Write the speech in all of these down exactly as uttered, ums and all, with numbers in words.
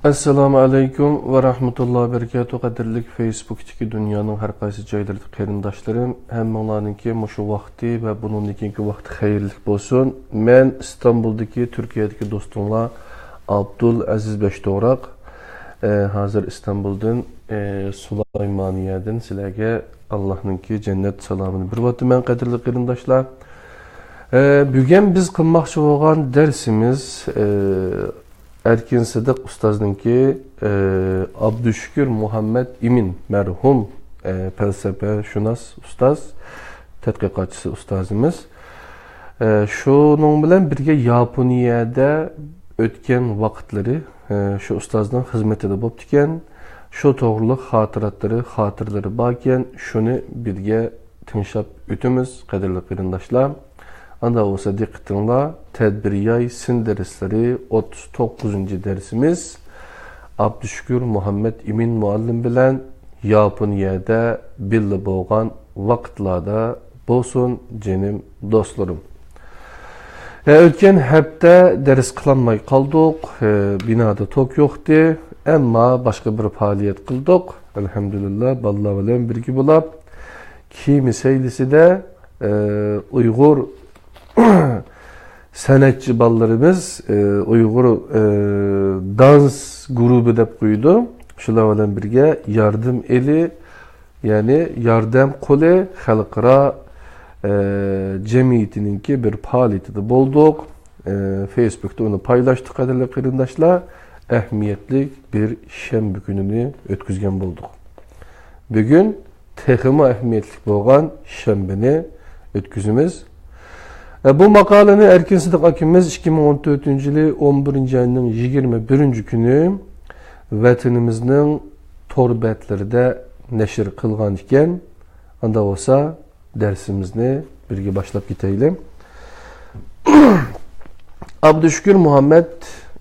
ئەسسالامۇ ئەلەيكۇم ۋە رەھمەتۇللاھى ۋە بەرىكاتۇھ. قەدىرلىك فېيسبۇكتىكى دۇنيانىڭ ھەر قايسى جايلىرىدىكى قېرىنداشلىرىم، ھەممىڭلارنىڭكى مۇشۇ ۋاقتى ۋە بۇنىڭدىن كېيىنكى ۋاقتى خەيرلىك بولسۇن. مەن ئىستانبۇلدىكى، تۈركىيەدىكى دوستۇڭلار ئابدۇل ئەزىز بەشتوغراق. ئە، ھازىر ئىستانبۇلدىن، ئە، سۇلايمانىيەدىن سىلەرگە ئاللاھنىڭكى جەننەت سالامىنى بېرىۋاتىمەن، قەدىرلىك قېرىنداشلار. ئە، بۈگۈن بىز قىلماقچى بولغان دەرسىمىز، ئە، ئەركىن سىدىق ئۇستازنىڭكى، ئە، ئابدۇشۈكۈر مۇھەممەد ئىمىن مەرھۇم، ئە، پەلسەپەشۇناس ئۇستاز، تەتقىقاتچىسى ئۇستازىمىز. ئە، شۇنىڭ بىلەن بىرگە ياپونىيەدە ئۆتكەن ۋاقىتلىرى، ئە، شۇ ئۇستازنىڭ خىزمىتىدە بوپتىكەن. شۇ توغرىلىق خاتىراتلىرى، خاتىرىلىرى باركەن، شۇنى بىرگە تىڭشاپ ئۆتىمىز، قەدىرلىك قېرىنداشلار. ئاندا بولسا دىققىتىڭلار، تەدبىر ياي سىن دەرسلىرى، ئوتتۇز توققۇزىنچى دەرسىمىز ئابدۇشۈكۈر مۇھەممەد ئىمىن مۇئەللىم بىلەن ياپونىيەدە بىللە بولغان ۋاقىتلاردا بولسۇن، جېنىم دوستلىرىم. ھە، ئۆتكەن ھەپتە دەرس قىلالماي قالدۇق. ھە، بىنادا توك يوقتى. ئەمما باشقا بىر پائالىيەت قىلدۇق. ئەلھەمدۇلىللا، بالىلار بىلەن بىرگە بولاپ، كېمە سەيلىسىدە، ئە، ئۇيغۇر سەنئەتچى بالىلىرىمىز، ئە، ئۇيغۇر، ئە، دانس گۇرۇپى دەپ قويىدۇ. شۇلار بىلەن بىرگە ياردەم ئېلى، يەنى ياردەم قولى خەلقئارا، ئە، جەمئىيىتىنىڭكى بىر پائالىيىتىدە بولدۇق. ئە، فېيسبۇكتا ئۇنى پايلاشتۇق، قەدىرلىك قېرىنداشلار. ئەھمىيەتلىك بىر شەنبە كۈنىنى ئۆتكۈزگەن بولدۇق. بۈگۈن تېخىمۇ ئەھمىيەتلىك بولغان شەنبىنى ئۆتكۈزىمىز. ئە، بۇ ماقالىنى ئەركىن سىدىق ئاكىمىز ئىككى مىڭ ئون تۆتىنچى يىلى ئون بىرىنچى ئاينىڭ يىگىرمە بىرىنچى كۈنى ۋەتىنىمىزنىڭ تور بەتلىرىدە نەشر قىلغان ئىكەن. ئاندا بولسا دەرسىمىزنى بىرگە باشلاپ كېتەيلى. ئابدۇشۈكۈر مۇھەممەد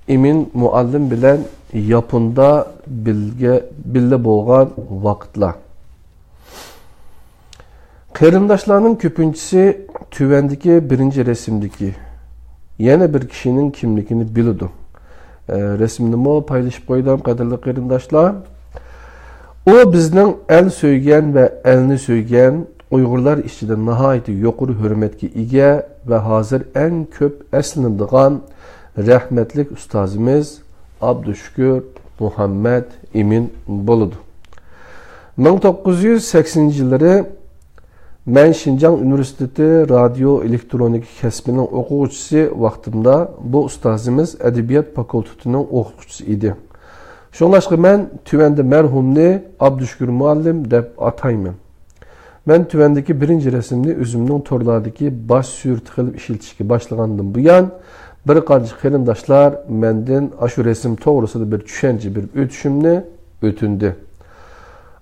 ئىمىن مۇئەللىم بىلەن ياپوندا بىلگە، بىللە بولغان ۋاقىتلار. قېرىنداشلارنىڭ كۆپىنچىسى تۆۋەندىكى بىرىنچى رەسىمدىكى يەنە بىر كىشىنىڭ كىملىكىنى بىلىدۇ. ئە، رەسىمنىمۇ پايلىشىپ قويدۇم، قەدىرلىك قېرىنداشلار. ئۇ بىزنىڭ ئەل سۆيگەن ۋە ئەلنى سۆيگەن، ئۇيغۇرلار ئىچىدە ناھايىتى يۇقىرى ھۆرمەتكە ئىگە ۋە ھازىر ئەڭ كۆپ ئەسلىنىدىغان رەھمەتلىك ئۇستازىمىز ئابدۇشۈكۈر مۇھەممەد ئىمىن بولىدۇ. مىڭ توققۇز يۈز سەكسىنىنچى يىللىرى مەن شىنجاڭ ئۇنىۋېرسىتېتى رادىيو ئېلېكترونىكا كەسپىنىڭ ئوقۇغۇچىسى ۋاقتىمدا بۇ ئۇستازىمىز ئەدەبىيات فاكۇلتېتىنىڭ ئوقۇتقۇچىسى ئىدى. شۇڭلاشقا مەن تۆۋەندە مەرھۇمنى ئابدۇشۈكۈر مۇئەللىم دەپ ئاتايمەن. مەن تۆۋەندىكى بىرىنچى رەسىمنى ئۆزۈمنىڭ تورلاردىكى باش سۈرىتى قىلىپ ئىشلىتىشكە باشلىغاندىن بۇيان، بىر قانچە قېرىنداشلار مەندىن ئاشۇ رەسىم توغرىسىدا بىر چۈشەنچە بېرىپ ئۆتۈشۈمنى ئۆتۈندى.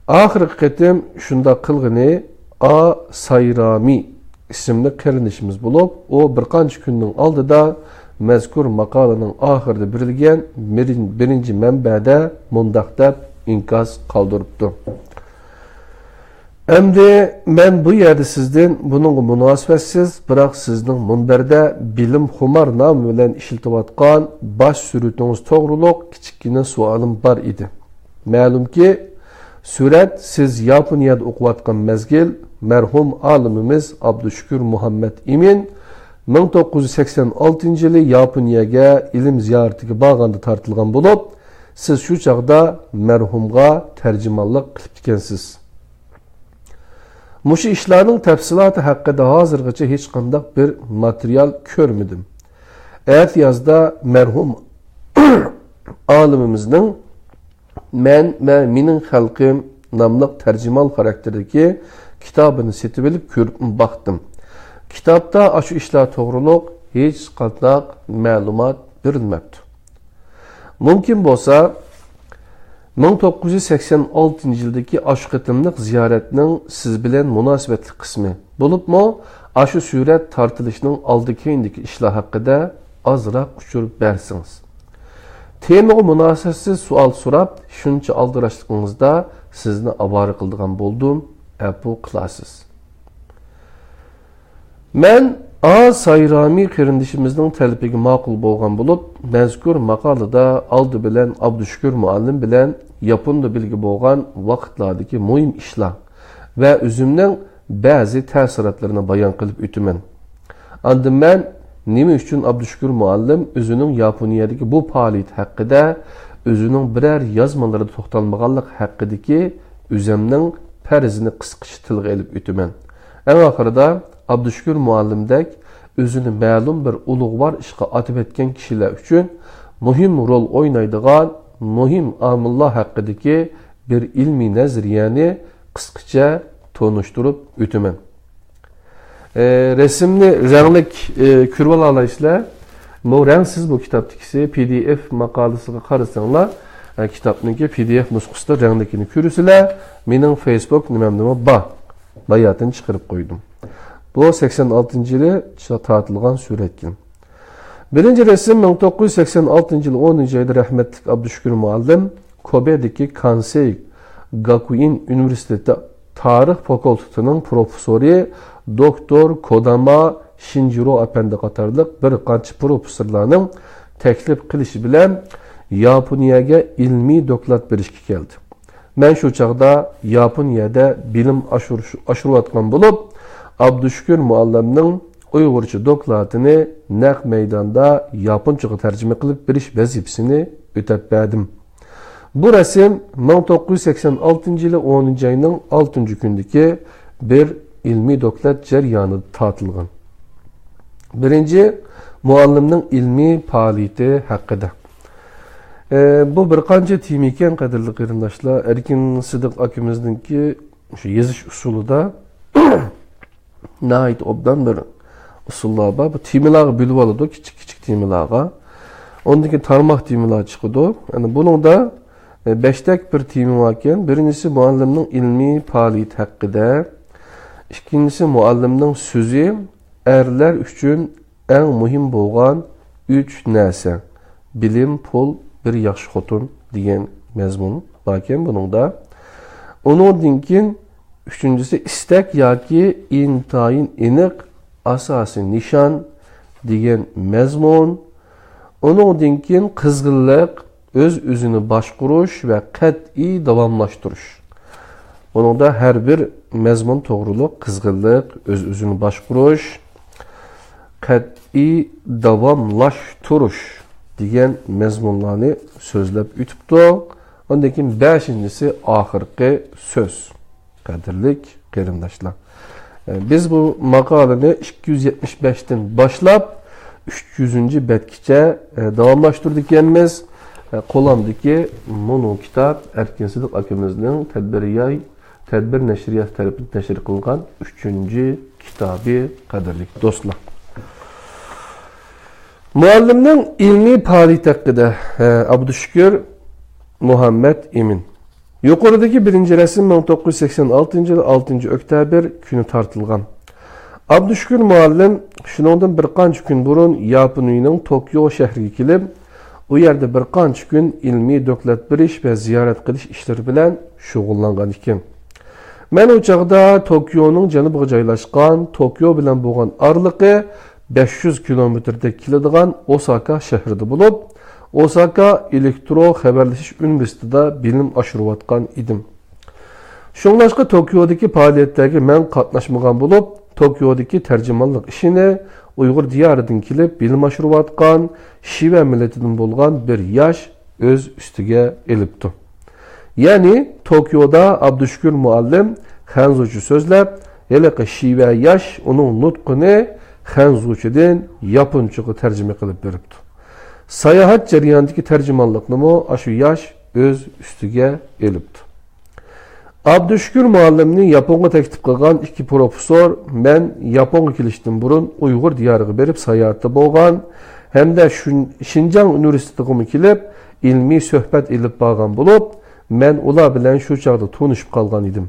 ئاخىرقى قېتىم شۇنداق قىلغىنى ئا سايرامى ئىسىملىك قېرىندىشىمىز بولۇپ، ئۇ بىر قانچە كۈننىڭ ئالدىدا مەزكۇر ماقالىنىڭ ئاخىرىدا بېرىلگەن بىرىن-، بىرىنچى مەنبەدە مۇنداق دەپ ئىنكاس قالدۇرۇپتۇ. ئەمدى مەن بۇ يەردە سىزدىن بۇنىڭغا مۇناسىۋەتسىز، بىراق سىزنىڭ مۇنبەردە بىلىم خۇمار نامى بىلەن ئىشلىتىۋاتقان باش سۈرىتىڭىز توغرۇلۇق كىچىككىنە سوئالىم بار ئىدى. مەلۇمكى، سۈرەت سىز ياپونىيەدە ئوقۇۋاتقان مەزگىل مەرھۇم ئالىمىمىز ئابدۇشۈكۈر مۇھەممەد ئىمىن مىڭ توققۇز يۈز سەكسەن ئالتىنچى يىلى ياپونىيەگە ئىلىم زىيارىتىگە بارغاندا تارتىلغان بولۇپ، سىز شۇ چاغدا مەرھۇمغا تەرجىمانلىق قىلىپتىكەنسىز. مۇشۇ ئىشلارنىڭ تەپسىلاتى ھەققىدە ھازىرغىچە ھېچقانداق بىر ماتېرىيال كۆرمىدىم. ئەتىيازدا مەرھۇم ئالىمىمىزنىڭ مەن ۋە مېنىڭ خەلقىم ناملىق تەرجىمىھال خاراكتېرىدىكى كىتابىنى سېتىۋېلىپ كۆرۈپ باقتىم. كىتابتا ئاشۇ ئىشلار توغرۇلۇق ھېچقانداق مەلۇمات بېرىلمەپتۇ. مۇمكىن بولسا، مىڭ توققۇز يۈز سەكسەن ئالتىنچى يىلدىكى ئاشۇ قېتىملىق زىيارەتنىڭ سىز بىلەن مۇناسىۋەتلىك قىسمى، بولۇپمۇ ئاشۇ سۈرەت تارتىلىشنىڭ ئالدى-كەينىدىكى ئىشلار ھەققىدە ئازراق ئۇچۇر بەرسىڭىز. تېمىغا مۇناسىۋەتسىز سوئال سوراپ، شۇنچە ئالدىراشلىقىڭىزدا سىزنى ئاۋارە قىلىدىغان بولدۇم، ئەپۇ قىلارسىز. مەن ئا سايرامى قېرىندىشىمىزنىڭ تەلىپىگە ماقۇل بولغان بولۇپ، مەزكۇر ماقالىدا ئالدى بىلەن ئابدۇشۈكۈر مۇئەللىم بىلەن ياپوندا بىلگە بولغان ۋاقىتلاردىكى مۇھىم ئىشلار ۋە ئۆزۈمنىڭ بەزى تەسىراتلىرىنى بايان قىلىپ ئۆتىمەن. ئاندىن مەن نېمە ئۈچۈن ئابدۇشۈكۈر مۇئەللىم ئۆزىنىڭ ياپونىيەدىكى بۇ پائالىيىتى ھەققىدە ئۆزىنىڭ بىرەر يازمىلىرىدا توختالمىغانلىقى ھەققىدىكى ئۆزەمنىڭ پەرىزىنى قىسقىچە تىلغا ئېلىپ ئۆتىمەن. ئەڭ ئاخىرىدا ئابدۇشۈكۈر مۇئەللىمدەك ئۆزىنى مەلۇم بىر ئۇلۇغۋار ئىشقا ئاتىۋەتكەن كىشىلەر ئۈچۈن مۇھىم رول ئوينايدىغان مۇھىم ئامىللار ھەققىدىكى بىر ئىلمىي نەزەرىيەنى قىسقىچە تونۇشتۇرۇپ ئۆتىمەن. ئە، رەسىمنى رەڭلىك، ئە، كۆرۈۋالالايسىلەر. بۇ رەڭسىز، بۇ كىتابتىكىسى پى دى ئېف ماقالىسىغا قارىساڭلار، ئە، كىتابنىڭكى پى دى ئېف نۇسخىسىدا رەڭلىكىنى كۆرىسىلەر. مېنىڭ فېيسبۇك نېمەمدىمۇ بار. باياتىن چىقىرىپ قويدۇم. بۇ سەكسەن ئالتىنچى يىلى تارتىلغان سۈرەتكەن. بىرىنچى رەسىم مىڭ توققۇز يۈز سەكسەن ئالتىنچى يىل ئونىنچى ئايدا رەھمەتلىك ئابدۇشۈكۈر مۇئەللىم كوبېدىكى كانسېي گاكۇئىن ئۇنىۋېرسىتېتى تارىخ فاكۇلتېتىنىڭ پروفېسسورى دوكتور كوداما شىنجىرو ئەپەندى قاتارلىق بىر قانچە پروفېسسورلارنىڭ تەكلىپ قىلىشى بىلەن ياپونىيەگە ئىلمىي دوكلات بېرىشكە كەلدى. مەن شۇ چاغدا ياپونىيەدە بىلىم ئاشۇرۇش-، ئاشۇرۇۋاتقان بولۇپ، ئابدۇشۈكۈر مۇئەللىمنىڭ ئۇيغۇرچە دوكلاتىنى نەق مەيداندا ياپونچىغا تەرجىمە قىلىپ بېرىش ۋەزىپىسىنى ئۆتەپ بەردىم. بۇ رەسىم مىڭ توققۇز يۈز سەكسەن ئالتىنچى يىلى ئونىنچى ئاينىڭ ئالتىنچى كۈنىدىكى بىر ئىلمىي دوكلات جەريانىدا تارتىلغان. بىرىنچى، مۇئەللىمنىڭ ئىلمىي پائالىيىتى ھەققىدە. ئە، بۇ بىر قانچە تېما ئىكەن، قەدىرلىك قېرىنداشلار. ئەركىن سىدىق ئاكىمىزنىڭكى شۇ يېزىش ئۇسۇلىدا ناھايىتى ئوبدان بىر ئۇسۇللار بار. بۇ تېمىلارغا بۆلۈۋالىدۇ، كىچىك-كىچىك تېمىلارغا. ئۇندىن كېيىن تارماق تېمىلار چىقىدۇ. يەنى بۇنىڭدا، ئە، بەشتەك بىر تېما باركەن. بىرىنچىسى مۇئەللىمنىڭ ئىلمىي پائالىيىتى ھەققىدە. ئىككىنچىسى مۇئەللىمنىڭ سۆزى، ئەرلەر ئۈچۈن ئەڭ مۇھىم بولغان ئۈچ نەرسە، بىلىم، پۇل، بىر ياخشى خوتۇن دېگەن مەزمۇن باركەن بۇنىڭدا. ئۇنىڭدىن كېيىن ئۈچىنچىسى ئىستەك ياكى ئىنتايىن ئېنىق ئاساسىي نىشان دېگەن مەزمۇن. ئۇنىڭدىن كېيىن قىزغىنلىق، ئۆز-ئۆزىنى باشقۇرۇش ۋە قەتئىي داۋاملاشتۇرۇش. بۇنىڭدا ھەر بىر مەزمۇن توغرۇلۇق قىزغىنلىق، ئۆز-ئۆزىنى باشقۇرۇش، قەتئىي داۋاملاشتۇرۇش دېگەن مەزمۇنلارنى سۆزلەپ ئۆتۈپتۇق. ئاندىن كېيىن بەشىنچىسى ئاخىرقى سۆز. قەدىرلىك قېرىنداشلار، بىز بۇ ماقالىنى ئىككى يۈز يەتمىش بەشتىن باشلاپ ئۈچ يۈزىنچى بەتكىچە داۋاملاشتۇرىدىكەنمىز. قولۇمدىكى مۇنۇ كىتاب ئەركىن سىدىق ئاكىمىزنىڭ تەدبىر ياي، تەدبىر نەشرىياتى تەرىپىدىن نەشر قىلغان ئۈچىنچى كىتابى، قەدىرلىك دوستلار. مۇئەللىمنىڭ ئىلمىي پائالىيىتى ھەققىدە، ئابدۇشۈكۈر مۇھەممەت ئىمىن. يۇقىرىدىكى بىرىنچى رەسىم مىڭ توققۇز يۈز سەكسەن ئالتىنچى يىل ئالتىنچى ئۆكتەبىر كۈنى تارتىلغان. ئابدۇشۈكۈر مۇئەللىم شۇنىڭدىن بىر قانچە كۈن بۇرۇن ياپونىيىنىڭ توكيو شەھىرىگە كېلىپ، ئۇ يەردە بىر قانچە كۈن ئىلمىي دوكلات بېرىش ۋە زىيارەت قىلىش ئىشلىرى بىلەن شۇغۇللانغان ئىكەن. مەن ئۇ چاغدا توكيونىڭ جەنۇبىغا جايلاشقان، توكيو بىلەن بولغان ئارىلىقى بەش يۈز كىلومېتىردەك كېلىدىغان ئوساكا شەھىرىدە بولۇپ، ئوساكا ئېلېكترو خەۋەرلىشىش ئۇنىۋېرسىتېتىدا بىلىم ئاشۇرۇۋاتقان ئىدىم. شۇڭلاشقا توكيودىكى پائالىيەتلەرگە مەن قاتناشمىغان بولۇپ، توكيودىكى تەرجىمانلىق ئىشىنى ئۇيغۇر دىيارىدىن كېلىپ بىلىم ئاشۇرۇۋاتقان شىۋە مىللىتىدىن بولغان بىر ياش ئۆز ئۈستىگە ئېلىپتۇ. يەنى توكيودا ئابدۇشۈكۈر مۇئەللىم خەنزۇچە سۆزلەپ، ھېلىقى شىۋە ياش ئۇنىڭ نۇتقىنى خەنزۇچىدىن ياپونچىغا تەرجىمە قىلىپ بېرىپتۇ. ساياھەت جەريانىدىكى تەرجىمانلىقنىمۇ ئاشۇ ياش ئۆز ئۈستىگە ئېلىپتۇ. ئابدۇشۈكۈر مۇئەللىمنى ياپونغا تەكلىپ قىلغان ئىككى پروفېسسور مەن ياپونغا كېلىشتىن بۇرۇن ئۇيغۇر دىيارىغا بېرىپ ساياھەتتە بولغان ھەمدە شۇن-، شىنجاڭ ئۇنىۋېرسىتېتىغىمۇ كېلىپ ئىلمىي سۆھبەت ئېلىپ بارغان بولۇپ، مەن ئۇلار بىلەن شۇ چاغدا تونۇشۇپ قالغان ئىدىم.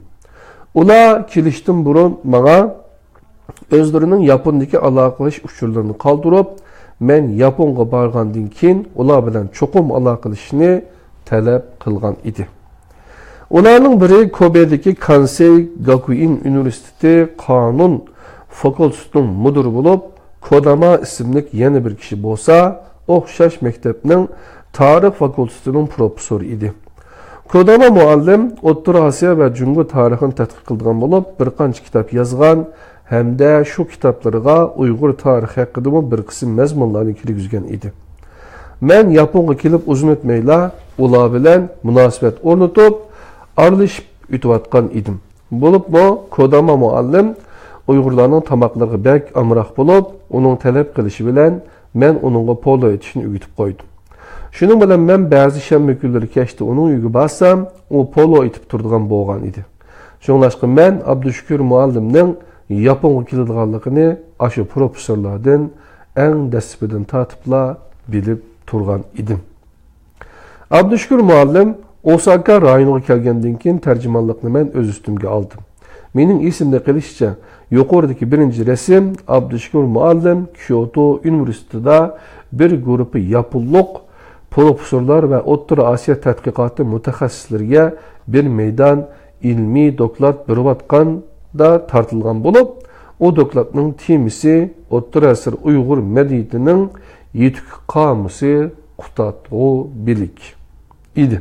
ئۇلار كېلىشتىن بۇرۇن ماڭا ئۆزلىرىنىڭ ياپوندىكى ئالاقىلىشىش ئۇچۇرلىرىنى قالدۇرۇپ، مەن ياپونغا بارغاندىن كېيىن ئۇلار بىلەن چوقۇم ئالاقىلىشىشنى تەلەپ قىلغان ئىدى. ئۇلارنىڭ بىرى كوبېدىكى كانسېي گاكۇئىن ئۇنىۋېرسىتېتى قانۇن فاكۇلتېتىنىڭ مۇدىرى بولۇپ، كوداما ئىسىملىك يەنە بىر كىشى بولسا، ئوخشاش مەكتەپنىڭ تارىخ فاكۇلتېتىنىڭ پروفېسسورى ئىدى. كوداما مۇئەللىم ئوتتۇرا ئاسىيا ۋە جۇڭگو تارىخىنى تەتقىق قىلىدىغان بولۇپ، بىر قانچە كىتاب يازغان ھەمدە شۇ كىتابلىرىغا ئۇيغۇر تارىخى ھەققىدىمۇ بىر قىسىم مەزمۇنلارنى كىرگۈزگەن ئىدى. مەن ياپونغا كېلىپ ئۇزۇن ئۆتمەيلا ئۇلار بىلەن مۇناسىۋەت ئورنىتىپ، ئارىلىشىپ ئۆتۈۋاتقان ئىدىم. بولۇپمۇ كوداما مۇئەللىم ئۇيغۇرلارنىڭ تاماقلىرىغا بەك ئامراق بولۇپ، ئۇنىڭ تەلەپ قىلىشى بىلەن مەن ئۇنىڭغا پولو ئېتىشنى ئۆگىتىپ قويدۇم. شۇنىڭ بىلەن مەن بەزى شەنبە كۈنلىرى كەچتە ئۇنىڭ ئۆيىگە بارسام، ئۇ پولو ئېتىپ تۇرىدىغان بولغان ئىدى. شۇڭلاشقا مەن ئابدۇشۈكۈر مۇئەللىمنىڭ ياپونغا كېلىدىغانلىقىنى ئاشۇ پروفېسسورلاردىن ئەڭ دەسلىپىدىن تارتىپلا بىلىپ تۇرغان ئىدىم. ئابدۇشۈكۈر مۇئەللىم ئوساكا رايونىغا كەلگەندىن كېيىن تەرجىمانلىقنى مەن ئۆز ئۈستۈمگە ئالدىم. مېنىڭ ئېسىمدە قېلىشىچە، يۇقىرىدىكى بىرىنچى رەسىم ئابدۇشۈكۈر مۇئەللىم كيوتو ئۇنىۋېرسىتېتىدا بىر گۇرۇپپا ياپونلۇق پروفېسسورلار ۋە ئوتتۇرا ئاسىيا تەتقىقاتى مۇتەخەسسىسلىرىگە بىر مەيدان ئىلمىي دوكلات بېرىۋاتقاندا تارتىلغان بولۇپ، ئۇ دوكلاتنىڭ تېمىسى ئوتتۇرا ئەسىر ئۇيغۇر مەدەنىيىتىنىڭ يېتىكى قامۇسى، قۇتادغۇ بىلىك ئىدى.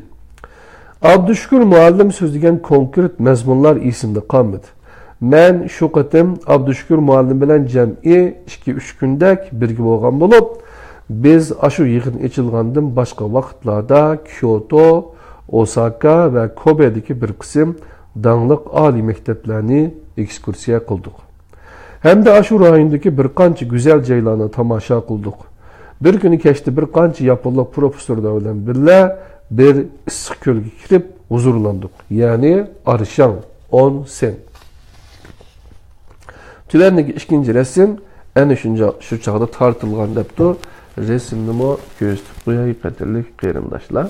ئابدۇشۈكۈر مۇئەللىم سۆزلىگەن كونكرېت مەزمۇنلار ئېسىمدە قالمىدى. مەن شۇ قېتىم ئابدۇشۈكۈر مۇئەللىم بىلەن جەمئىي ئىككى-ئۈچ كۈندەك بىرگە بولغان بولۇپ، بىز ئاشۇ يىغىن ئېچىلغاندىن باشقا ۋاقىتلاردا كيوتو، ئوساكا ۋە كوبېدىكى بىر قىسىم داڭلىق ئالىي مەكتەپلەرنى ئېكسكۇرسىيە قىلدۇق. ھەمدە ئاشۇ رايوندىكى بىر قانچە گۈزەل جايلارنى تاماشا قىلدۇق. بىر كۈنى كەچتە بىر قانچە ياپونلۇق پروفېسسورلار بىلەن بىللە بىر ئىسسىق كۆلگە كىرىپ ھۇزۇرلاندۇق، يەنى ئارشاڭ، ئونسېن. تۆۋەندىكى ئىككىنچى رەسىم ئەنە شۇنچە، شۇ چاغدا تارتىلغان دەپتۇ. رەسىمنىمۇ كۆرسىتىپ قوياي، قەدىرلىك قېرىنداشلار.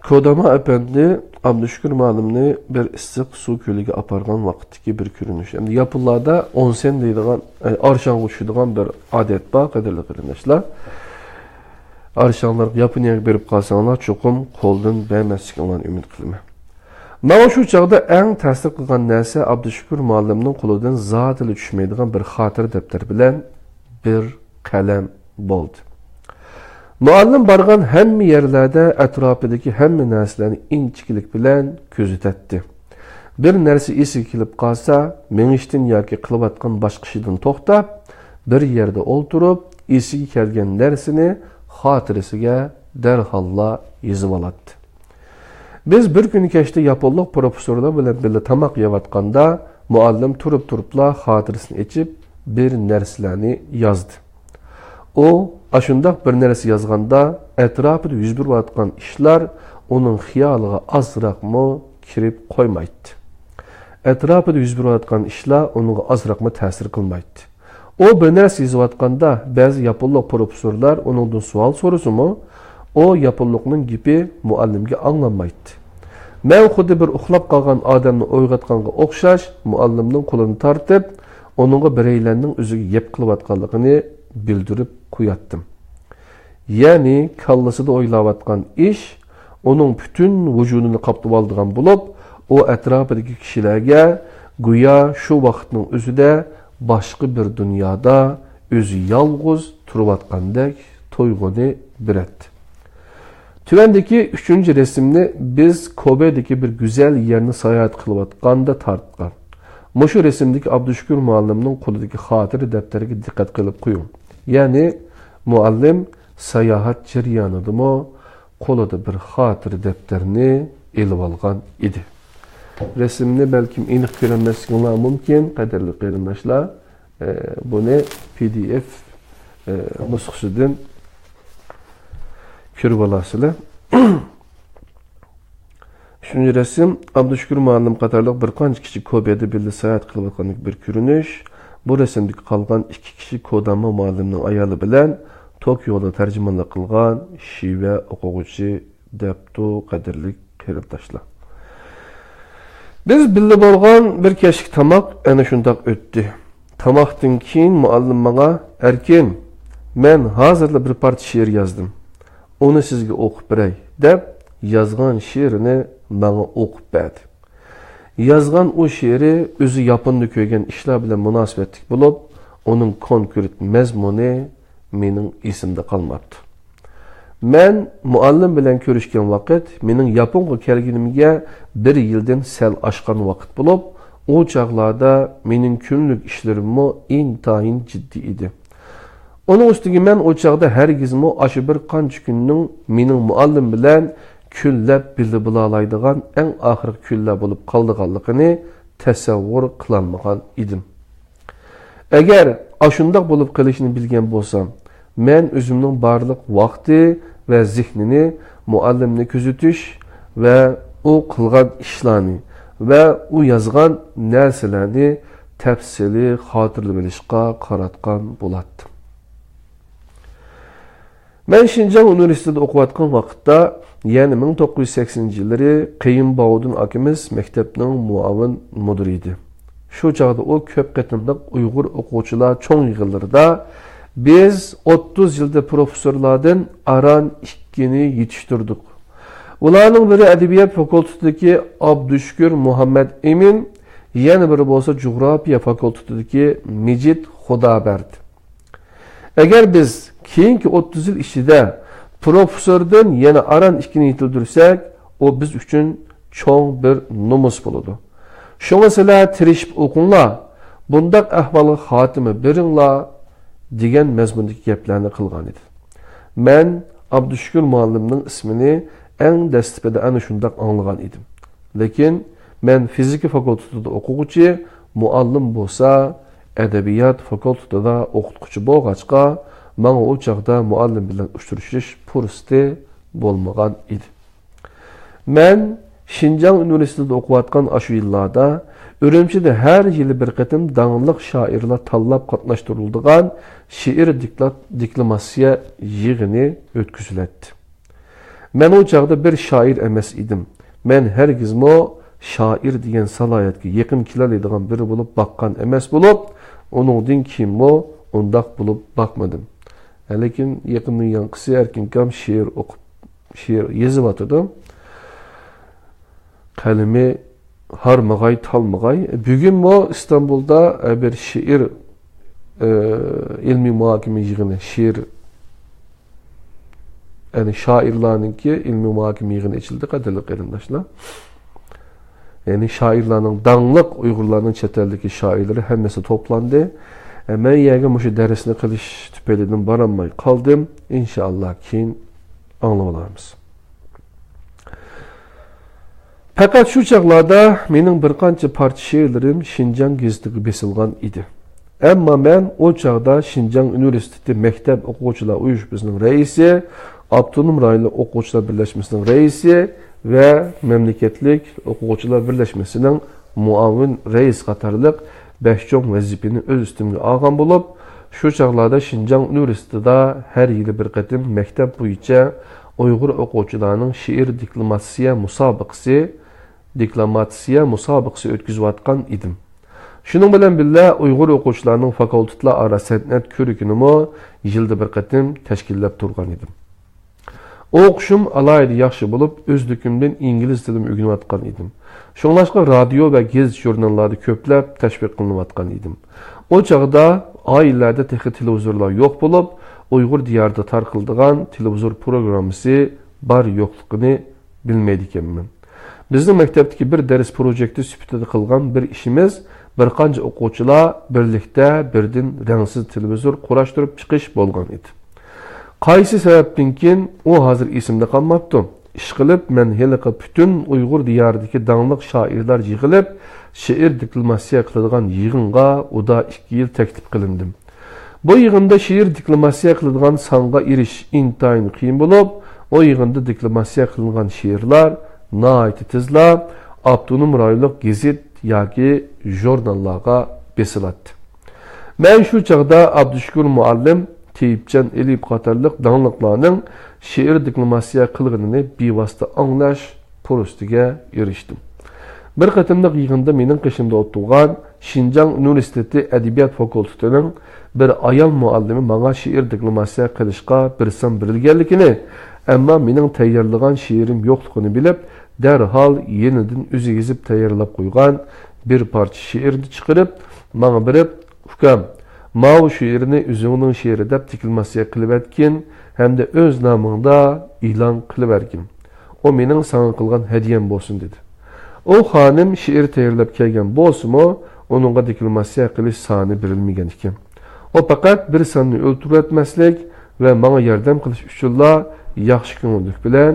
كوداما ئەپەندى ئابدۇشۈكۈر مۇئەللىمنى بىر ئىسسىق سۇ كۆلىگە ئاپارغان ۋاقىتتىكى بىر كۆرۈنۈش. ئەمدى ياپونلاردا ئونسېن دەيدىغان، ئاي، ئارشاڭغا چۈشىدىغان بىر ئادەت بار، قەدىرلىك قېرىنداشلار. ئارشاڭلارغا ياپونىيەگە بېرىپ قالساڭلار، چوقۇم قولدىن بەرمەسلىكىڭلارنى ئۈمىد قىلىمەن. ماڭا شۇ چاغدا ئەڭ تەسىر قىلغان نەرسە ئابدۇشۈكۈر مۇئەللىمنىڭ قولىدىن زادىلا چۈشمەيدىغان بىر خاتىرە دەپتەر بىلەن بىر قەلەم بولدى. مۇئەللىم بارغان ھەممە يەرلەردە ئەتراپىدىكى ھەممە نەرسىلەرنى ئىنچىكىلىك بىلەن كۆزىتەتتى. بىر نەرسە ئېسىگە كېلىپ قالسا، مېڭىشتىن ياكى قىلىۋاتقان باشقا ئىشىدىن توختاپ، بىر يەردە ئولتۇرۇپ، ئېسىگە كەلگەن نەرسىنى خاتىرىسىگە دەرھاللا يېزىۋالاتتى. بىز بىر كۈنى كەچتە ياپونلۇق پروفېسسورلار بىلەن بىللە تاماق يەۋاتقاندا، مۇئەللىم تۇرۇپ-تۇرۇپلا خاتىرىسىنى ئېچىپ، بىر نەرسىلەرنى يازدى. ئۇ ئاشۇنداق بىر نەرسە يازغاندا، ئەتراپىدا يۈز بېرىۋاتقان ئىشلار ئۇنىڭ خىيالىغا ئازراقمۇ كىرىپ قويمايتتى. ئەتراپىدا يۈز بېرىۋاتقان ئىشلار ئۇنىڭغا ئازراقمۇ تەسىر قىلمايتتى. ئۇ بىر نەرسە يېزىۋاتقاندا، بەزى ياپونلۇق پروفېسسورلار ئۇنىڭدىن سوئال سورىسىمۇ، ئۇ ياپونلۇقنىڭ گېپى مۇئەللىمگە ئاڭلانمايتتى. مەن خۇددى بىر ئۇخلاپ قالغان ئادەمنى ئويغاتقانغا ئوخشاش، مۇئەللىمنىڭ قولىنى تارتىپ، ئۇنىڭغا بىرەيلەننىڭ ئۆزىگە گەپ قىلىۋاتقانلىقىنى بىلدۈرۈپ قوياتتىم. يەنى كاللىسىدا ئويلاۋاتقان ئىش ئۇنىڭ پۈتۈن ۋۇجۇدىنى قاپلىۋالىدىغان بولۇپ، ئۇ ئەتراپىدىكى كىشىلەرگە گويا شۇ ۋاقىتنىڭ ئۆزىدە باشقا بىر دۇنيادا ئۆزى يالغۇز تۇرۇۋاتقاندەك تۇيغۇنى بېرەتتى. تۆۋەندىكى ئۈچىنچى رەسىمنى بىز كوبېدىكى بىر گۈزەل يەرنى ساياھەت قىلىۋاتقاندا تارتقان. مۇشۇ رەسىمدىكى ئابدۇشۈكۈر مۇئەللىمنىڭ قولىدىكى خاتىرە دەپتەرگە دىققەت قىلىپ قويۇڭ. يەنى مۇئەللىم ساياھەت جەريانىدىمۇ قولىدا بىر خاتىرە دەپتەرنى ئېلىۋالغان ئىدى. رەسىمنى بەلكىم ئېنىق كۆرەلمەسلىكىڭلار مۇمكىن، قەدىرلىك قېرىنداشلار. ئە، بۇنى پى دى ئېف، ئە، نۇسخىسىدىن كۆرۈۋالارسىلەر. ئۈچىنچى رەسىم، ئابدۇشۈكۈر مۇئەللىم قاتارلىق بىر قانچە كىشى كوبېدە بىللە ساياھەت قىلىۋاتقاندىكى بىر كۆرۈنۈش. بۇ رەسىمدىكى قالغان ئىككى كىشى كوداما مۇئەللىمنىڭ ئايالى بىلەن توكيودا تەرجىمانلىق قىلغان شىۋە ئوقۇغۇچى دەپتۇ، قەدىرلىك قېرىنداشلار. بىز بىللە بولغان بىر كەچلىك تاماق ئەنە شۇنداق ئۆتتى. تاماقتىن كېيىن مۇئەللىم ماڭا، «ئەركىن، مەن ھازىرلا بىر پارچە شېئىر يازدىم. ئۇنى سىزگە ئوقۇپ بېرەي» دەپ، يازغان شېئىرىنى ماڭا ئوقۇپ بەردى. يازغان ئۇ شېئىرى ئۆزى ياپوندا كۆرگەن ئىشلار بىلەن مۇناسىۋەتلىك بولۇپ، ئۇنىڭ كونكرېت مەزمۇنى مېنىڭ ئېسىمدە قالماپتۇ. مەن مۇئەللىم بىلەن كۆرۈشكەن ۋاقىت مېنىڭ ياپونغا كەلگىنىمگە بىر يىلدىن سەل ئاشقان ۋاقىت بولۇپ، ئۇ چاغلاردا مېنىڭ كۈنلۈك ئىشلىرىممۇ ئىنتايىن جىددىي ئىدى. ئۇنىڭ ئۈستىگە مەن ئۇ چاغدا ھەرگىزمۇ ئاشۇ بىر قانچە كۈننىڭ مېنىڭ مۇئەللىم بىلەن كۈنلەپ بىللە بولالايدىغان ئەڭ ئاخىرقى كۈنلەر بولۇپ قالىدىغانلىقىنى تەسەۋۋۇر قىلالمىغان ئىدىم. ئەگەر ئاشۇنداق بولۇپ قېلىشىنى بىلگەن بولسام، مەن ئۆزۈمنىڭ بارلىق ۋاقتى ۋە زېھنىنى مۇئەللىمنى كۆزىتىش ۋە ئۇ قىلغان ئىشلارنى ۋە ئۇ يازغان نەرسىلەرنى تەپسىلىي خاتىرىلىۋېلىشقا قاراتقان بولاتتىم. مەن شىنجاڭ ئۇنىۋېرسىتېتىدا ئوقۇۋاتقان ۋاقىتتا، يەنى مىڭ توققۇز يۈز سەكسىنىنچى يىللىرى قېيۇم باۋۇدۇن ئاكىمىز مەكتەپنىڭ مۇئاۋىن مۇدىرى ئىدى. شۇ چاغدا ئۇ كۆپ قېتىملىق ئۇيغۇر ئوقۇغۇچىلار چوڭ يىغىنلىرىدا بىز ئوتتۇز يىلدا پروفېسسورلاردىن ئاران ئىككىنى يېتىشتۈردۇق. ئۇلارنىڭ بىرى ئەدەبىيات فاكۇلتېتىدىكى ئابدۇشۈكۈر مۇھەممەد ئىمىن، يەنە بىرى بولسا جۇغراپىيە فاكۇلتېتىدىكى مىجىت خۇدابەردى. ئەگەر بىز كېيىنكى ئوتتۇز يىل ئىچىدە پروفېسسوردىن يەنە ئاران ئىككىنى يېتىلدۈرسەك، ئۇ بىز ئۈچۈن چوڭ بىر نومۇس بولىدۇ. شۇڭا سىلەر تىرىشىپ ئوقۇڭلار، بۇنداق ئەھۋالغا خاتىمە بېرىڭلار، دېگەن مەزمۇندىكى گەپلەرنى قىلغان ئىدى. مەن ئابدۇشۈكۈر مۇئەللىمنىڭ ئىسمىنى ئەڭ دەسلىپىدە ئەنە شۇنداق ئاڭلىغان ئىدىم. لېكىن مەن فىزىكا فاكۇلتېتىدا ئوقۇغۇچى، مۇئەللىم بولسا ئەدەبىيات فاكۇلتېتىدا ئوقۇتقۇچى بولغاچقا، ماڭا ئۇ چاغدا مۇئەللىم بىلەن ئۇچرىشىش پۇرسىتى بولمىغان ئىدى. مەن شىنجاڭ ئۇنىۋېرسىتېتىدا ئوقۇۋاتقان ئاشۇ يىللاردا ئۈرۈمچىدە ھەر يىلى بىر قېتىم داڭلىق شائىرلار تاللاپ قاتناشتۇرۇلىدىغان شېئىر دېكلا-، دېكلاماتسىيە يىغىنى ئۆتكۈزۈلەتتى. مەن ئۇ چاغدا بىر شائىر ئەمەس ئىدىم. مەن ھەرگىزمۇ شائىر دېگەن سالاھىيەتكە يېقىن كېلەلەيدىغان بىرى بولۇپ باققان ئەمەس بولۇپ، ئۇنىڭدىن كېيىنمۇ ئۇنداق بولۇپ باقمىدىم. لېكىن يېقىندىن ياڭقىسى ئەركىن ئاكام شېئىر ئوقۇپ، شېئىر يېزىۋاتىدۇ. قەلىمى ھارمىغاي، تالمىغاي. بۈگۈنمۇ ئىستانبۇلدا، ئە، بىر شېئىر، ئە، ئىلمىي مۇھاكىمە يىغىنى، شېئىر، يەنى شائىرلارنىڭكى ئىلمىي مۇھاكىمە يىغىنى ئېچىلدى، قەدىرلىك قېرىنداشلار. يەنى شائىرلارنىڭ، داڭلىق ئۇيغۇرلارنىڭ چەت ئەلدىكى شائىرلىرى ھەممىسى توپلاندى. ئە، مەن يەرگە مۇشۇ دەرسنى قىلىش تۈپەيلىدىن بارالماي قالدىم. ئىنشائاللا، كېيىن ئاڭلىۋالارمىز. پەقەت شۇ چاغلاردا مېنىڭ بىر قانچە پارچە شېئىرلىرىم شىنجاڭ گېزىتىگە بېسىلغان ئىدى. ئەمما مەن ئۇ چاغدا شىنجاڭ ئۇنىۋېرسىتېتى مەكتەپ ئوقۇغۇچىلار ئۇيۇشمىسىنىڭ رەئىسى، ئاپتونوم رايونلۇق ئوقۇغۇچىلار بىرلەشمىسىنىڭ رەئىسى ۋە مەملىكەتلىك ئوقۇغۇچىلار بىرلەشمىسىنىڭ مۇئاۋىن رەئىسى قاتارلىق بەش چوڭ ۋەزىپىنى ئۆز ئۈستۈمگە ئالغان بولۇپ، شۇ چاغلاردا شىنجاڭ ئۇنىۋېرسىتېتىدا ھەر يىلى بىر قېتىم مەكتەپ بويىچە ئۇيغۇر ئوقۇغۇچىلارنىڭ شېئىر دېكلاماتسىيە مۇسابىقىسى، دېكلاماتسىيە مۇسابىقىسى ئۆتكۈزۈۋاتقان ئىدىم. شۇنىڭ بىلەن بىللە، ئۇيغۇر ئوقۇغۇچىلارنىڭ فاكۇلتېتلار ئارا سەنئەت كۆرىكىنىمۇ يىلدا بىر قېتىم تەشكىللەپ تۇرغان ئىدىم. ئوقۇشۇم ئالاھىدە ياخشى بولۇپ، ئۆزلۈكۈمدىن ئىنگلىز تىلىمۇ ئۆگىنىۋاتقان ئىدىم. شۇڭلاشقا رادىيو ۋە گېزىت-ژۇرناللاردا كۆپلەپ تەشۋىق قىلىنىۋاتقان ئىدىم. ئۇ چاغدا ئائىلىلەردە تېخى تېلېۋىزورلار يوق بولۇپ، ئۇيغۇر دىيارىدا تارقىلىدىغان تېلېۋىزور پروگراممىسى بار-يوقلۇقىنى بىلمەيدىكەنمەن. بىزنىڭ مەكتەپتىكى بىر دەرس پروژېكتى سۈپىتىدە قىلغان بىر ئىشىمىز، بىر قانچە ئوقۇغۇچىلار بىرلىكتە بىردىن رەڭسىز تېلېۋىزور قۇراشتۇرۇپ چىقىش بولغان ئىدى. قايسى سەۋەبتىنكىن، ئۇ ھازىر ئېسىمدە قالماپتۇ. ئىشقىلىپ، مەن ھېلىقى پۈتۈن ئۇيغۇر دىيارىدىكى داڭلىق شائىرلار يىغىلىپ، شېئىر دېكلاماتسىيە قىلىدىغان يىغىنغا ئۇدا ئىككى يىل تەكلىپ قىلىندىم. بۇ يىغىندا شېئىر دېكلاماتسىيە قىلىدىغان سانغا ئېرىشىش ئىنتايىن قىيىن بولۇپ، ئۇ يىغىندا دېكلاماتسىيە قىلىنغان شېئىرلار ناھايىتى تېزلا ئاپتونوم رايونلۇق گېزىت ياكى ژۇرناللارغا بېسىلاتتى. مەن شۇ چاغدا ئابدۇشۈكۈر مۇئەللىم، تېيىپجان ئېلىيېۋ قاتارلىق داڭلىقلارنىڭ شېئىر دېكلاماتسىيە قىلغىنىنى بىۋاسىتە ئاڭلاش پۇرسىتىگە ئېرىشتىم. بىر قېتىملىق يىغىندا مېنىڭ قېشىمدا ئولتۇرغان شىنجاڭ ئۇنىۋېرسىتېتى ئەدەبىيات فاكۇلتېتىنىڭ بىر ئايال مۇئەللىمى ماڭا شېئىر دېكلاماتسىيە قىلىشقا بىر سان بېرىلگەنلىكىنى، ئەمما مېنىڭ تەييارلىغان شېئىرىم يوقلۇقىنى بىلىپ، دەرھال يېنىدىن ئۆزى يېزىپ تەييارلاپ قويغان بىر پارچە شېئىرنى چىقىرىپ، ماڭا بېرىپ، «ئۇكام، ماۋۇ شېئىرنى ئۆزۈڭنىڭ شېئىرى دەپ دېكلاماتسىيە قىلىۋەتكىن ھەمدە ئۆز نامىڭدا ئېلان قىلىۋەرگىن. ئۇ مېنىڭ ساڭا قىلغان ھەدىيەم بولسۇن» دېدى. ئۇ خانىم شېئىر تەييارلاپ كەلگەن بولسىمۇ، ئۇنىڭغا دېكلاماتسىيە قىلىش سانى بېرىلمىگەن ئىكەن. ئۇ پەقەت بىر ساننى ئۆلتۈرۈۋەتمەسلىك ۋە ماڭا ياردەم قىلىش ئۈچۈنلا ياخشى كۆڭۈللۈك بىلەن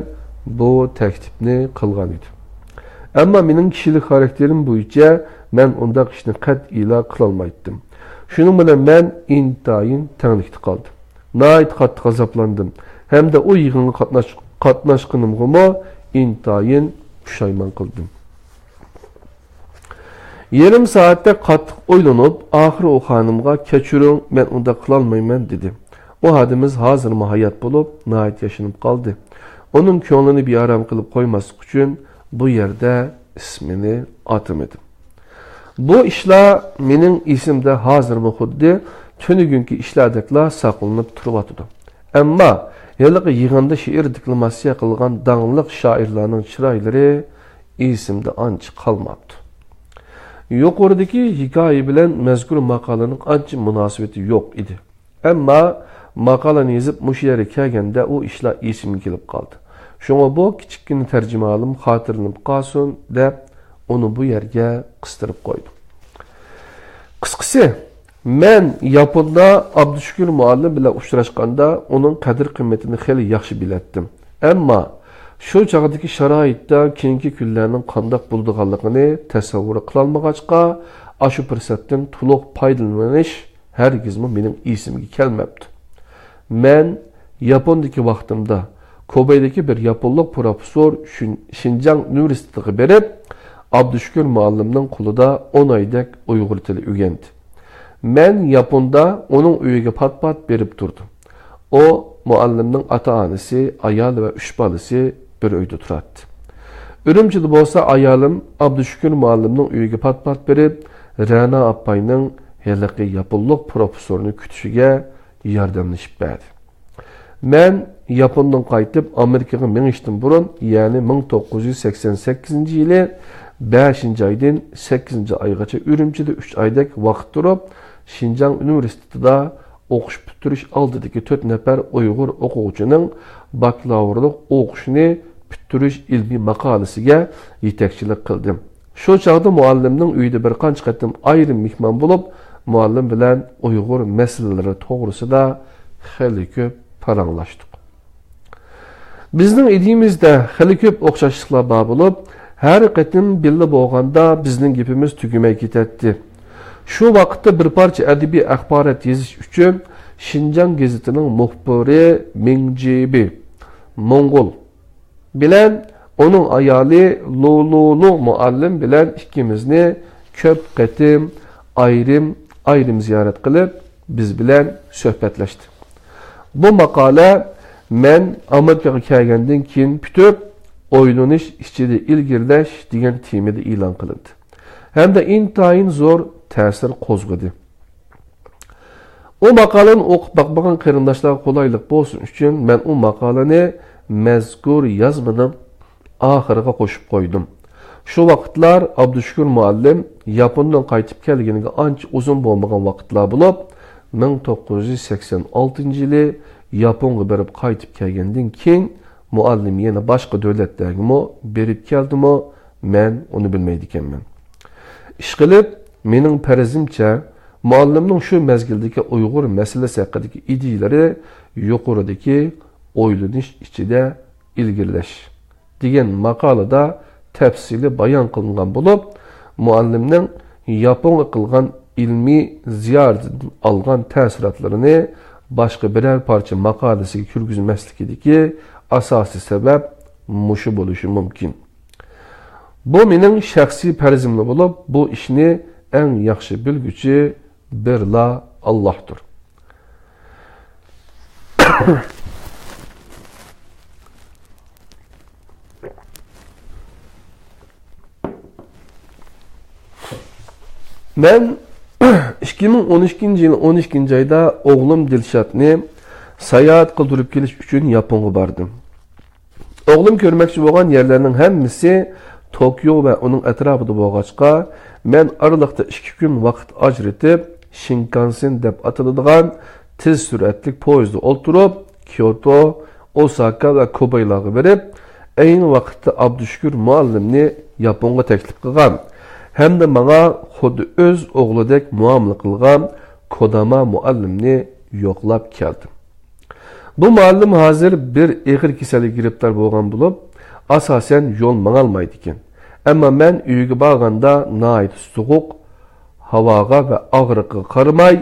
بۇ تەكلىپنى قىلغان ئىدى. ئەمما مېنىڭ كىشىلىك خاراكتېرىم بويىچە مەن ئۇنداق ئىشنى قەتئىيلا قىلالمايتتىم. شۇنىڭ بىلەن مەن ئىنتايىن تەڭلىكتە قالدىم. ناھايىتى قاتتىق ئازابلاندىم ھەمدە ئۇ يىغىنغا قاتناش-، قاتناشقىنىمغىمۇ ئىنتايىن پۇشايمان قىلدىم. يېرىم سائەتتەك قاتتىق ئويلىنىپ، ئاخىرى ئۇ خانىمغا، «كەچۈرۈڭ، مەن ئۇنداق قىلالمايمەن» دېدى. ئۇ ھادىمىز ھازىرمۇ ھايات بولۇپ، ناھايىتى ياشىنىپ قالدى. ئۇنىڭ كۆڭلىنى بىئارام قىلىپ قويماسلىق ئۈچۈن بۇ يەردە ئىسمىنى ئاتىمىدىم. بۇ ئىشلار مېنىڭ ئېسىمدە ھازىرمۇ خۇددى تۈنۈگۈنكى ئىشلاردەكلا ساقلىنىپ تۇرۇۋاتىدۇ. ئەمما ھېلىقى يىغىندا شېئىر دېكلاماتسىيە قىلغان داڭلىق شائىرلارنىڭ چىرايلىرى ئېسىمدە ئانچە قالماپتۇ. يۇقىرىدىكى ھېكايە بىلەن مەزكۇر ماقالىنىڭ ئانچە مۇناسىۋىتى يوق ئىدى. ئەمما ماقالىنى يېزىپ مۇشۇ يەرگە كەلگەندە ئۇ ئىشلار ئېسىمگە كېلىپ قالدى. شۇڭا بۇ كىچىككىنە تەرجىمىھالىم خاتىرىلىنىپ قالسۇن دەپ ئۇنى بۇ يەرگە قىستۇرۇپ قويدۇم. قىسقىسى، مەن ياپوندا ئابدۇشۈكۈر مۇئەللىم بىلەن ئۇچراشقاندا ئۇنىڭ قەدىر-قىممىتىنى خېلى ياخشى بىلەتتىم. ئەمما شۇ چاغدىكى شارائىتتا كېيىنكى كۈنلەرنىڭ قانداق بولىدىغانلىقىنى تەسەۋۋۇر قىلالمىغاچقا، ئاشۇ پۇرسەتتىن تولۇق پايدىلىنىش ھەرگىزمۇ مېنىڭ ئېسىمگە كەلمەپتۇ. مەن ياپوندىكى ۋاقتىمدا كوبەيدىكى بىر ياپونلۇق پروفېسسور شىن-، شىنجاڭ ئۇنىۋېرسىتېتىغا بېرىپ، ئابدۇشۈكۈر مۇئەللىمنىڭ قولىدا ئون ئايدەك ئۇيغۇر تىلى ئۆگەندى. مەن ياپوندا ئۇنىڭ ئۆيىگە پات-پات بېرىپ تۇردۇم. ئۇ مۇئەللىمنىڭ ئاتا-ئانىسى، ئايالى ۋە ئۈچ بالىسى بىر ئۆيدە تۇراتتى. ئۈرۈمچىدە بولسا ئايالىم ئابدۇشۈكۈر مۇئەللىمنىڭ ئۆيىگە پات-پات بېرىپ، رەنا ئاپاينىڭ ھېلىقى ياپونلۇق پروفېسسورنى كۈتۈشىگە ياردەملىشىپ بەردى. مەن ياپوندىن قايتىپ ئامېرىكىغا مېڭىشتىن بۇرۇن، يەنى مىڭ توققۇز يۈز سەكسەن سەككىزىنچى يىلى بەشىنچى ئايدىن سەككىزىنچى ئايغىچە ئۈرۈمچىدە ئۈچ ئايدەك ۋاقىت تۇرۇپ، شىنجاڭ ئۇنىۋېرسىتېتىدا ئوقۇش پۈتتۈرۈش ئالدىدىكى تۆت نەپەر ئۇيغۇر ئوقۇغۇچىنىڭ باكلاۋۇرلۇق ئوقۇشىنى پۈتتۈرۈش ئىلمىي ماقالىسىگە يېتەكچىلىك قىلدىم. شۇ چاغدا مۇئەللىمنىڭ ئۆيىدە بىر قانچە قېتىم ئايرىم مېھمان بولۇپ، مۇئەللىم بىلەن ئۇيغۇر مەسىلىلىرى توغرىسىدا خېلى كۆپ پاراڭلاشتۇق. بىزنىڭ ئىدىيىمىزدە خېلى كۆپ ئوخشاشلىقلار بار بولۇپ، ھەر قېتىم بىللە بولغاندا بىزنىڭ گېپىمىز تۈگىمەي كېتەتتى. شۇ ۋاقىتتا بىر پارچە ئەدەبىي ئاخبارات يېزىش ئۈچۈن شىنجاڭ گېزىتىنىڭ مۇخبىرى مىڭ جىبى، موڭغۇل، بىلەن ئۇنىڭ ئايالى لۇلۇلۇ مۇئەللىم بىلەن ئىككىمىزنى كۆپ قېتىم ئايرىم-ئايرىم زىيارەت قىلىپ، بىز بىلەن سۆھبەتلەشتى. بۇ ماقالە مەن ئامېرىكىغا كەلگەندىن كېيىن پۈتۈپ، «ئويلىنىش ئىچىدە ئىلگىرىلەش» دېگەن تېمىدا ئېلان قىلىندى ھەمدە ئىنتايىن زور تەسىر قوزغىدى. ئۇ ماقالىنى ئوقۇپ باقمىغان قېرىنداشلارغا قولايلىق بولسۇن ئۈچۈن، مەن ئۇ ماقالىنى مەزكۇر يازمىنىڭ ئاخىرىغا قوشۇپ قويدۇم. شۇ ۋاقىتلار ئابدۇشۈكۈر مۇئەللىم ياپوندىن قايتىپ كەلگىنىگە ئانچە ئۇزۇن بولمىغان ۋاقىتلار بولۇپ، مىڭ توققۇز يۈز سەكسەن ئالتىنچى يىلى ياپونغا بېرىپ قايتىپ كەلگەندىن كېيىن، مۇئەللىم يەنە باشقا دۆلەتلەرگىمۇ بېرىپ كەلدىمۇ، مەن ئۇنى بىلمەيدىكەنمەن. ئىشقىلىپ، مېنىڭ پەرىزىمچە، مۇئەللىمنىڭ شۇ مەزگىلدىكى ئۇيغۇر مەسىلىسى ھەققىدىكى ئىدىيىلىرى يۇقىرىدىكى «ئويلىنىش ئىچىدە ئىلگىرىلەش» دېگەن ماقالىدا تەپسىلىي بايان قىلىنغان بولۇپ، مۇئەللىمنىڭ ياپونغا قىلغان ئىلمىي زىيارىتىدىن ئالغان تەسىراتلىرىنى باشقا بىرەر پارچە ماقالىسىگە كىرگۈزمەسلىكىدىكى ئاساسىي سەۋەب مۇشۇ بولۇشى مۇمكىن. بۇ مېنىڭ شەخسىي پەرىزىملا بولۇپ، بۇ ئىشنى ئەڭ ياخشى بىلگۈچى بىرلا ئاللاھتۇر. مەن ئىككى مىڭ ئون ئىككىنچى يىل ئون ئىككىنچى ئايدا ئوغلۇم دىلشاتنى ساياھەت قىلدۇرۇپ كېلىش ئۈچۈن ياپونغا باردىم. ئوغلۇم كۆرمەكچى بولغان يەرلەرنىڭ ھەممىسى توكيو ۋە ئۇنىڭ ئەتراپىدا بولغاچقا، مەن ئارىلىقتا ئىككى كۈن ۋاقىت ئاجرىتىپ، شىنكانسېن دەپ ئاتىلىدىغان تېز سۈرئەتلىك پويىزدا ئولتۇرۇپ، كيوتو، ئوساكا ۋە كوبايلارغا بېرىپ، ئەينى ۋاقىتتا ئابدۇشۈكۈر مۇئەللىمنى ياپونغا تەكلىپ قىلغان ھەمدە ماڭا خۇددى ئۆز ئوغلىدەك مۇئامىلە قىلغان كوداما مۇئەللىمنى يوقلاپ كەلدىم. بۇ مۇئەللىم ھازىر بىر ئېغىر كېسەلگە گىرىپتار بولغان بولۇپ، ئاساسەن يول ماڭالمايدىكەن. ئەمما مەن ئۆيىگە بارغاندا ناھايىتى سوغۇق ھاۋاغا ۋە ئاغرىقىغا قارىماي،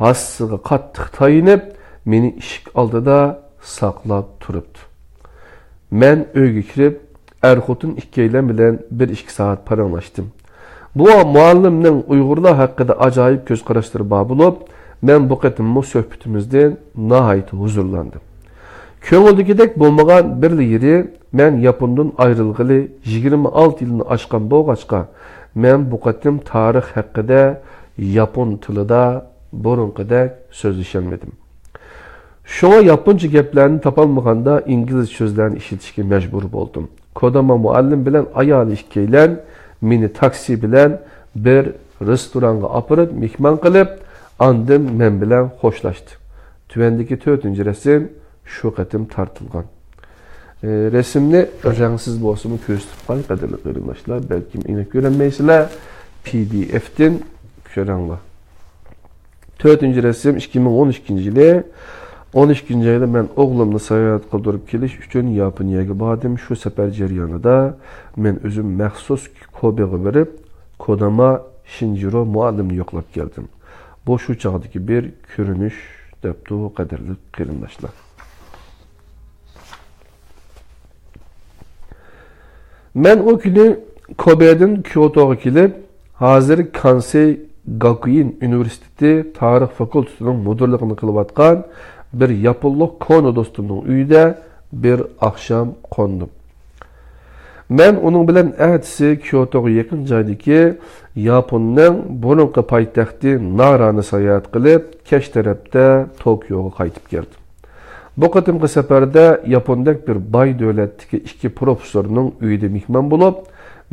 ھاسىسىغا قاتتىق تايىنىپ، مېنى ئىشىك ئالدىدا ساقلاپ تۇرۇپتۇ. مەن ئۆيگە كىرىپ، ئەر-خوتۇن ئىككىيلەن بىلەن بىر ئىككى سائەت پاراڭلاشتىم. بۇ مۇئەللىمنىڭ ئۇيغۇرلار ھەققىدە ئاجايىپ كۆز قاراشلىرى بار بولۇپ، مەن بۇ قېتىممۇ سۆھبىتىمىزدىن ناھايىتى ھۇزۇرلاندىم. كۆڭۈلدىكىدەك بولمىغان بىرلا يېرى، مەن ياپوندىن ئايرىلغىلى يىگىرمە ئالتە يىلنى ئاشقان بولغاچقا، مەن بۇ قېتىم تارىخ ھەققىدە ياپون تىلىدا بۇرۇنقىدەك سۆزلىشەلمىدىم. شۇڭا ياپونچە گەپلەرنى تاپالمىغاندا ئىنگلىز سۆزلەرنى ئىشلىتىشكە مەجبۇر بولدۇم. كوداما مۇئەللىم بىلەن ئايالى ئىككىيلەن مېنى تاكسى بىلەن بىر رېستورانغا ئاپىرىپ مېھمان قىلىپ، ئاندىن مەن بىلەن خوشلاشتى. تۆۋەندىكى تۆتىنچى رەسىم شۇ قېتىم تارتىلغان. ئى، رەسىمنى رەڭسىز بولسىمۇ كۆرسىتىپ قوياي، قەدىرلىك قېرىنداشلار. بەلكىم ئېنىق كۆرەلمەيسىلەر. پى دى ئېفتىن كۆرۈڭلار. تۆتىنچى رەسىم، ئىككى مىڭ ئون ئىككىنچى يىلى. ئون ئىككىنچى ئايدا مەن ئوغلۇمنى ساياھەت قىلدۇرۇپ كېلىش ئۈچۈن ياپونىيەگە باردىم. شۇ سەپەر جەريانىدا مەن ئۆزۈم مەخسۇس كوبېغا بېرىپ، كوداما شىنجىرو مۇئەللىمنى يوقلاپ كەلدىم. بۇ شۇ چاغدىكى بىر كۆرۈنۈش، دەپتۇ، قەدىرلىك قېرىنداشلار. مەن ئۇ كۈنى كوبېدىن كيوتوغا كېلىپ، ھازىر كانسېي گاكۇيىن ئۇنىۋېرسىتېتى تارىخ فاكۇلتېتىنىڭ مۇدىرلىقىنى قىلىۋاتقان بىر ياپونلۇق كونا دوستۇمنىڭ ئۆيىدە بىر ئاخشام قوندۇم. مەن ئۇنىڭ بىلەن ئەتىسى كيوتوغا يېقىن جايدىكى ياپوننىڭ بۇرۇنقى پايتەختى نارانى ساياھەت قىلىپ، كەچ تەرەپتە توكيوغا قايتىپ كەلدىم. بۇ قېتىمقى سەپەردە ياپوندەك بىر باي دۆلەتتىكى ئىككى پروفېسسورنىڭ ئۆيىدە مېھمان بولۇپ،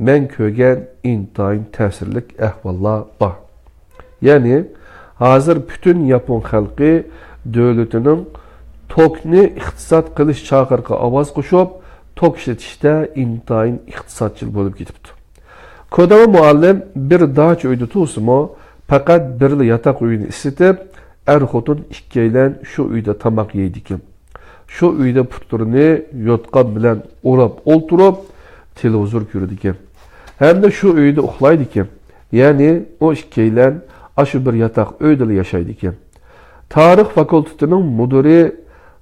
مەن كۆرگەن ئىنتايىن تەسىرلىك ئەھۋاللار بار. يەنى، ھازىر پۈتۈن ياپون خەلقى دۆلىتىنىڭ توكنى ئىقتىساد قىلىش چاقىرىقىغا ئاۋاز قوشۇپ، توك ئىشلىتىشتە ئىنتايىن ئىقتىسادچىل بولۇپ كېتىپتۇ. كوداما مۇئەللىم بىر داچا ئۆيدە تۇرسىمۇ، پەقەت بىرلا ياتاق ئۆينى ئىسسىتىپ، ئەر-خوتۇن ئىككىيلەن شۇ ئۆيدە تاماق يەيدىكەن. شۇ ئۆيدە پۇتلىرىنى يوتقان بىلەن ئوراپ ئولتۇرۇپ، تېلېۋىزور كۆرىدىكەن. ھەمدە شۇ ئۆيدە ئۇخلايدىكەن. يەنى ئۇ ئىككىيلەن ئاشۇ بىر ياتاق ئۆيدىلا ياشايدىكەن. تارىخ فاكۇلتېتىنىڭ مۇدىرى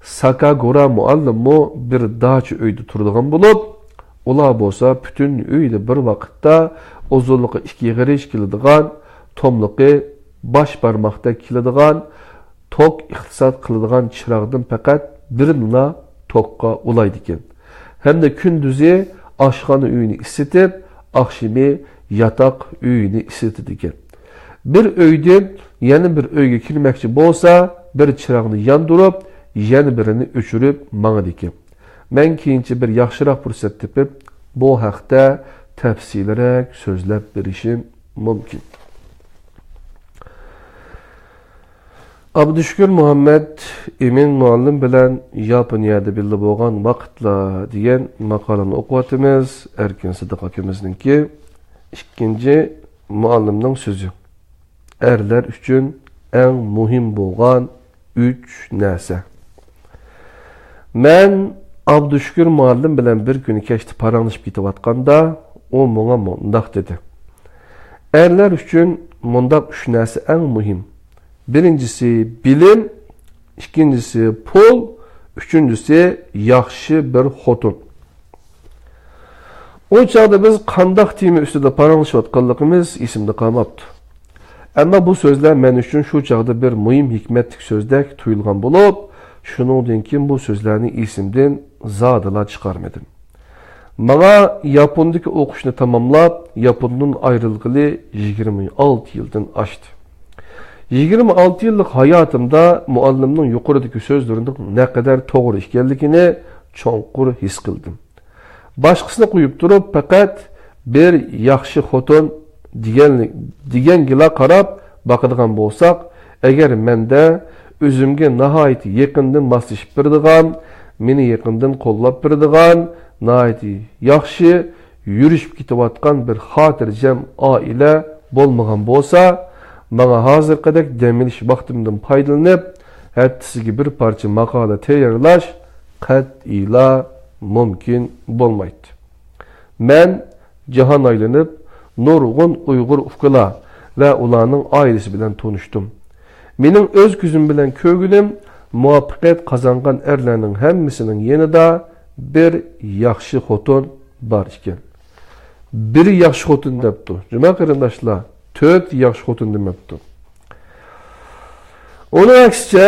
ساكاگۇرا مۇئەللىممۇ بىر داچا ئۆيدە تۇرىدىغان بولۇپ، ئۇلار بولسا پۈتۈن ئۆيدە بىر ۋاقىتتا ئۇزۇنلۇقى ئىككى غېرىچ كېلىدىغان، توملۇقى باش بارماقتەك كېلىدىغان، توك ئىقتىساد قىلىدىغان چىراغدىن پەقەت بىرىنىلا توكقا ئۇلايدىكەن. ھەمدە كۈندۈزى ئاشخانا ئۆيىنى ئىسسىتىپ، ئاخشىمى ياتاق ئۆيىنى ئىسسىتىدىكەن. بىر ئۆيدىن يەنە بىر ئۆيگە كىرمەكچى بولسا، بىر چىراغنى ياندۇرۇپ، يەنە بىرىنى ئۆچۈرۈپ ماڭىدىكەن. مەن كېيىنچە بىر ياخشىراق پۇرسەت تېپىپ، بۇ ھەقتە تەپسىلىيرەك سۆزلەپ بېرىشىم مۇمكىن. ئابدۇشۈكۈر مۇھەممەد ئىمىن مۇئەللىم بىلەن ياپونىيەدە بىللە بولغان ۋاقىتلار دېگەن ماقالىنى ئوقۇۋاتىمىز. ئەركىن سىدىق ئاكىمىزنىڭكى ئىككىنچى مۇئەللىمنىڭ سۆزى. ئەرلەر ئۈچۈن ئەڭ مۇھىم بولغان ئۈچ نەرسە. مەن ئابدۇشۈكۈر مۇئەللىم بىلەن بىر كۈنى كەچتە پاراڭلىشىپ كېتىۋاتقاندا، ئۇ ماڭا مۇنداق دېدى: «ئەرلەر ئۈچۈن مۇنداق ئۈچ نەرسە ئەڭ مۇھىم. بىرىنچىسى بىلىم، ئىككىنچىسى پۇل، ئۈچىنچىسى ياخشى بىر خوتۇن.» ئۇ چاغدا بىز قانداق تېما ئۈستىدە پاراڭلىشىۋاتقانلىقىمىز ئېسىمدە قالماپتۇ. ئەمما بۇ سۆزلەر مەن ئۈچۈن شۇ چاغدا بىر مۇھىم ھېكمەتلىك سۆزدەك تۇيۇلغان بولۇپ، شۇنىڭدىن كېيىن بۇ سۆزلەرنى ئېسىمدىن زادىلا چىقارمىدىم. ماڭا ياپوندىكى ئوقۇشنى تاماملاپ، ياپوندىن ئايرىلغىلى يىگىرمە ئالتە يىلدىن ئاشتى. يىگىرمە ئالتە يىللىق ھاياتىمدا مۇئەللىمنىڭ يۇقىرىدىكى سۆزلىرىنىڭ نەقەدەر توغرا ئىكەنلىكىنى چوڭقۇر ھېس قىلدىم. باشقىسىنى قويۇپ تۇرۇپ، پەقەت بىر ياخشى خوتۇن دېگەن، دېگەنگىلا قاراپ باقىدىغان بولساق، ئەگەر مەندە ئۆزۈمگە ناھايىتى يېقىندىن ماسلىشىپ بېرىدىغان، مېنى يېقىندىن قوللاپ بېرىدىغان، ناھايىتى ياخشى يۈرۈشۈپ كېتىۋاتقان بىر خاتىرجەم ئائىلە بولمىغان بولسا، ماڭا ھازىرقىدەك دەم ئېلىش ۋاقتىمدىن پايدىلىنىپ، ھەپتىسىگە بىر پارچە ماقالە تەييارلاش قەتئىيلا مۇمكىن بولمايتتى. مەن جاھان ئايلىنىپ، نۇرغۇن ئۇيغۇر ئۇكىلار ۋە ئۇلارنىڭ ئائىلىسى بىلەن تونۇشتۇم. مېنىڭ ئۆز كۆزۈم بىلەن كۆرگىنىم، مۇۋەپپەقىيەت قازانغان ئەرلەرنىڭ ھەممىسىنىڭ يېنىدا بىر ياخشى خوتۇن بار ئىكەن. بىر ياخشى خوتۇن دەپتۇ. جۇما قېرىنداشلار، تۆت ياخشى خوتۇن دېمەپتۇ. ئۇنىڭ ئەكسىچە،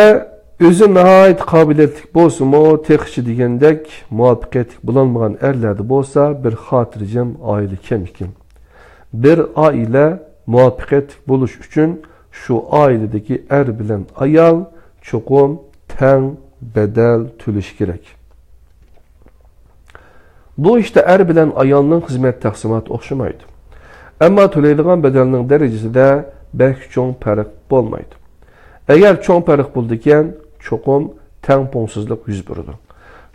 ئۆزى ناھايىتى قابىلىيەتلىك بولسىمۇ، تېخىچە دېگەندەك مۇۋەپپەقىيەتلىك بولالمىغان ئەرلەردە بولسا بىر خاتىرجەم ئائىلە كەم ئىكەن. بىر ئائىلە مۇۋەپپەقىيەتلىك بولۇش ئۈچۈن شۇ ئائىلىدىكى ئەر بىلەن ئايال چوقۇم تەڭ بەدەل تۆلىشى كېرەك. بۇ ئىشتا ئەر بىلەن ئايالنىڭ خىزمەت تەقسىماتى ئوخشىمايدۇ. ئەمما تۆلەيدىغان بەدەلنىڭ دەرىجىسىدە بەك چوڭ پەرق بولمايدۇ. ئەگەر چوڭ پەرق بولىدىكەن، چوقۇم تەڭپۇڭسىزلىق يۈز بېرىدۇ.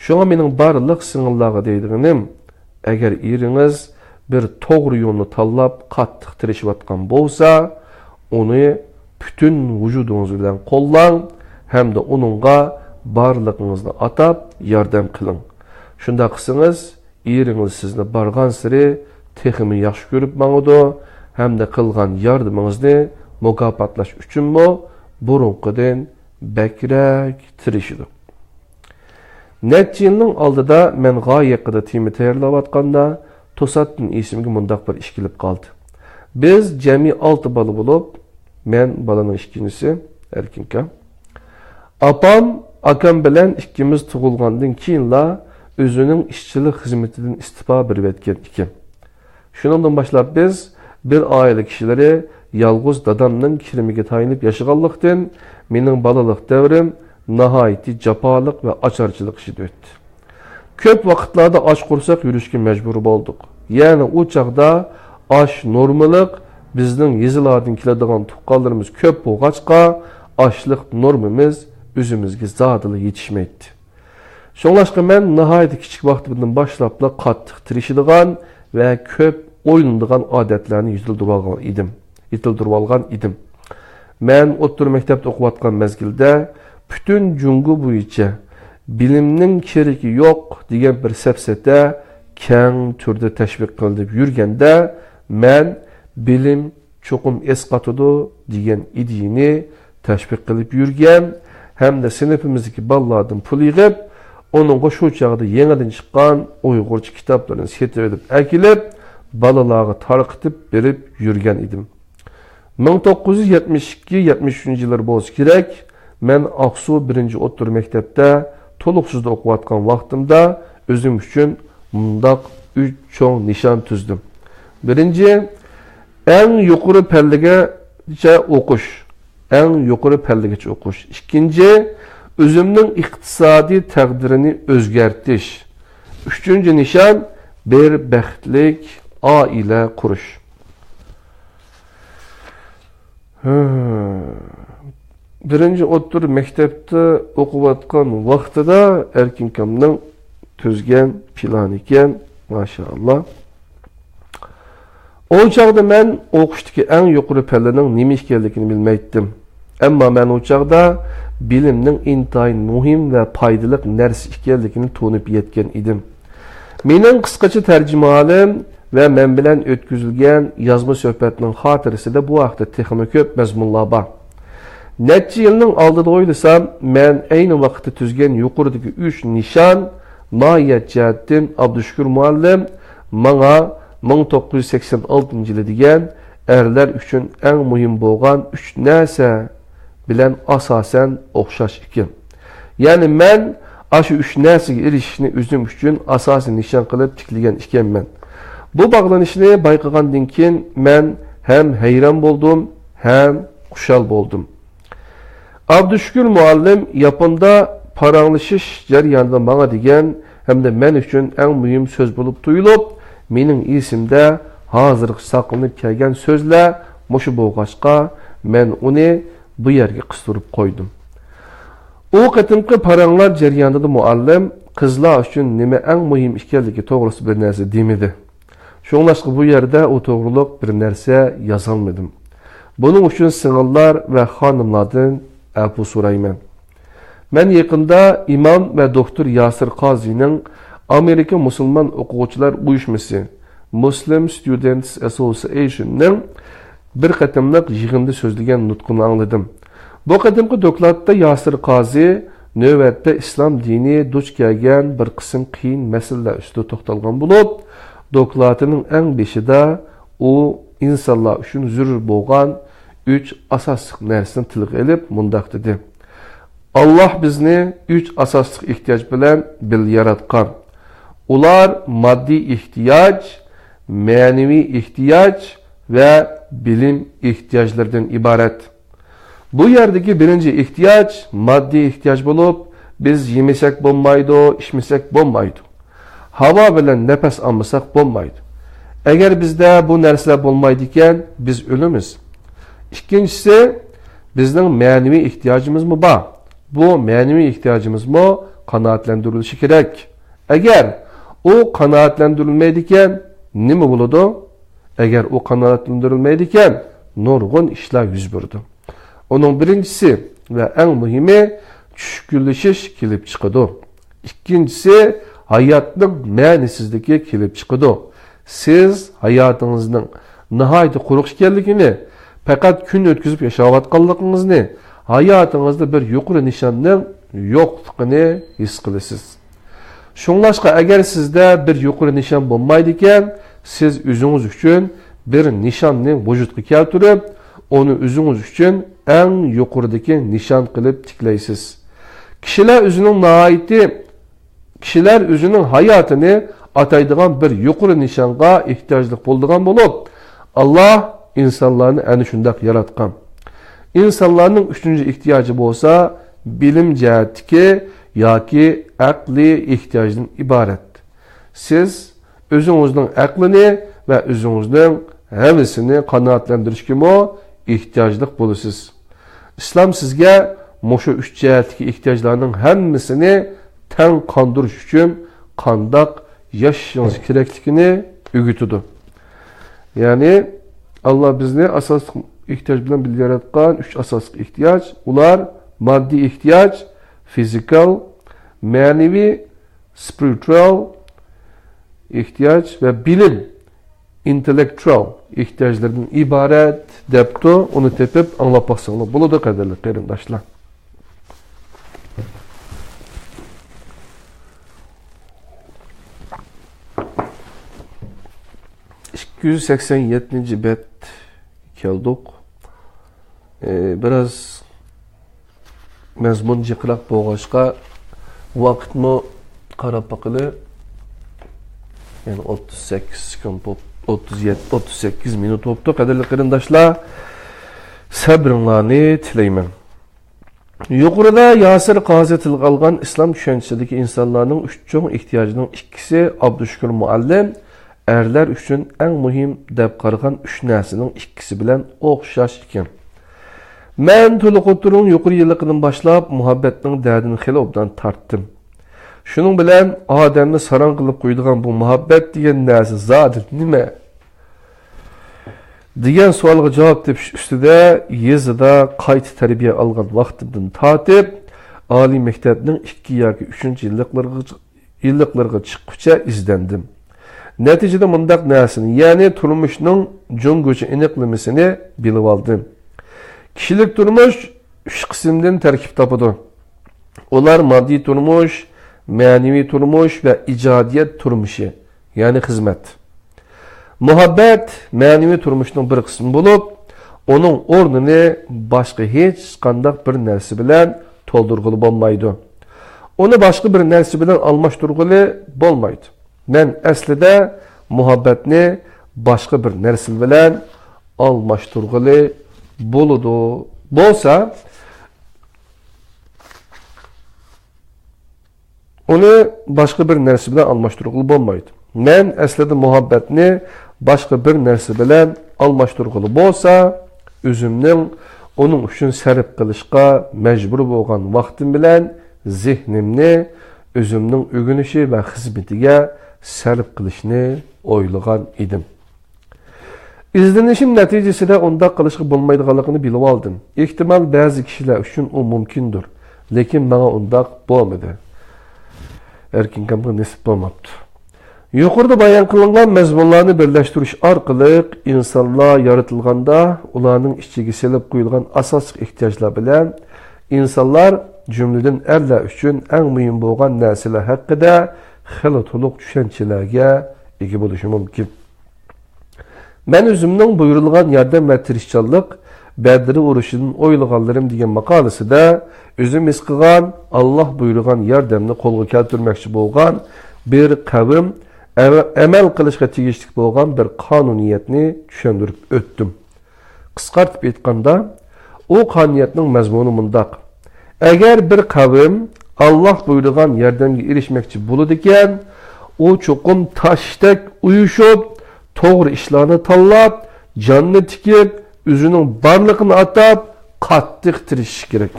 شۇڭا مېنىڭ بارلىق سىڭىللارغا دەيدىغىنىم، ئەگەر ئېرىڭىز بىر توغرا يولنى تاللاپ قاتتىق تىرىشىۋاتقان بولسا، ئۇنى پۈتۈن ۋۇجۇدىڭىز بىلەن قوللاڭ ھەمدە ئۇنىڭغا بارلىقىڭىزنى ئاتاپ ياردەم قىلىڭ. شۇنداق قىلسىڭىز، ئېرىڭىز سىزنى بارغانسېرى تېخىمۇ ياخشى كۆرۈپ ماڭىدۇ ھەمدە قىلغان ياردىمىڭىزنى مۇكاپاتلاش ئۈچۈنمۇ بۇرۇنقىدىن بەكرەك تىرىشىدۇ. نەچچە يىلنىڭ ئالدىدا مەن غايە ھەققىدە تېما تەييارلاۋاتقاندا، توساتتىن ئېسىمگە مۇنداق بىر ئىش كېلىپ قالدى. بىز جەمئىي ئالتە بالا بولۇپ، مەن بالىنىڭ ئىككىنچىسى، ئەركىنكام. ئاپام، ئاكام بىلەن ئىككىمىز تۇغۇلغاندىن كېيىنلا ئۆزىنىڭ ئىشچىلىق خىزمىتىدىن ئىستېپا بېرىۋەتكەن ئىكەن. شۇنىڭدىن باشلاپ بىز بىر ئائىلە كىشىلىرى يالغۇز دادامنىڭ كىرىمىگە تايىنىپ ياشىغانلىقتىن، مېنىڭ بالىلىق دەۋرىم ناھايىتى جاپالىق ۋە ئاچارچىلىق ئىچىدە ئۆتتى. كۆپ ۋاقىتلاردا ئاچ قورساق يۈرۈشكە مەجبۇر بولدۇق. يەنى ئۇ چاغدا ئاش نورمىلىق، بىزنىڭ يېزىلاردىن كېلىدىغان تۇغقانلىرىمىز كۆپ بولغاچقا، ئاشلىق نورمىمىز ئۆزىمىزگە زادىلا يېتىشمەيتتى. شۇڭلاشقا مەن ناھايىتى كىچىك ۋاقتىمدىن باشلاپلا قاتتىق تىرىشىدىغان ۋە كۆپ ئويلىنىدىغان ئادەتلەرنى يېتىلدۈرۈۋالغان ئىدىم. يېتىلدۈرۈۋالغان ئىدىم. مەن ئوتتۇرا مەكتەپتە ئوقۇۋاتقان مەزگىلدە پۈتۈن جۇڭگو بويىچە بىلىمنىڭ كېرىكى يوق دېگەن بىر سەپسەتە كەڭ تۈردە تەشۋىق قىلىنىپ يۈرگەندە، مەن بىلىم چوقۇم ئەسقاتىدۇ دېگەن ئىدىيىنى تەشۋىق قىلىپ يۈرگەن ھەمدە سىنىپىمىزدىكى بالىلاردىن پۇل يىغىپ، ئۇنىڭغا شۇ چاغدا يېڭىدىن چىققان ئۇيغۇرچە كىتابلىرىنى سېتىۋېلىپ ئەكېلىپ، بالىلارغا تارقىتىپ بېرىپ يۈرگەن ئىدىم. مىڭ توققۇز يۈز يەتمىش ئىككى يەتمىش ئۈچىنچى يىللار بولسا كېرەك، مەن ئاقسۇ بىرىنچى ئوتتۇرا مەكتەپتە تولۇقسىزدا ئوقۇۋاتقان ۋاقتىمدا ئۆزۈم ئۈچۈن مۇنداق ئۈچ چوڭ نىشان تۈزدۈم. بىرىنچى، ئەڭ يۇقىرى پەللىگىچە ئوقۇش. ئەڭ يۇقىرى پەللىگىچە ئوقۇش. ئىككىنچى، ئۆزۈمنىڭ ئىقتىسادىي تەقدىرىنى ئۆزگەرتىش. ئۈچىنچى نىشان، بىر بەختلىك ئائىلە قۇرۇش. ھە. بىرىنچى ئوتتۇرا مەكتەپتە ئوقۇۋاتقان ۋاقتىدا ئەركىنكامنىڭ تۈزگەن پىلانى ئىكەن، ماشائاللا. ئۇ چاغدا مەن ئوقۇشتىكى ئەڭ يۇقىرى پەللىنىڭ نېمە ئىكەنلىكىنى بىلمەيتتىم. ئەمما مەن ئۇ چاغدا بىلىمنىڭ ئىنتايىن مۇھىم ۋە پايدىلىق نەرسە ئىكەنلىكىنى تونۇپ يەتكەن ئىدىم. مېنىڭ قىسقىچە تەرجىمىھالىم ۋە مەن بىلەن ئۆتكۈزۈلگەن يازما سۆھبەتنىڭ خاتىرىسىدە بۇ ھەقتە تېخىمۇ كۆپ مەزمۇنلار بار. نەچچە يىلنىڭ ئالدىدا ئويلىسام، مەن ئەينى ۋاقىتتا تۈزگەن يۇقىرىدىكى ئۈچ نىشان ماھىيەت جەھەتتىن ئابدۇشۈكۈر مۇئەللىم ماڭا مىڭ توققۇز يۈز سەكسەن ئالتىنچى يىلى دېگەن ئەرلەر ئۈچۈن ئەڭ مۇھىم بولغان ئۈچ نەرسە بىلەن ئاساسەن ئوخشاش ئىكەن. يەنى مەن ئاشۇ ئۈچ نەرسىگە ئېرىشىشنى ئۆزۈم ئۈچۈن ئاساسىي نىشان قىلىپ تىكلىگەن ئىكەنمەن. بۇ باغلىنىشنى بايقىغاندىن كېيىن مەن ھەم ھەيران بولدۇم، ھەم خۇشال بولدۇم. ئابدۇشۈكۈر مۇئەللىم ياپوندا پاراڭلىشىش جەريانىدا ماڭا دېگەن ھەمدە مەن ئۈچۈن ئەڭ مۇھىم سۆز بولۇپ تۇيۇلۇپ، مېنىڭ ئېسىمدە ھازىرغىچە ساقلىنىپ كەلگەن سۆزلەر مۇشۇ بولغاچقا، مەن ئۇنى بۇ يەرگە قىستۇرۇپ قويدۇم. ئۇ قېتىمقى پاراڭلار جەريانىدا مۇئەللىم قىزلار ئۈچۈن نېمە ئەڭ مۇھىم ئىكەنلىكى توغرىسىدا بىر نەرسە دېمىدى. شۇڭلاشقا بۇ يەردە ئۇ توغرۇلۇق بىر نەرسە يازالمىدىم. بۇنىڭ ئۈچۈن سىڭىللار ۋە خانىملاردىن ئەپۇ سورايمەن. مەن يېقىندا ئىمام ۋە دوكتور ياسىر قازىنىڭ ئامېرىكا مۇسۇلمان ئوقۇغۇچىلار ئۇيۇشمىسى، Muslim Students Association نىڭ بىر قېتىملىق يىغىندا سۆزلىگەن نۇتقىنى ئاڭلىدىم. بۇ قېتىمقى دوكلاتتا ياسىر قازى نۆۋەتتە ئىسلام دىنى دۇچ كەلگەن بىر قىسىم قىيىن مەسىلىلەر ئۈستىدە توختالغان بولۇپ، دوكلاتىنىڭ ئەڭ بېشىدا ئۇ ئىنسانلار ئۈچۈن زۆرۈر بولغان ئۈچ ئاساسلىق نەرسىنى تىلغا ئېلىپ مۇنداق دېدى: «ئاللاھ بىزنى ئۈچ ئاساسلىق ئېھتىياج بىلەن بىللە ياراتقان. ئۇلار ماددىي ئېھتىياج، مەنىۋى ئېھتىياج ۋە بىلىم ئېھتىياجلىرىدىن ئىبارەت.» بۇ يەردىكى بىرىنچى ئېھتىياج ماددىي ئېھتىياج بولۇپ، بىز يېمىسەك بولمايدۇ، ئىچمىسەك بولمايدۇ. ھاۋا بىلەن نەپەس ئالمىساق بولمايدۇ. ئەگەر بىزدە بۇ نەرسىلەر بولمايدىكەن، بىز ئۆلىمىز. ئىككىنچىسى، بىزنىڭ مەنىۋى ئېھتىياجىمىزمۇ بار. بۇ مەنىۋى ئېھتىياجىمىزمۇ قانائەتلەندۈرۈلۈشى كېرەك. ئەگەر ئۇ قانائەتلەندۈرۈلمەيدىكەن، نېمە بولىدۇ؟ ئەگەر ئۇ قانائەتلەندۈرۈلمەيدىكەن، نۇرغۇن ئىشلار يۈز بېرىدۇ. ئۇنىڭ بىرىنچىسى ۋە ئەڭ مۇھىمى، چۈشكۈنلىشىش كېلىپ چىقىدۇ. ئىككىنچىسى، ھاياتنىڭ مەنىسىزلىكى كېلىپ چىقىدۇ. سىز ھاياتىڭىزنىڭ ناھايىتى قۇرۇق ئىكەنلىكىنى، پەقەت كۈن ئۆتكۈزۈپ ياشاۋاتقانلىقىڭىزنى، ھاياتىڭىزدا بىر يۇقىرى نىشاننىڭ يوقلۇقىنى ھېس قىلىسىز. شۇڭلاشقا، ئەگەر سىزدە بىر يۇقىرى نىشان بولمايدىكەن، سىز ئۆزىڭىز ئۈچۈن بىر نىشاننى ۋۇجۇدقا كەلتۈرۈپ، ئۇنى ئۆزىڭىز ئۈچۈن ئەڭ يۇقىرىدىكى نىشان قىلىپ تىكلەيسىز. كىشىلەر ئۆزىنىڭ ناھايىتى، كىشىلەر ئۆزىنىڭ ھاياتىنى ئاتايدىغان بىر يۇقىرى نىشانغا ئېھتىياجلىق بولىدىغان بولۇپ، ئاللاھ ئىنسانلارنى ئەنە شۇنداق ياراتقان. ئىنسانلارنىڭ ئۈچىنچى ئېھتىياجى بولسا بىلىم جەھەتتىكى ياكى ئەقلىي ئېھتىياجدىن ئىبارەت. سىز ئۆزىڭىزنىڭ ئەقلىنى ۋە ئۆزىڭىزنىڭ ھەۋىسىنى قانائەتلەندۈرۈشكىمۇ ئېھتىياجلىق بولىسىز. ئىسلام سىزگە مۇشۇ ئۈچ جەھەتتىكى ئېھتىياجلارنىڭ ھەممىسىنى تەڭ قاندۇرۇش ئۈچۈن قانداق ياشىشىڭىز كېرەكلىكىنى ئۆگىتىدۇ. يەنى، ئاللاھ بىزنى ئاساسلىق ئېھتىياج بىلەن بىللە ياراتقان. ئۈچ ئاساسلىق ئېھتىياج، ئۇلار ماددىي ئېھتىياج، فىزىكال، مەنىۋى، spiritual ئېھتىياج ۋە بىلىم، intellectual ئېھتىياجلىرىدىن ئىبارەت، دەپتۇ. ئۇنى تېپىپ ئاڭلاپ باقساڭلار بولىدۇ، قەدىرلىك قېرىنداشلار. ئىككى يۈز سەكسەن يەتتىنچى بەت كەلدۇق. ئى، بىراز مەزمۇن جىقراق بولغاچقا، ۋاقىتمۇ قاراپ باقىلى. يەنى ئوتتۇز سەككىز سېكۇنت بوپ-، ئوتتۇز يەتتە، ئوتتۇز سەككىز مىنۇت بوپتۇ. قەدىرلىك قېرىنداشلار، سەبرىڭلارنى تىلەيمەن. يۇقىرىدا ياسىر قازى تىلغا ئالغان ئىسلام چۈشەنچىسىدىكى ئىنسانلارنىڭ ئۈچ چوڭ ئېھتىياجىنىڭ ئىككىسى ئابدۇشۈكۈر مۇئەللىم ئەرلەر ئۈچۈن ئەڭ مۇھىم دەپ قارىغان ئۈچ نەرسىنىڭ ئىككىسى بىلەن ئوخشاش ئىكەن. مەن تولۇق ئوتتۇرىنىڭ يۇقىرى يىللىقىدىن باشلاپ مۇھەببەتنىڭ دەردىنى خېلى ئوبدان تارتتىم. شۇنىڭ بىلەن ئادەمنى ساراڭ قىلىپ قويىدىغان بۇ مۇھەببەت دېگەن نەرسە زادى نېمە؟ دېگەن سوئالغا جاۋاب تېپىش ئۈستىدە يېزىدا قايتا تەربىيە ئالغان ۋاقتىمدىن تارتىپ، ئالىي مەكتەپنىڭ ئىككى ياكى ئۈچىنچى يىللىقلىرىغىچە، يىللىقلىرىغا چىققۇچە ئىزدەندىم. نەتىجىدە مۇنداق نەرسىنى، يەنى تۇرمۇشنىڭ جۇڭگوچە ئېنىقلىمىسىنى بىلىۋالدىم. كىشىلىك تۇرمۇش ئۈچ قىسىمدىن تەركىب تاپىدۇ. ئۇلار ماددىي تۇرمۇش، مەنىۋى تۇرمۇش ۋە ئىجادىيەت تۇرمۇشى، يەنى خىزمەت. مۇھەببەت مەنىۋى تۇرمۇشنىڭ بىر قىسمى بولۇپ، ئۇنىڭ ئورنىنى باشقا ھېچقانداق بىر نەرسە بىلەن تولدۇرغىلى بولمايدۇ. ئۇنى باشقا بىر نەرسە بىلەن ئالماشتۇرغىلى بولمايدۇ. مەن ئەسلىدە مۇھەببەتنى باشقا بىر نەرسە بىلەن ئالماشتۇرغىلى بولىدۇ. بولسا، ئۇنى باشقا بىر نەرسە بىلەن ئالماشتۇرغىلى بولمايدۇ. مەن ئەسلىدە مۇھەببەتنى باشقا بىر نەرسە بىلەن ئالماشتۇرغىلى بولسا، ئۆزۈمنىڭ ئۇنىڭ ئۈچۈن سەرپ قىلىشقا مەجبۇر بولغان ۋاقتىم بىلەن زېھنىمنى ئۆزۈمنىڭ ئۆگىنىشى ۋە خىزمىتىگە سەرپ قىلىشنى ئويلىغان ئىدىم. ئىزدىنىشىم نەتىجىسىدە ئۇنداق قىلىشقا بولمايدىغانلىقىنى بىلىۋالدىم. ئېھتىمال، بەزى كىشىلەر ئۈچۈن ئۇ مۇمكىندۇر، لېكىن ماڭا ئۇنداق بولمىدى. ئەركىنكامغا نېسىپ بولماپتۇ. يۇقىرىدا بايان قىلىنغان مەزمۇنلارنى بىرلەشتۈرۈش ئارقىلىق ئىنسانلار يارىتىلغاندا ئۇلارنىڭ ئىچىگە سېلىپ قويۇلغان ئاساسلىق ئېھتىياجلار بىلەن ئىنسانلار، جۈملىدىن ئەرلەر ئۈچۈن ئەڭ مۇھىم بولغان نەرسىلەر ھەققىدە خېلى تولۇق چۈشەنچىلەرگە ئىگە بولۇشى مۇمكىن. مەن ئۆزۈمنىڭ بۇيرۇلغان ياردەم ۋە تىرىشچانلىق بەدرى ئۇرۇشىدىن ئويلىغانلىرىم دېگەن ماقالىسىدە ئۆزۈم ھېس قىلغان، ئاللاھ بۇيرۇغان ياردەمنى قولغا كەلتۈرمەكچى بولغان بىر قەۋم ئەمە-، ئەمەل قىلىشقا تېگىشلىك بولغان بىر قانۇنىيەتنى چۈشەندۈرۈپ ئۆتتۈم. قىسقارتىپ ئېيتقاندا، ئۇ قانۇنىيەتنىڭ مەزمۇنى مۇنداق: ئەگەر بىر قەۋم ئاللاھ بۇيرۇغان ياردەمگە ئېرىشمەكچى بولىدىكەن، ئۇ چوقۇم تاشتەك ئۇيۇشۇپ، توغرا ئىشلارنى تاللاپ، جاننى تىكىپ، ئۆزىنىڭ بارلىقىنى ئاتاپ، قاتتىق تىرىشىشى كېرەك.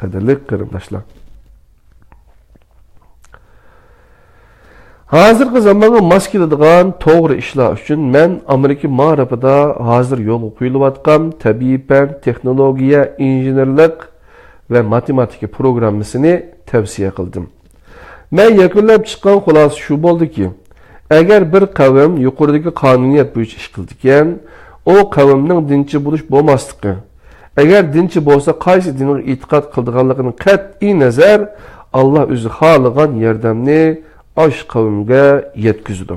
قەدىرلىك قېرىنداشلار! ھازىرقى زامانغا ماس كېلىدىغان توغرا ئىشلار ئۈچۈن مەن ئامېرىكا مائارىپىدا ھازىر يولغا قويۇلۇۋاتقان تەبىئىي پەن، تېخنولوگىيە، ئىنژېنېرلىق ۋە ماتېماتىكا پروگراممىسىنى تەۋسىيە قىلدىم. مەن يەكۈنلەپ چىققان خۇلاسە شۇ بولدىكى، ئەگەر بىر قەۋم يۇقىرىدىكى قانۇنىيەت بويىچە ئىش قىلىدىكەن، ئۇ قەۋمنىڭ دىنچى بولۇش بولماسلىقى، ئەگەر دىنچى بولسا، قايسى دىنغا ئېتىقاد قىلىدىغانلىقىدىن قەتئىينەزەر، ئاللاھ ئۆزى خالىغان ياردەمنى ئاشۇ قەۋمگە يەتكۈزىدۇ.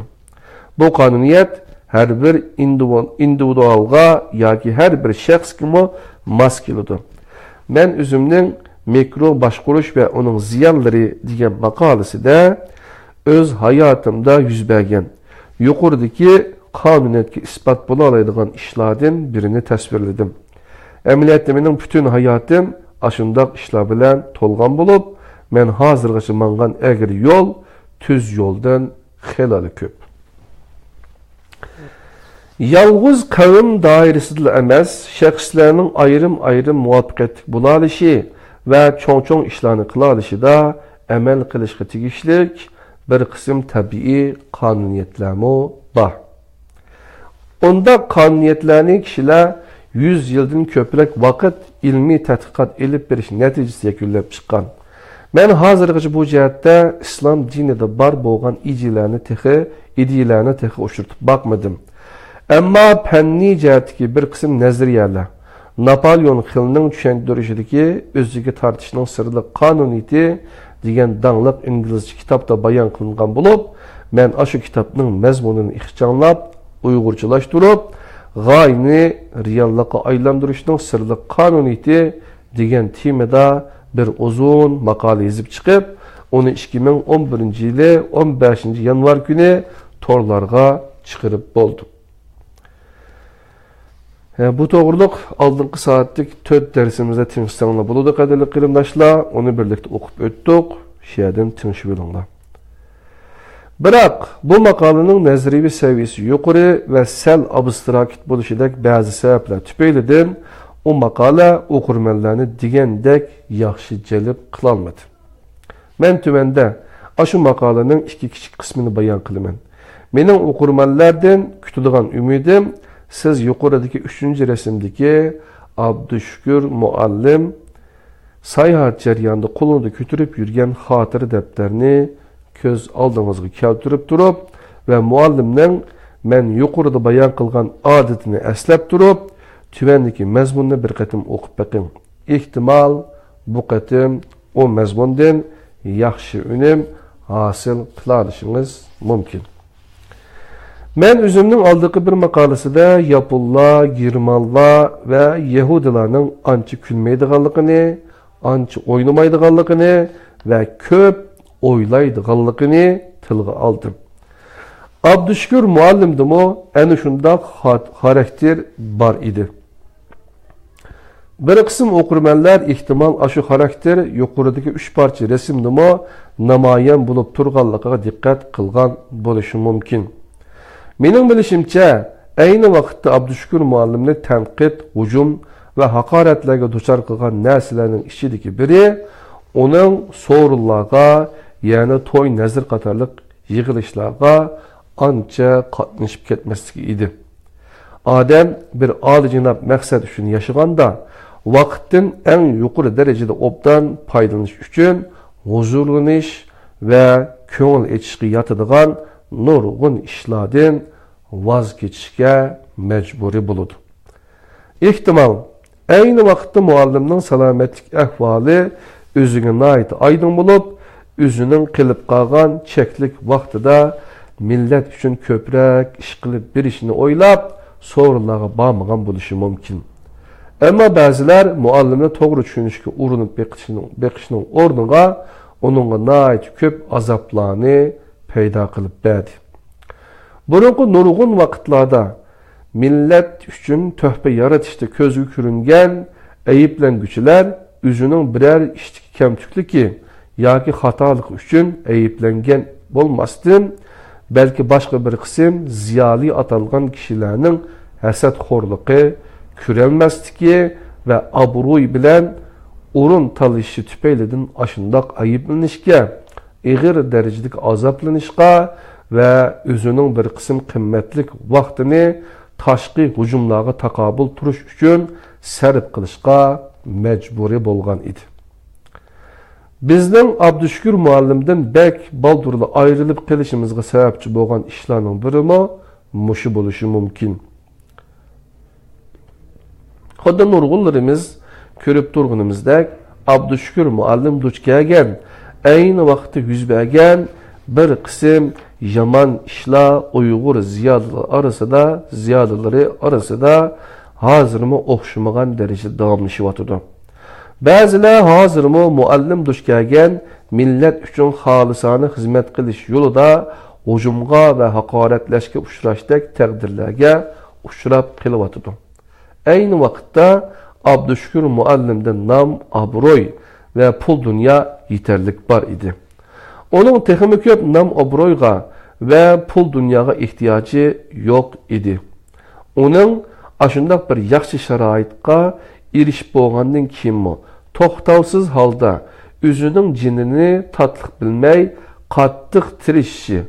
بۇ قانۇنىيەت ھەر بىر ئىندىۋۇ-، ئىندىۋىدۇئالغا ياكى ھەر بىر شەخسكىمۇ ماس كېلىدۇ. مەن ئۆزۈمنىڭ مىكرو باشقۇرۇش ۋە ئۇنىڭ زىيانلىرى دېگەن ماقالىسىدە ئۆز ھاياتىمدا يۈز بەرگەن، يۇقىرىدىكى قانۇنىيەتكە ئىسپات بولالايدىغان ئىشلاردىن بىرىنى تەسۋىرلىدىم. ئەمەلىيەتتە مېنىڭ پۈتۈن ھاياتىم ئاشۇنداق ئىشلار بىلەن تولغان بولۇپ، مەن ھازىرغىچە ماڭغان ئەگرى يول تۈز يولدىن خېلىلا كۆپ. يالغۇز قەۋم دائىرىسىدىلا ئەمەس، شەخسلەرنىڭ ئايرىم-ئايرىم مۇۋەپپەقىيەتلىك بولالىشى ۋە چوڭ-چوڭ ئىشلارنى قىلالىشىدا ئەمەل قىلىشقا تېگىشلىك بىر قىسىم تەبىئىي قانۇنىيەتلەرمۇ بار. ئۇنداق قانۇنىيەتلەرنى كىشىلەر يۈز يىلدىن كۆپرەك ۋاقىت ئىلمىي تەتقىقات ئېلىپ بېرىش نەتىجىسىدە يەكۈنلەپ چىققان. مەن ھازىرغىچە بۇ جەھەتتە ئىسلام دىنىدا بار بولغان ئىدىيەلەرنى تېخى، ئىدىيەلەرنى تېخى ئۇچرىتىپ باقمىدىم. ئەمما پەننىي جەھەتتىكى بىر قىسىم نەزەرىيەلەر، ناپولېئون خىلنىڭ چۈشەندۈرۈشىدىكى ئۆزىگە تارتىشنىڭ سىرلىق قانۇنىيىتى دېگەن داڭلىق ئىنگلىزچە كىتابتا بايان قىلىنغان بولۇپ، مەن ئاشۇ كىتابنىڭ مەزمۇنىنى ئىخچاڭلاپ، ئۇيغۇرچىلاشتۇرۇپ، غايىنى رېئاللىققا ئايلاندۇرۇشنىڭ سىرلىق قانۇنىيىتى دېگەن تېمىدا بىر ئۇزۇن ماقالە يېزىپ چىقىپ، ئۇنى ئىككى مىڭ ئون بىرىنچى يىلى ئون بەشىنچى يانۋار كۈنى تورلارغا چىقىرىپ بولدۇم. ھە، بۇ توغرۇلۇق ئالدىنقى سائەتلىك تۆت دەرسىمىزدە تىڭشىساڭلار بولىدۇ، قەدىرلىك قېرىنداشلار. ئۇنى بىرلىكتە ئوقۇپ ئۆتتۇق. شۇ يەردىن تىڭشىۋېلىڭلار. بىراق، بۇ ماقالىنىڭ نەزەرىيەۋى سەۋىيەسى يۇقىرى ۋە سەل ئابستراكت بولۇشىدەك بەزى سەۋەبلەر تۈپەيلىدىن، ئۇ ماقالە ئوقۇرمەنلەرنى دېگەندەك ياخشى جەلپ قىلالمىدى. مەن تۆۋەندە ئاشۇ ماقالىنىڭ ئىككى كىچىك قىسمىنى بايان قىلىمەن. مېنىڭ ئوقۇرمەنلەردىن كۈتىدىغان ئۈمىدىم، سىز يۇقىرىدىكى ئۈچىنچى رەسىمدىكى ئابدۇشۈكۈر مۇئەللىم ساياھەت جەريانىدا قولىدا كۆتۈرۈپ يۈرگەن خاتىرە دەپتەرنى كۆز ئالدىڭىزغا كەلتۈرۈپ تۇرۇپ ۋە مۇئەللىمنىڭ مەن يۇقىرىدا بايان قىلغان ئادىتىنى ئەسلەپ تۇرۇپ، تۆۋەندىكى مەزمۇننى بىر قېتىم ئوقۇپ بېقىڭ. ئېھتىمال، بۇ قېتىم ئۇ مەزمۇندىن ياخشى ئۈنۈم ھاسىل قىلالىشىڭىز مۇمكىن. مەن ئۆزۈمنىڭ ئالدىقى بىر ماقالىسىدە ياپونلار، گېرمانلار ۋە يەھۇدىيلارنىڭ ئانچە كۈلمەيدىغانلىقىنى، ئانچە ئوينىمايدىغانلىقىنى ۋە كۆپ ئويلايدىغانلىقىنى تىلغا ئالدىم. ئابدۇشۈكۈر مۇئەللىمدىمۇ ئەنە شۇنداق خا-، خاراكتېر بار ئىدى. بىر قىسىم ئوقۇرمەنلەر ئېھتىمال ئاشۇ خاراكتېر يۇقىرىدىكى ئۈچ پارچە رەسىمدىمۇ نامايان بولۇپ تۇرغانلىقىغا دىققەت قىلغان بولۇشى مۇمكىن. مېنىڭ بىلىشىمچە، ئەينى ۋاقىتتا ئابدۇشۈكۈر مۇئەللىمنى تەنقىد، ھۇجۇم ۋە ھاقارەتلەرگە دۇچار قىلغان نەرسىلەرنىڭ ئىچىدىكى بىرى ئۇنىڭ سورۇنلارغا، يەنى توي، نەزىر قاتارلىق يىغىلىشلارغا ئانچە قاتنىشىپ كەتمەسلىكى ئىدى. ئادەم بىر ئالىيجاناب مەقسەت ئۈچۈن ياشىغاندا، ۋاقىتتىن ئەڭ يۇقىرى دەرىجىدە ئوبدان پايدىلىنىش ئۈچۈن ھۇزۇرلىنىش ۋە كۆڭۈل ئېچىشقا ياتىدىغان نۇرغۇن ئىشلاردىن ۋاز كېچىشكە مەجبۇرىي بولىدۇ. ئېھتىمال، ئەينى ۋاقىتتا مۇئەللىمنىڭ سالامەتلىك ئەھۋالى ئۆزىگە ناھايىتى ئايدىڭ بولۇپ، ئۆزىنىڭ قېلىپ قالغان چەكلىك ۋاقتىدا مىللەت ئۈچۈن كۆپرەك ئىش قىلىپ بېرىشنى ئويلاپ، سورۇنلارغا بارمىغان بولۇشى مۇمكىن. ئەمما بەزىلەر مۇئەللىمنى توغرا چۈشىنىشكە ئۇرۇنۇپ بېقىشنىڭ، بېقىشنىڭ ئورنىغا ئۇنىڭغا ناھايىتى كۆپ ئازابلارنى پەيدا قىلىپ بەردى. بۇرۇنقى نۇرغۇن ۋاقىتلاردا مىللەت ئۈچۈن تۆھپە يارىتىشتا كۆزگە كۆرۈنگەن ئەيىبلەنگۈچىلەر ئۆزىنىڭ بىرەر ئىشتىكى كەمتۈكلۈكى ياكى خاتالىقى ئۈچۈن ئەيىبلەنگەن بولماستىن، بەلكى باشقا بىر قىسىم زىيالىي ئاتالغان كىشىلەرنىڭ ھەسەتخورلۇقى، كۆرەلمەسلىكى ۋە ئابرۇي بىلەن ئورۇن تالىشىشى تۈپەيلىدىن ئاشۇنداق ئەيىبلىنىشكە، ئېغىر دەرىجىدىكى ئازابلىنىشقا ۋە ئۆزىنىڭ بىر قىسىم قىممەتلىك ۋاقتىنى تاشقى ھۇجۇملارغا تاقابىل تۇرۇش ئۈچۈن سەرپ قىلىشقا مەجبۇرىي بولغان ئىدى. بىزنىڭ ئابدۇشۈكۈر مۇئەللىمدىن بەك بالدۇرلا ئايرىلىپ قېلىشىمىزغا سەۋەبچى بولغان ئىشلارنىڭ بىرىمۇ مۇشۇ بولۇشى مۇمكىن. خۇددى نۇرغۇنلىرىمىز كۆرۈپ تۇرغىنىمىزدەك، ئابدۇشۈكۈر مۇئەللىم دۇچ كەلگەن، ئەينى ۋاقىتتا يۈز بەرگەن بىر قىسىم يامان ئىشلار ئۇيغۇر زىيالىيلىرى ئارىسىدا، زىيالىيلىرى ئارىسىدا ھازىرمۇ ئوخشىمىغان دەرىجىدە داۋاملىشىۋاتىدۇ. بەزىلەر ھازىرمۇ مۇئەللىم دۇچ كەلگەن مىللەت ئۈچۈن خالىسانە خىزمەت قىلىش يولىدا ھۇجۇمغا ۋە ھاقارەتلەشكە ئۇچراشتەك تەقدىرلەرگە ئۇچراپ قېلىۋاتىدۇ. ئەينى ۋاقىتتا ئابدۇشۈكۈر مۇئەللىمدە نام، ئابرۇي ۋە پۇل دۇنيا يېتەرلىك بار ئىدى. ئۇنىڭ تېخىمۇ كۆپ نام ئابرۇيغا ۋە پۇل دۇنياغا ئېھتىياجى يوق ئىدى. ئۇنىڭ ئاشۇنداق بىر ياخشى شارائىتقا ئېرىشىپ بولغاندىن كېيىنمۇ توختاۋسىز ھالدا ئۆزىنىڭ جېنىنى تاتلىق بىلمەي قاتتىق تىرىشىشى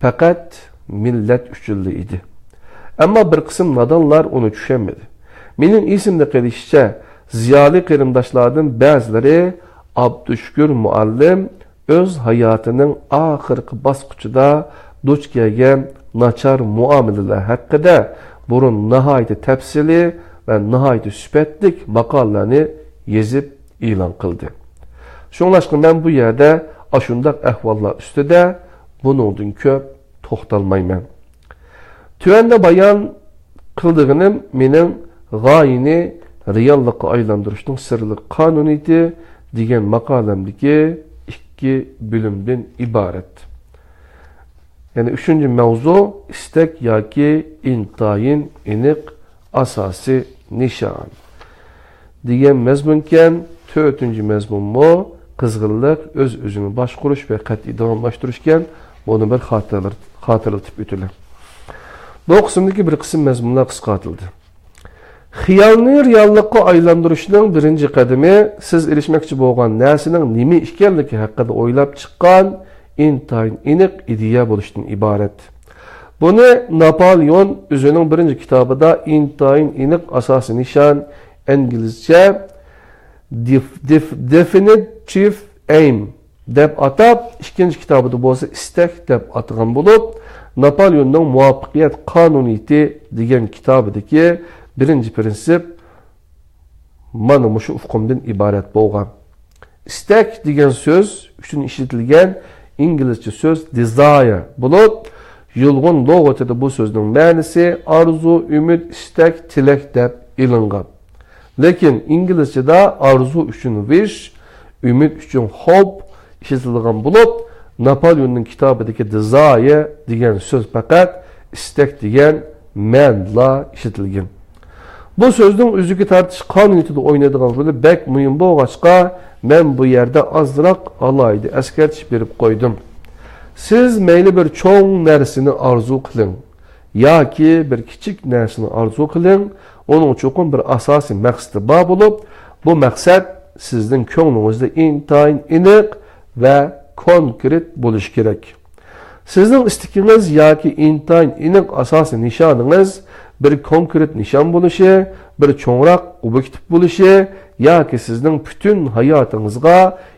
پەقەت مىللەت ئۈچۈنلا ئىدى. ئەمما بىر قىسىم نادانلار ئۇنى چۈشەنمىدى. مېنىڭ ئېسىمدە قېلىشىچە، زىيالىي قېرىنداشلاردىن بەزىلىرى ئابدۇشۈكۈر مۇئەللىم ئۆز ھاياتىنىڭ ئاخىرقى باسقۇچىدا دۇچ كەلگەن ناچار مۇئامىلىلەر ھەققىدە بۇرۇن ناھايىتى تەپسىلىي ۋە ناھايىتى سۈپەتلىك ماقالىلەرنى يېزىپ ئېلان قىلدى. شۇڭلاشقا مەن بۇ يەردە ئاشۇنداق ئەھۋاللار ئۈستىدە بۇنىڭدىن كۆپ توختالمايمەن. تۆۋەندە بايان قىلىدىغىنىم مېنىڭ غايىنى رېئاللىققا ئايلاندۇرۇشنىڭ سىرلىق قانۇنىيىتى دېگەن ماقالەمدىكى ئىككى بۆلۈمدىن ئىبارەت. يەنى ئۈچىنچى مەۋزۇ، ئىستەك ياكى ئىنتايىن ئېنىق ئاساسىي نىشان دېگەن مەزمۇنكەن. تۆتىنچى مەزمۇنمۇ قىزغىنلىق، ئۆز-ئۆزىنى باشقۇرۇش ۋە قەتئىي داۋاملاشتۇرۇشكەن. بۇنى بىر خاتىرىلىتىپ ئۆتىلى. بۇ قىسىمدىكى بىر قىسىم مەزمۇنلار قىسقارتىلدى. خىيالنى رېئاللىققا ئايلاندۇرۇشنىڭ بىرىنچى قەدىمى سىز ئېرىشمەكچى بولغان نەرسىنىڭ نېمە ئىكەنلىكى ھەققىدە ئويلاپ چىققان ئىنتايىن ئېنىق ئىدىيە بولۇشتىن ئىبارەت. بۇنى ناپالېئون ئۆزىنىڭ بىرىنچى كىتابىدا ئىنتايىن ئېنىق ئاساسىي نىشان، ئىنگلىزچە دېف-، دېف-، دېفىنىتىۋ ئەيم دەپ ئاتاپ، ئىككىنچى كىتابىدا بولسا ئىستەك دەپ ئاتىغان بولۇپ، ناپالېئوننىڭ مۇۋەپپەقىيەت قانۇنىيىتى دېگەن كىتابىدىكى بىرىنچى پىرىنسىپ مانا مۇشۇ ئۇقۇمدىن ئىبارەت بولغان. ئىستەك دېگەن سۆز ئۈچۈن ئىشلىتىلگەن ئىنگلىزچە سۆز desire بولۇپ، يۇلغۇن لۇغىتىدە بۇ سۆزنىڭ مەنىسى ئارزۇ، ئۈمىد، ئىستەك، تىلەك دەپ ئېلىنغان. لېكىن ئىنگلىزچىدا ئارزۇ ئۈچۈن wish، ئۈمىد ئۈچۈن hope ئىشلىتىلغان بولۇپ، ناپالېئوننىڭ كىتابىدىكى desire دېگەن سۆز پەقەت ئىستەك دېگەن مەنىدىلا ئىشلىتىلگەن. بۇ سۆزنىڭ ئۈزۈكى تارتىش قانۇنىيىتىدە ئوينايدىغان رولى بەك مۇھىم بولغاچقا، مەن بۇ يەردە ئازراق ئالاھىدە ئەسكەرتىش بېرىپ قويدۇم. سىز مەيلى بىر چوڭ نەرسىنى ئارزۇ قىلىڭ ياكى بىر كىچىك نەرسىنى ئارزۇ قىلىڭ، ئۇنىڭ چوقۇم بىر ئاساسىي مەقسىتى بار بولۇپ، بۇ مەقسەت سىزنىڭ كۆڭلىڭىزدە ئىنتايىن ئېنىق ۋە كونكرېت بولۇشى كېرەك. سىزنىڭ ئىستىكىڭىز ياكى ئىنتايىن ئېنىق ئاساسىي نىشانىڭىز بىر كونكرېت نىشان بولۇشى، بىر چوڭراق ئوبيېكتىپ بولۇشى ياكى سىزنىڭ پۈتۈن ھاياتىڭىزغا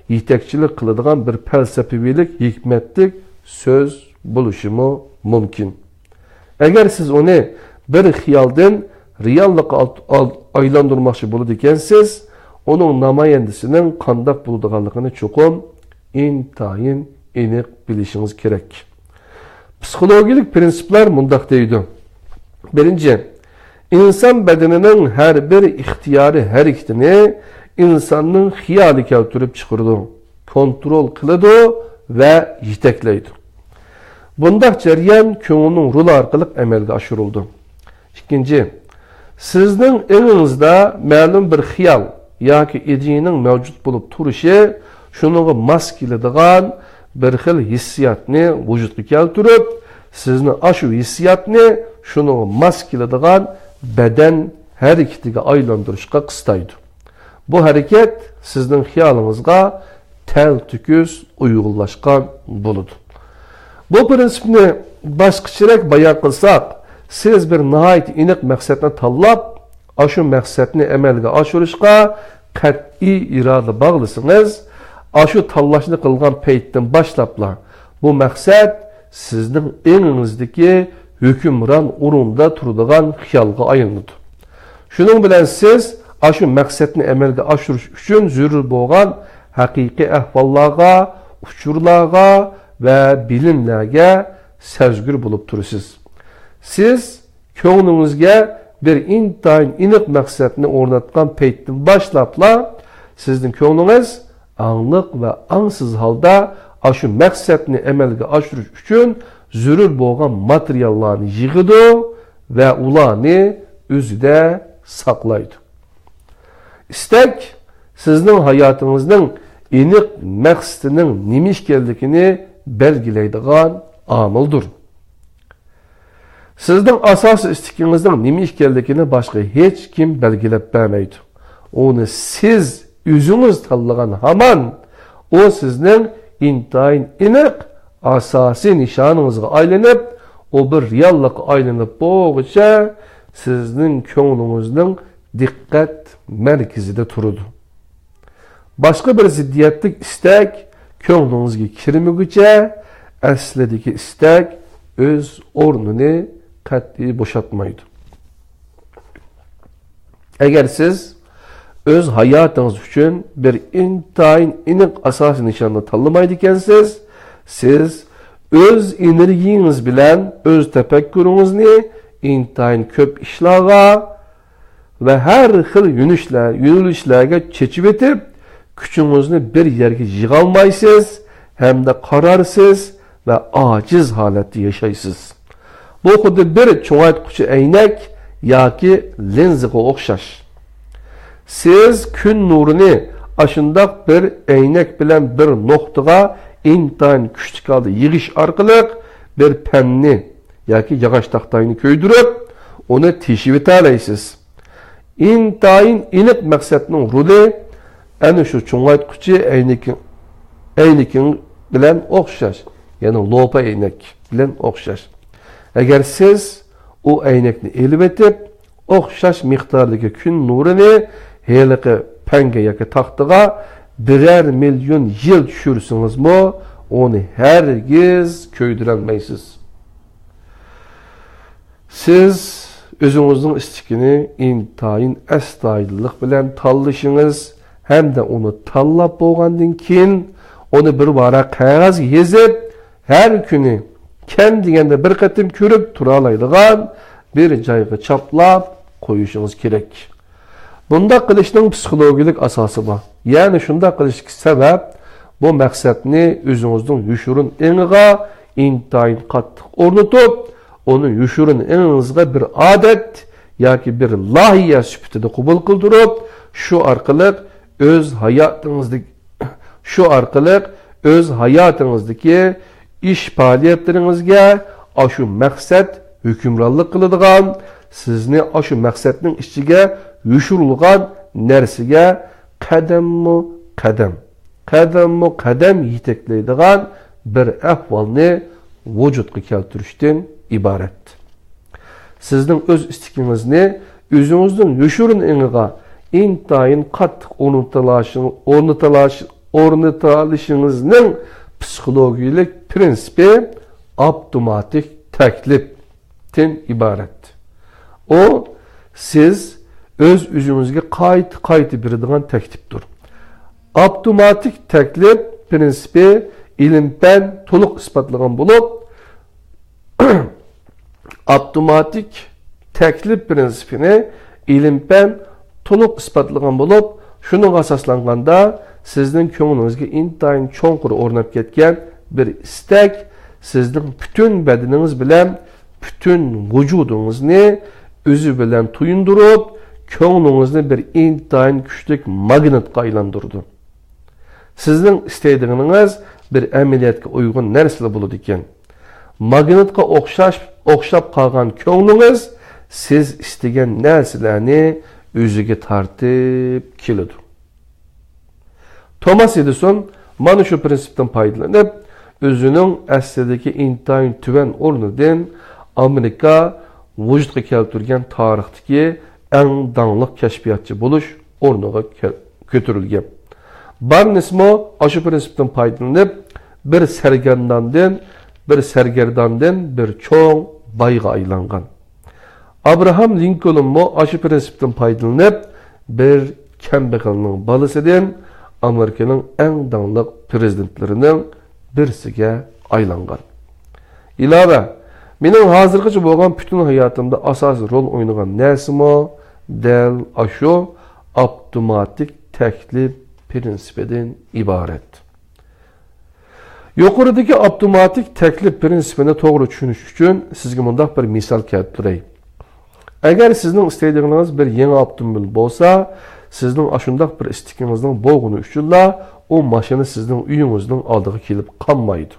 يېتەكچىلىك قىلىدىغان بىر پەلسەپىۋىلىك، ھېكمەتلىك سۆز بولۇشىمۇ مۇمكىن. ئەگەر سىز ئۇنى بىر خىيالدىن رېئاللىققا ئال-، ئال-، ئايلاندۇرماقچى بولىدىكەنسىز، ئۇنىڭ نامايەندىسىنىڭ قانداق بولىدىغانلىقىنى چوقۇم ئىنتايىن ئېنىق بىلىشىڭىز كېرەك. پسىخولوگىيەلىك پىرىنسىپلار مۇنداق دەيدۇ. بىرىنچى، ئىنسان بەدىنىنىڭ ھەر بىر ئىختىيارىي ھەرىكىتىنى ئىنساننىڭ خىيالى كەلتۈرۈپ چىقىرىدۇ، كونترول قىلىدۇ ۋە يېتەكلەيدۇ. بۇنداق جەريان كۆڭۈلنىڭ رولى ئارقىلىق ئەمەلگە ئاشۇرۇلىدۇ. ئىككىنچى، سىزنىڭ ئېڭىڭىزدا مەلۇم بىر خىيال ياكى ئىدىيەنىڭ مەۋجۇت بولۇپ تۇرۇشى شۇنىڭغا ماس كېلىدىغان بىر خىل ھېسسىياتنى ۋۇجۇدقا كەلتۈرۈپ، سىزنى ئاشۇ ھېسسىياتنى شۇنىڭغا ماس كېلىدىغان بەدەن ھەرىكىتىگە ئايلاندۇرۇشقا قىستايدۇ. بۇ ھەرىكەت سىزنىڭ خىيالىڭىزغا تەلتۆكۈس ئۇيغۇنلاشقان بولىدۇ. بۇ پىرىنسىپنى باشقىچىراق بايان قىلساق، سىز بىر ناھايىتى ئېنىق مەقسەتنى تاللاپ، ئاشۇ مەقسەتنى ئەمەلگە ئاشۇرۇشقا قەتئىي ئىرادە باغلىسىڭىز، ئاشۇ تاللاشنى قىلغان پەيتتىن باشلاپلا بۇ مەقسەت سىزنىڭ ئېڭىڭىزدىكى ھۆكۈمران ئورۇندا تۇرىدىغان خىيالغا ئايلىنىدۇ. شۇنىڭ بىلەن سىز ئاشۇ مەقسەتنى ئەمەلگە ئاشۇرۇش ئۈچۈن زۆرۈر بولغان ھەقىقىي ئەھۋاللارغا، ئۇچۇرلارغا ۋە بىلىملەرگە سەزگۈر بولۇپ تۇرىسىز. سىز كۆڭلىڭىزگە بىر ئىنتايىن ئېنىق مەقسەتنى ئورناتقان پەيتتىن باشلاپلا، سىزنىڭ كۆڭلىڭىز ئاڭلىق ۋە ئاڭسىز ھالدا ئاشۇ مەقسەتنى ئەمەلگە ئاشۇرۇش ئۈچۈن زۆرۈر بولغان ماتېرىياللارنى يىغىدۇ ۋە ئۇلارنى ئۆزىدە ساقلايدۇ. ئىستەك سىزنىڭ ھاياتىڭىزنىڭ ئېنىق مەقسىتىنىڭ نېمە ئىكەنلىكىنى بەلگىلەيدىغان ئامىلدۇر. سىزنىڭ ئاساسىي ئىستىكىڭىزنىڭ نېمە ئىكەنلىكىنى باشقا ھېچكىم بەلگىلەپ بەرمەيدۇ. ئۇنى سىز ئۆزىڭىز تاللىغان ھامان، ئۇ سىزنىڭ ئىنتايىن ئېنىق ئاساسىي نىشانىڭىزغا ئايلىنىپ، ئۇ بىر رېئاللىققا ئايلىنىپ بولغۇچە، سىزنىڭ كۆڭلىڭىزنىڭ دىققەت مەركىزىدە تۇرىدۇ. باشقا بىر زىددىيەتلىك ئىستەك كۆڭلىڭىزگە كىرمىگۈچە، ئەسلىدىكى ئىستەك ئۆز ئورنىنى قەتئىي بوشاتمايدۇ. ئەگەر سىز ئۆز ھاياتىڭىز ئۈچۈن بىر ئىنتايىن ئېنىق ئاساسىي نىشاننى تاللىمايدىكەنسىز، سىز ئۆز ئېنېرگىيىڭىز بىلەن ئۆز تەپەككۇرىڭىزنى ئىنتايىن كۆپ ئىشلارغا ۋە ھەر خىل يۆنىلىشلەر، يۆنىلىشلەرگە چېچىۋېتىپ، كۈچىڭىزنى بىر يەرگە يىغالمايسىز ھەمدە قارارسىز ۋە ئاجىز ھالەتتە ياشايسىز. بۇ خۇددى بىر چوڭايتقۇچى ئەينەك ياكى لىنزىغا ئوخشاش. سىز كۈن نۇرىنى ئاشۇنداق بىر ئەينەك بىلەن بىر نۇقتىغا ئىنتايىن كۈچلۈك ھالدا يىغىش ئارقىلىق بىر پەننى ياكى ياغاچ تاختاينى كۆيدۈرۈپ، ئۇنى تېشىۋېتەلەيسىز. ئىنتايىن ئېنىق مەقسەتنىڭ رولى ئەنە شۇ چوڭايتقۇچى ئەينىكىڭ، ئەينىكىڭ بىلەن ئوخشاش، يەنى لوپا ئەينەك بىلەن ئوخشاش. ئەگەر سىز ئۇ ئەينەكنى ئېلىۋېتىپ، ئوخشاش مىقداردىكى كۈن نۇرىنى ھېلىقى پەنگە ياكى تاختىغا بىرەر مىليون يىل چۈشۈرسىڭىزمۇ، ئۇنى ھەرگىز كۆيدۈرەلمەيسىز. سىز ئۆزىڭىزنىڭ ئىستىكىنى ئىنتايىن ئەستايىدىللىق بىلەن تاللىشىڭىز ھەمدە ئۇنى تاللاپ بولغاندىن كېيىن، ئۇنى بىر ۋاراق قەغەزگە يېزىپ، ھەر كۈنى كەم دېگەندە بىر قېتىم كۆرۈپ تۇرالايدىغان بىر جايغا چاپلاپ قويۇشىڭىز كېرەك. بۇنداق قىلىشنىڭ پسىخولوگىيەلىك ئاساسى بار. يەنى شۇنداق قىلىشتىكى سەۋەب، بۇ مەقسەتنى ئۆزىڭىزنىڭ يوشۇرۇن ئېڭىغا ئىنتايىن قاتتىق ئورنىتىپ، ئۇنى يوشۇرۇن ئېڭىڭىزغا بىر ئادەت ياكى بىر لايىھە سۈپىتىدە قوبۇل قىلدۇرۇپ، شۇ ئارقىلىق ئۆز ھاياتىڭىزدىكى، شۇ ئارقىلىق ئۆز ھاياتىڭىزدىكى ئىش پائالىيەتلىرىڭىزگە ئاشۇ مەقسەت ھۆكۈمرانلىق قىلىدىغان، سىزنى ئاشۇ مەقسەتنىڭ ئىچىگە يوشۇرۇلغان نەرسىگە قەدەممۇ قەدەم، قەدەممۇ قەدەم يېتەكلەيدىغان بىر ئەھۋالنى ۋۇجۇدقا كەلتۈرۈشتىن ئىبارەت. سىزنىڭ ئۆز ئىستىكىڭىزنى ئۆزىڭىزنىڭ يوشۇرۇن ئېڭىغا ئىنتايىن قاتتىق ئورنىتىلاش-، ئورنىتىلاش-، ئورنىتالىشىڭىزنىڭ پسىخولوگىيەلىك پىرىنسىپى ئاپتوماتىك تەكلىپتىن ئىبارەت. ئۇ سىز ئۆز-ئۆزىڭىزگە قايتا-قايتا بېرىدىغان تەكلىپتۇر. ئاپتوماتىك تەكلىپ پىرىنسىپى ئىلىم-پەن تولۇق ئىسپاتلىغان بولۇپ، ئاپتوماتىك تەكلىپ پىرىنسىپىنى ئىلىم-پەن تولۇق ئىسپاتلىغان بولۇپ، شۇنىڭغا ئاساسلانغاندا، سىزنىڭ كۆڭلىڭىزگە ئىنتايىن چوڭقۇر ئورناپ كەتكەن بىر ئىستەك سىزنىڭ پۈتۈن بەدىنىڭىز بىلەن پۈتۈن ۋۇجۇدىڭىزنى ئۆزى بىلەن تويۇندۇرۇپ، كۆڭلىڭىزنى بىر ئىنتايىن كۈچلۈك ماگنىتقا ئايلاندۇرىدۇ. سىزنىڭ ئىستەيدىغىنىڭىز بىر ئەمەلىيەتكە ئۇيغۇن نەرسىلەر بولىدىكەن. ماگنىتقا ئوخشاش، ئوخشاپ قالغان كۆڭلىڭىز سىز ئىستىگەن نەرسىلەرنى ئۆزىگە تارتىپ كېلىدۇ. توماس ئېدىسون مانا شۇ پىرىنسىپتىن پايدىلىنىپ، ئۆزىنىڭ ئەسلىدىكى ئىنتايىن تۆۋەن ئورنىدىن ئامېرىكا ۋۇجۇدقا كەلتۈرگەن تارىختىكى ئەڭ داڭلىق كەشپىياتچى بولۇش ئورنىغا كە-، كۆتۈرۈلگەن. بارنېسمۇ ئاشۇ پىرىنسىپتىن پايدىلىنىپ، بىر سەرگەرداندىن، بىر سەرگەرداندىن بىر چوڭ بايغا ئايلانغان. ئابراھام لىنكولنمۇ ئاشۇ پىرىنسىپتىن پايدىلىنىپ، بىر كەمبەغەلنىڭ بالىسىدىن ئامېرىكىنىڭ ئەڭ داڭلىق پىرېزىدېنتلىرىنىڭ بىرسىگە ئايلانغان. ئىلاۋە، مېنىڭ ھازىرغىچە بولغان پۈتۈن ھاياتىمدا ئاساسىي رول ئوينىغان نەرسىمۇ دەل ئاشۇ ئاپتوماتىك تەكلىپ پىرىنسىپىدىن ئىبارەت. يۇقىرىدىكى ئاپتوماتىك تەكلىپ پىرىنسىپىنى توغرا چۈشىنىش ئۈچۈن سىزگە مۇنداق بىر مىسال كەلتۈرەي. ئەگەر سىزنىڭ ئىستەيدىغىنىڭىز بىر يېڭى ئاپتوموبىل بولسا، سىزنىڭ ئاشۇنداق بىر ئىستىكىڭىزنىڭ بولغىنى ئۈچۈنلا ئۇ ماشىنا سىزنىڭ ئۆيىڭىزنىڭ ئالدىغا كېلىپ قالمايدۇ.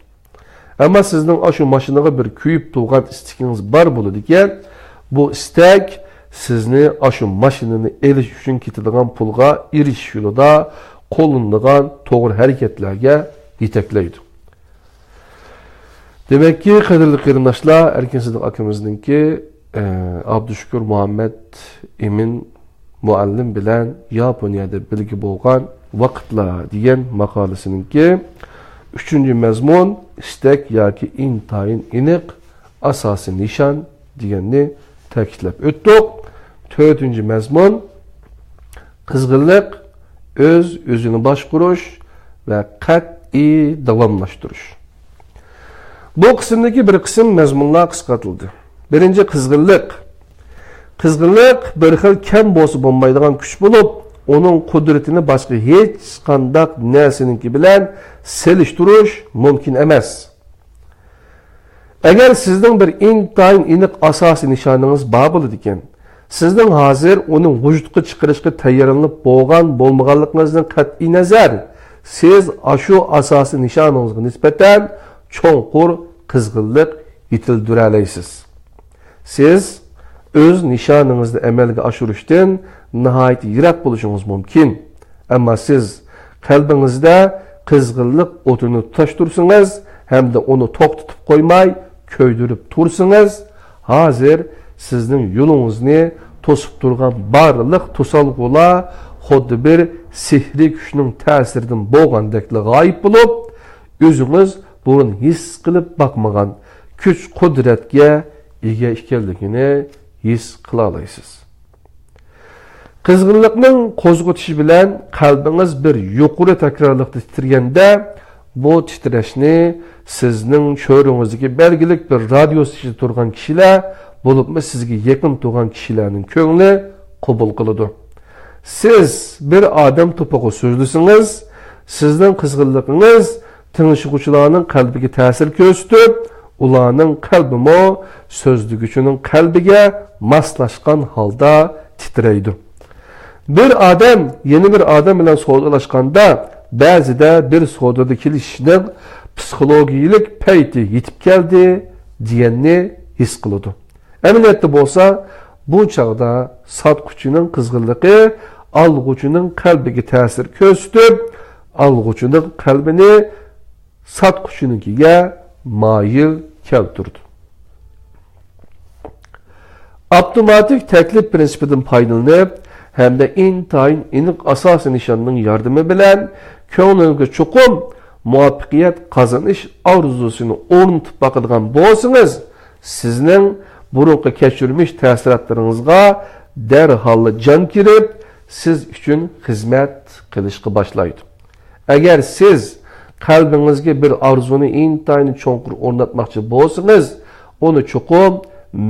ئەمما سىزنىڭ ئاشۇ ماشىنىغا بىر كۆيۈپ تۇرغان ئىستىكىڭىز بار بولىدىكەن، بۇ ئىستەك سىزنى ئاشۇ ماشىنىنى ئېلىش ئۈچۈن كېتىدىغان پۇلغا ئېرىشىش يولىدا قوللىنىدىغان توغرا ھەرىكەتلەرگە يېتەكلەيدۇ. دېمەككى، قەدىرلىك قېرىنداشلار، ئەركىن سىدىق ئاكىمىزنىڭكى، ئە، ئابدۇشۈكۈر مۇھەممەد ئىمىن مۇئەللىم بىلەن ياپونىيەدە بىلگە بولغان ۋاقىتلار دېگەن ماقالىسىنىڭكى ئۈچىنچى مەزمۇن، ئىستەك ياكى ئىنتايىن ئېنىق ئاساسىي نىشان دېگەننى تەكىتلەپ ئۆتتۇق. تۆتىنچى مەزمۇن، قىزغىنلىق، ئۆز ئۆزىنى باشقۇرۇش ۋە قەتئىي داۋاملاشتۇرۇش. بۇ قىسىمدىكى بىر قىسىم مەزمۇنلار قىسقارتىلدى. بىرىنچى، قىزغىنلىق. قىزغىنلىق بىر خىل كەم بولسا بولمايدىغان كۈچ بولۇپ، ئۇنىڭ قۇدرىتىنى باشقا ھېچقانداق نەرسىنىڭكى بىلەن سېلىشتۇرۇش مۇمكىن ئەمەس. ئەگەر سىزنىڭ بىر ئىنتايىن ئېنىق ئاساسىي نىشانىڭىز بار بولىدىكەن، سىزنىڭ ھازىر ئۇنى ۋۇجۇدقا چىقىرىشقا تەييارلىنىپ بولغان بولمىغانلىقىڭىزدىن قەتئىينەزەر، سىز ئاشۇ ئاساسىي نىشانىڭىزغا نىسبەتەن چوڭقۇر قىزغىنلىق يېتىلدۈرەلەيسىز. سىز ئۆز نىشانىڭىزنى ئەمەلگە ئاشۇرۇشتىن ناھايىتى يىراق بولۇشىڭىز مۇمكىن. ئەمما سىز قەلبىڭىزدە قىزغىنلىق ئوتىنى تۇتاشتۇرسىڭىز ھەمدە ئۇنى توختىتىپ قويماي كۆيدۈرۈپ تۇرسىڭىز، ھازىر سىزنىڭ يولىڭىزنى توسۇپ تۇرغان بارلىق توسالغۇلار خۇددى بىر سېھرىي كۈچنىڭ تەسىرىدىن بولغاندەكلا غايىب بولۇپ، ئۆزىڭىز بۇرۇن ھېس قىلىپ باقمىغان كۈچ-قۇدرەتكە ئىگە ئىكەنلىكىنى ھېس قىلالايسىز. قىزغىنلىقنىڭ قوزغىتىشى بىلەن قەلبىڭىز بىر يۇقىرى تەكرارلىقتا تىترىگەندە، بۇ تىترەشنى سىزنىڭ چۆرىڭىزدىكى بەلگىلىك بىر رادىيو ئىچىدە تۇرغان كىشىلەر، بولۇپمۇ سىزگە يېقىن تۇرغان كىشىلەرنىڭ كۆڭلى قوبۇل قىلىدۇ. سىز بىر ئادەم توپىغا سۆزلىسىڭىز، سىزنىڭ قىزغىنلىقىڭىز تىڭشىغۇچىلارنىڭ قەلبىگە تەسىر كۆرسىتىپ، ئۇلارنىڭ قەلبىمۇ سۆزلىگۈچىنىڭ قەلبىگە ماسلاشقان ھالدا تىترەيدۇ. بىر ئادەم يەنە بىر ئادەم بىلەن سودىلاشقاندا، بەزىدە بىر سودىدا كېلىشىشنىڭ پسىخولوگىيىلىك پەيتى يېتىپ كەلدى دېگەننى ھېس قىلىدۇ. ئەمەلىيەتتە بولسا، بۇ چاغدا ساتقۇچىنىڭ قىزغىنلىقى ئالغۇچىنىڭ قەلبىگە تەسىر كۆرسىتىپ، ئالغۇچىنىڭ قەلبىنى ساتقۇچىنىڭكىگە مايىل كەلتۈرىدۇ. ئاپتوماتىك تەكلىپ پىرىنسىپىدىن پايدىلىنىپ ھەمدە ئىنتايىن ئېنىق ئاساسىي نىشاننىڭ ياردىمى بىلەن كۆڭلىڭىزگە چوقۇم مۇۋەپپەقىيەت قازىنىش ئارزۇسىنى ئورنىتىپ باقىدىغان بولسىڭىز، سىزنىڭ بۇرۇنقى كەچۈرمىش تەسىراتلىرىڭىزغا دەرھاللا جان كىرىپ، سىز ئۈچۈن خىزمەت قىلىشقا باشلايدۇ. ئەگەر سىز قەلبىڭىزگە بىر ئارزۇنى ئىنتايىن چوڭقۇر ئورناتماقچى بولسىڭىز، ئۇنى چوقۇم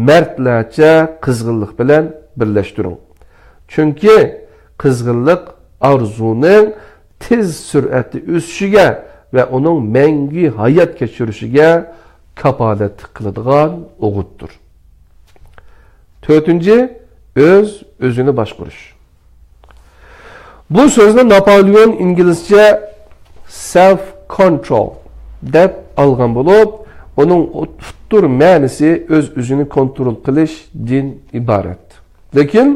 مەردلەرچە قىزغىنلىق بىلەن بىرلەشتۈرۈڭ. چۈنكى قىزغىنلىق ئارزۇنىڭ تېز سۈرئەتتە ئۆسۈشىگە ۋە ئۇنىڭ مەڭگۈ ھايات كەچۈرۈشىگە كاپالەتلىك قىلىدىغان ئوغۇتتۇر. تۆتىنچى، ئۆز-ئۆزىنى باشقۇرۇش. بۇ سۆزنى ناپولېئون ئىنگلىزچە self control دەپ ئالغان بولۇپ، ئۇنىڭ ئۇتتۇر مەنىسى ئۆز-ئۆزىنى كونترول قىلىشتىن ئىبارەت. لېكىن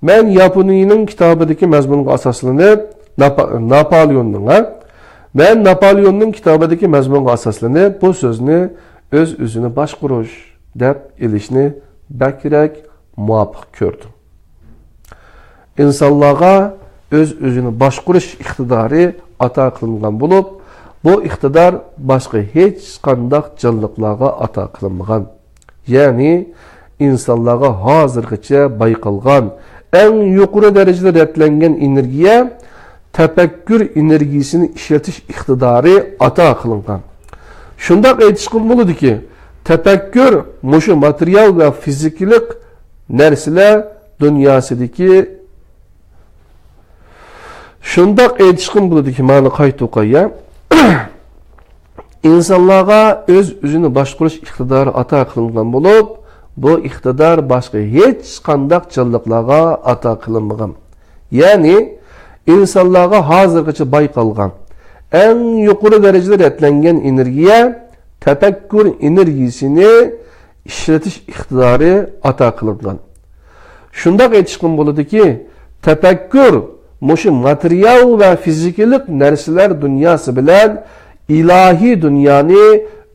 مەن ياپونىيىنىڭ كىتابىدىكى مەزمۇنغا ئاساسلىنىپ، ناپا-، ناپولېئوننىڭ، ھە؟ مەن ناپولېئوننىڭ كىتابىدىكى مەزمۇنغا ئاساسلىنىپ، بۇ سۆزنى ئۆز-ئۆزىنى باشقۇرۇش دەپ ئېلىشنى بەكرەك مۇۋاپىق كۆردۈم. ئىنسانلارغا ئۆز-ئۆزىنى باشقۇرۇش ئىقتىدارى ئاتا قىلىنغان بولۇپ، بۇ ئىقتىدار باشقا ھېچقانداق جانلىقلارغا ئاتا قىلىنمىغان. يەنى ئىنسانلارغا ھازىرغىچە بايقالغان ئەڭ يۇقىرى دەرىجىدە رەتلەنگەن ئېنېرگىيە تەپەككۇر ئېنېرگىيىسىنى ئىشلىتىش ئىقتىدارى ئاتا قىلىنغان. شۇنداق ئېيتىشقىمۇ بولىدۇكى، تەپەككۇر مۇشۇ ماتېرىيال ۋە فىزىكىلىق نەرسىلەر دۇنياسىدىكى، شۇنداق ئېيتىشقىمۇ بولىدۇكى، مانا قايتا ئوقاي، يا. ئىنسانلارغا ئۆز-ئۆزىنى باشقۇرۇش ئىقتىدارى ئاتا قىلىنغان بولۇپ، بۇ ئىقتىدار باشقا ھېچقانداق جانلىقلارغا ئاتا قىلىنمىغان. يەنى ئىنسانلارغا ھازىرغىچە بايقالغان ئەڭ يۇقىرى دەرىجىدە رەتلەنگەن ئېنېرگىيە، تەپەككۇر ئېنېرگىيىسىنى ئىشلىتىش ئىقتىدارى ئاتا قىلىنغان. شۇنداق ئېيتىشقىمۇ بولىدۇكى، تەپەككۇر مۇشۇ ماتېرىيال ۋە فىزىكىلىق نەرسىلەر دۇنياسى بىلەن ئىلاھىي دۇنيانى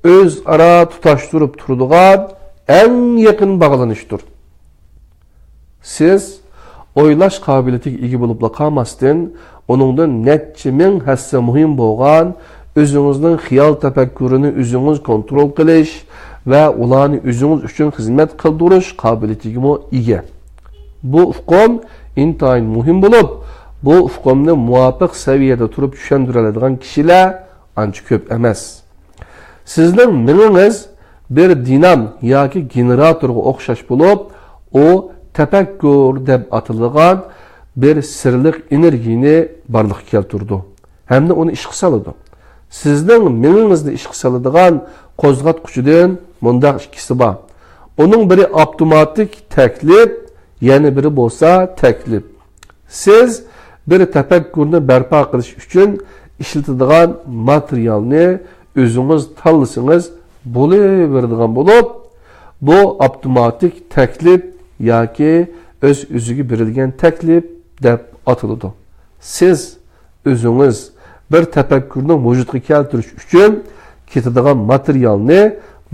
ئۆزئارا تۇتاشتۇرۇپ تۇرىدىغان ئەڭ يېقىن باغلىنىشتۇر. سىز ئويلاش قابىلىيىتىگە ئىگە بولۇپلا قالماستىن، ئۇنىڭدىن نەچچە مىڭ ھەسسە مۇھىم بولغان ئۆزىڭىزنىڭ خىيال تەپەككۇرىنى ئۆزىڭىز كونترول قىلىش ۋە ئۇلارنى ئۆزىڭىز ئۈچۈن خىزمەت قىلدۇرۇش قابىلىيىتىگىمۇ ئىگە. بۇ ئۇقۇم ئىنتايىن مۇھىم بولۇپ، بۇ ئۇقۇمنى مۇۋاپىق سەۋىيەدە تۇرۇپ چۈشەندۈرەلەيدىغان كىشىلەر ئانچە كۆپ ئەمەس. سىزنىڭ مېڭىڭىز بىر دىنام ياكى گېنېراتورغا ئوخشاش بولۇپ، ئۇ تەپەككۇر دەپ ئاتىلىدىغان بىر سىرلىق ئېنېرگىيىنى بارلىققا كەلتۈرىدۇ ھەمدە ئۇنى ئىشقا سالىدۇ. سىزنىڭ مېڭىڭىزنى ئىشقا سالىدىغان قوزغاتقۇچىدىن مۇنداق ئىككىسى بار. ئۇنىڭ بىرى ئاپتوماتىك تەكلىپ، يەنە بىرى بولسا تەكلىپ. سىز بىر تەپەككۇرنى بەرپا قىلىش ئۈچۈن ئىشلىتىدىغان ماتېرىيالنى ئۆزىڭىز تاللىسىڭىز بولۇۋېرىدىغان بولۇپ، بۇ ئاپتوماتىك تەكلىپ ياكى ئۆز-ئۆزىگە بېرىلگەن تەكلىپ دەپ ئاتىلىدۇ. سىز ئۆزىڭىز بىر تەپەككۇرنى ۋۇجۇدقا كەلتۈرۈش ئۈچۈن كېتىدىغان ماتېرىيالنى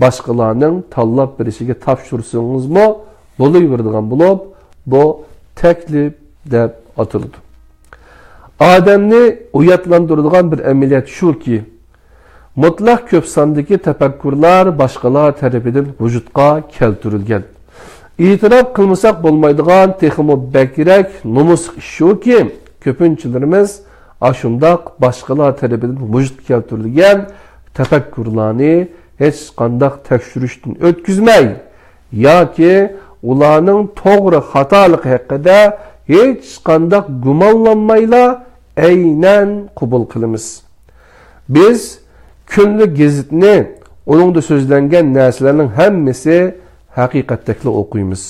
باشقىلارنىڭ تاللاپ بېرىشىگە تاپشۇرسىڭىزمۇ بولۇۋېرىدىغان بولۇپ، بۇ تەكلىپ دەپ ئاتىلىدۇ. ئادەمنى ئوياتلاندۇرىدىغان بىر ئەمەلىيەت شۇكى، مۇتلەق كۆپ ساندىكى تەپەككۇرلار باشقىلار تەرىپىدىن ۋۇجۇدقا كەلتۈرۈلگەن. ئېتىراپ قىلمىساق بولمايدىغان تېخىمۇ بەكرەك نومۇسلۇق ئىش شۇكى، كۆپىنچىلىرىمىز ئاشۇنداق باشقىلار تەرىپىدىن ۋۇجۇدقا كەلتۈرۈلگەن تەپەككۇرلارنى ھېچقانداق تەكشۈرۈشتىن ئۆتكۈزمەي، ياكى ئۇلارنىڭ توغرا خاتالىقى ھەققىدە ھېچقانداق گۇمانلانمايلا ئەينەن قوبۇل قىلىمىز. بىز كۈنلۈك گېزىتنى ئۇنىڭدا سۆزلەنگەن نەرسىلەرنىڭ ھەممىسى ھەقىقەتتەكلا ئوقۇيمىز.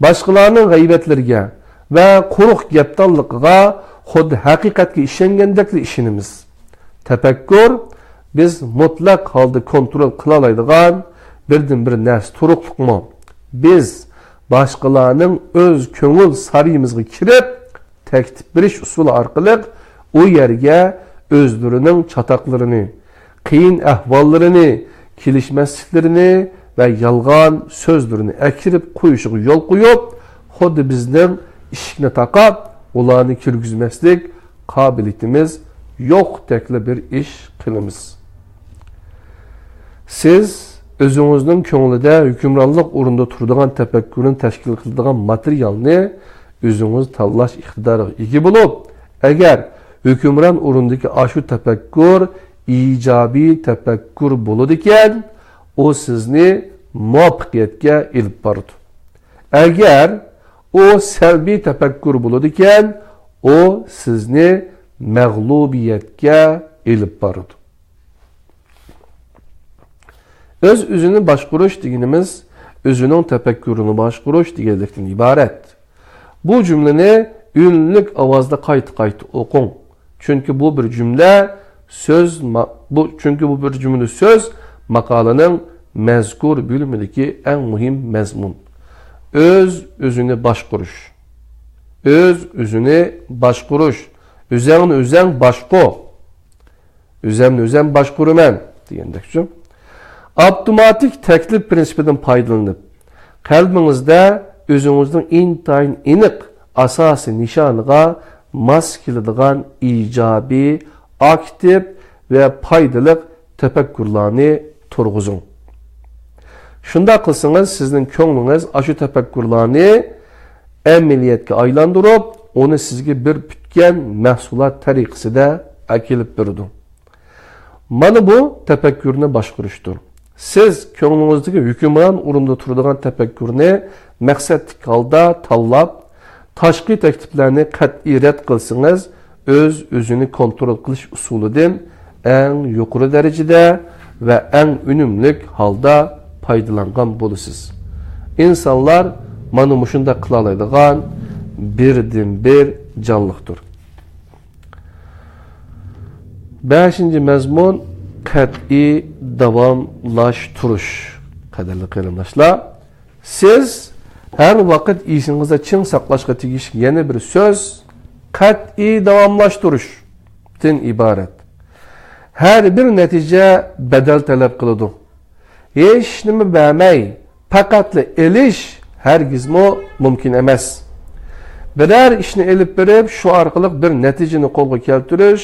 باشقىلارنىڭ غەيۋەتلىرىگە ۋە قۇرۇق گەپدانلىقىغا خۇددى ھەقىقەتكە ئىشەنگەندەكلا ئىشىنىمىز. تەپەككۇر، بىز مۇتلەق ھالدا كونترول قىلالايدىغان بىردىنبىر نەرسە تۇرۇقلۇقمۇ؟ بىز باشقىلارنىڭ ئۆز كۆڭۈل سارىيىمىزغا كىرىپ، تەكلىپ بېرىش ئۇسۇلى ئارقىلىق ئۇ يەرگە ئۆزلىرىنىڭ چاتاقلىرىنى، قىيىن ئەھۋاللىرىنى، كېلىشمەسلىكلىرىنى ۋە يالغان سۆزلىرىنى ئەكىرىپ قويۇشىغا يول قويۇپ، خۇددى بىزنىڭ ئىشىكنى تاقاپ، ئۇلارنى كىرگۈزمەسلىك قابىلىيىتىمىز يوقتەكلا بىر ئىش قىلىمىز. سىز ئۆزىڭىزنىڭ كۆڭلىدە ھۆكۈمرانلىق ئورنىدا تۇرىدىغان تەپەككۇرنى تەشكىل قىلىدىغان ماتېرىيالنى ئۆزىڭىز تاللاش ئىقتىدارىغا ئىگە بولۇپ، ئەگەر ھۆكۈمران ئورنىدىكى ئاشۇ تەپەككۇر ئىجابىي تەپەككۇر بولىدىكەن، ئۇ سىزنى مۇۋەپپەقىيەتكە ئېلىپ بارىدۇ. ئەگەر ئۇ سەلبىي تەپەككۇر بولىدىكەن، ئۇ سىزنى مەغلۇبىيەتكە ئېلىپ بارىدۇ. ئۆز-ئۆزىنى باشقۇرۇش دېگىنىمىز ئۆزىنىڭ تەپەككۇرىنى باشقۇرۇش دېگەنلىكتىن ئىبارەت. بۇ جۈملىنى ئۈنلۈك ئاۋازدا قايتا-قايتا ئوقۇڭ. چۈنكى بۇ بىر جۈملە سۆز ما-، بۇ، چۈنكى بۇ بىر جۈملە سۆز ماقالىنىڭ مەزكۇر بۆلۈمىدىكى ئەڭ مۇھىم مەزمۇن. ئۆز-ئۆزىنى باشقۇرۇش. ئۆز-ئۆزىنى باشقۇرۇش. ئۆزەڭنى ئۆزەڭ باشقۇر. ئۆزەمنى ئۆزەم باشقۇرىمەن دېگەندەكچۇ. ئاپتوماتىك تەكلىپ پىرىنسىپىدىن پايدىلىنىپ، قەلبىڭىزدە ئۆزىڭىزنىڭ ئىنتايىن ئېنىق ئاساسىي نىشانىغا ماس كېلىدىغان ئىجابىي، ئاكتىپ ۋە پايدىلىق تەپەككۇرلارنى تۇرغۇزۇڭ. شۇنداق قىلسىڭىز، سىزنىڭ كۆڭلىڭىز ئاشۇ تەپەككۇرلارنى ئەمەلىيەتكە ئايلاندۇرۇپ، ئۇنى سىزگە بىر پۈتكەن مەھسۇلات تەرىقىسىدە ئەكېلىپ بېرىدۇ. مانا بۇ تەپەككۇرنى باشقۇرۇشتۇر. سىز كۆڭلىڭىزدىكى ھۆكۈمران ئورۇندا تۇرىدىغان تەپەككۇرنى مەقسەتلىك ھالدا تاللاپ، تاشقى تەكلىپلەرنى قەتئىي رەت قىلسىڭىز، ئۆز-ئۆزىنى كونترول قىلىش ئۇسۇلىدىن ئەڭ يۇقىرى دەرىجىدە ۋە ئەڭ ئۈنۈملۈك ھالدا پايدىلانغان بولىسىز. ئىنسانلار مانا مۇشۇنداق قىلالايدىغان بىردىنبىر جانلىقتۇر. بەشىنچى مەزمۇن، قەتئىي داۋاملاشتۇرۇش. قەدىرلىك قېرىنداشلار، سىز ھەر ۋاقىت ئېسىڭىزدە چىڭ ساقلاشقا تېگىشلىك يەنە بىر سۆز، قەتئىي داۋاملاشتۇرۇشتىن ئىبارەت. ھەر بىر نەتىجە بەدەل تەلەپ قىلىدۇ. ھېچنېمە بەرمەي، پەقەتلا ئېلىش ھەرگىزمۇ مۇمكىن ئەمەس. بىرەر ئىشنى ئېلىپ بېرىپ، شۇ ئارقىلىق بىر نەتىجىنى قولغا كەلتۈرۈش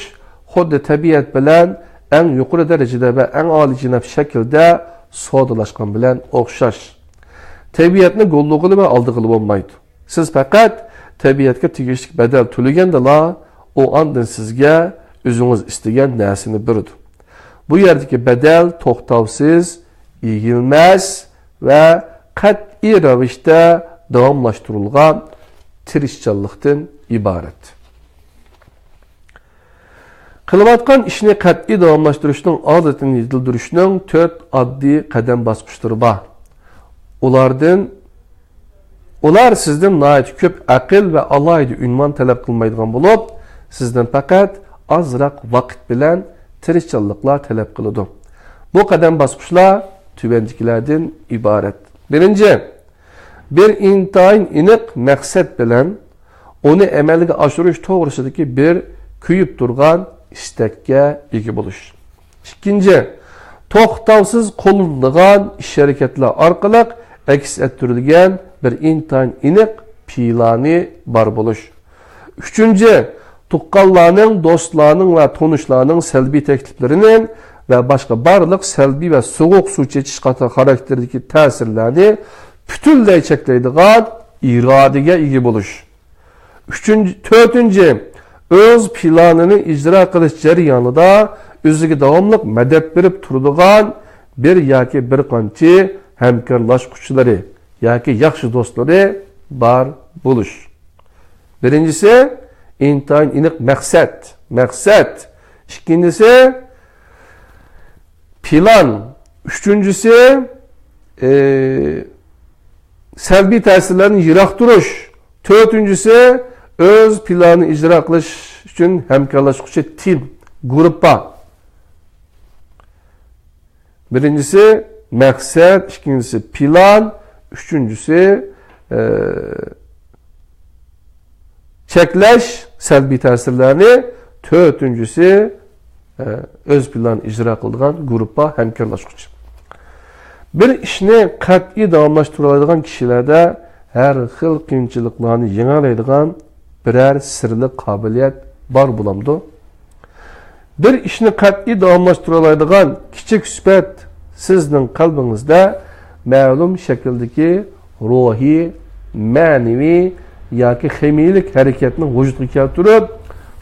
خۇددى تەبىئەت بىلەن ئەڭ يۇقىرى دەرىجىدە ۋە ئەڭ ئالىيجاناب شەكىلدە سودىلاشقان بىلەن ئوخشاش. تەبىئەتنى گوللىغىلى ۋە ئالدىغىلى بولمايدۇ. سىز پەقەت تەبىئەتكە تېگىشلىك بەدەل تۆلىگەندىلا، ئۇ ئاندىن سىزگە ئۆزىڭىز ئىستىگەن نەرسىنى بېرىدۇ. بۇ يەردىكى بەدەل توختاۋسىز، ئېگىلمەس ۋە قەتئىي رەۋىشتە داۋاملاشتۇرۇلغان تىرىشچانلىقتىن ئىبارەت. قىلىۋاتقان ئىشنى قەتئىي داۋاملاشتۇرۇشنىڭ ئادىتىنى يېتىلدۈرۈشنىڭ تۆت ئاددىي قەدەم باسقۇچلىرى بار. ئۇلاردىن، ئۇلار سىزدىن ناھايىتى كۆپ ئەقىل ۋە ئالاھىدە ئۇنۋان تەلەپ قىلمايدىغان بولۇپ، سىزدىن پەقەت ئازراق ۋاقىت بىلەن تىرىشچانلىقلا تەلەپ قىلىدۇ. بۇ قەدەم باسقۇچلار تۆۋەندىكىلەردىن ئىبارەت. بىرىنچى، بىر ئىنتايىن ئېنىق مەقسەت بىلەن ئۇنى ئەمەلگە ئاشۇرۇش توغرىسىدىكى بىر كۆيۈپ تۇرغان ئىستەككە ئىگە بولۇش. ئىككىنچى، توختاۋسىز قوللىنىدىغان ئىش-ھەرىكەتلەر ئارقىلىق ئەكس ئەتتۈرۈلگەن بىر ئىنتايىن ئېنىق پىلانى بار بولۇش. ئۈچىنچى، تۇغقانلارنىڭ، دوستلارنىڭ ۋە تونۇشلارنىڭ سەلبىي تەكلىپلىرىنى ۋە باشقا بارلىق سەلبىي ۋە سوغۇق سۇ چېچىش قاتار خاراكتېرىدىكى تەسىرلەرنى پۈتۈنلەي چەكلەيدىغان ئىرادىگە ئىگە بولۇش. ئۈچىنچى، تۆتىنچى، ئۆز پىلانىنى ئىجرا قىلىش جەريانىدا ئۆزىگە داۋاملىق مەدەت بېرىپ تۇرىدىغان بىر ياكى بىر قانچە ھەمكارلاشقۇچىلىرى ياكى ياخشى دوستلىرى بار بولۇش. بىرىنچىسى، ئىنتايىن ئېنىق مەقسەت. مەقسەت. ئىككىنچىسى، پىلان. ئۈچىنچىسى، ئى، سەلبىي تەسىرلەرنى يىراق تۇرۇش. تۆتىنچىسى، ئۆز پىلانىنى ئىجرا قىلىش ئۈچۈن ھەمكارلاشقۇچى تىم، گۇرۇپپا. بىرىنچىسى مەقسەت، ئىككىنچىسى پىلان، ئۈچىنچىسى، ئە، چەكلەش سەلبىي تەسىرلەرنى، تۆتىنچىسى، ئە، ئۆز پىلانىنى ئىجرا قىلىدىغان گۇرۇپپا، ھەمكارلاشقۇچى. بىر ئىشنى قەتئىي داۋاملاشتۇرالايدىغان كىشىلەردە ھەر خىل قىيىنچىلىقلارنى يېڭەلەيدىغان بىرەر سىرلىق قابىلىيەت بار بولامدۇ؟ بىر ئىشنى قەتئىي داۋاملاشتۇرالايدىغان كىچىك سۈپەت سىزنىڭ قەلبىڭىزدە مەلۇم شەكىلدىكى روھىي، مەنىۋى ياكى خىمىيىلىك ھەرىكەتنى ۋۇجۇدقا كەلتۈرۈپ،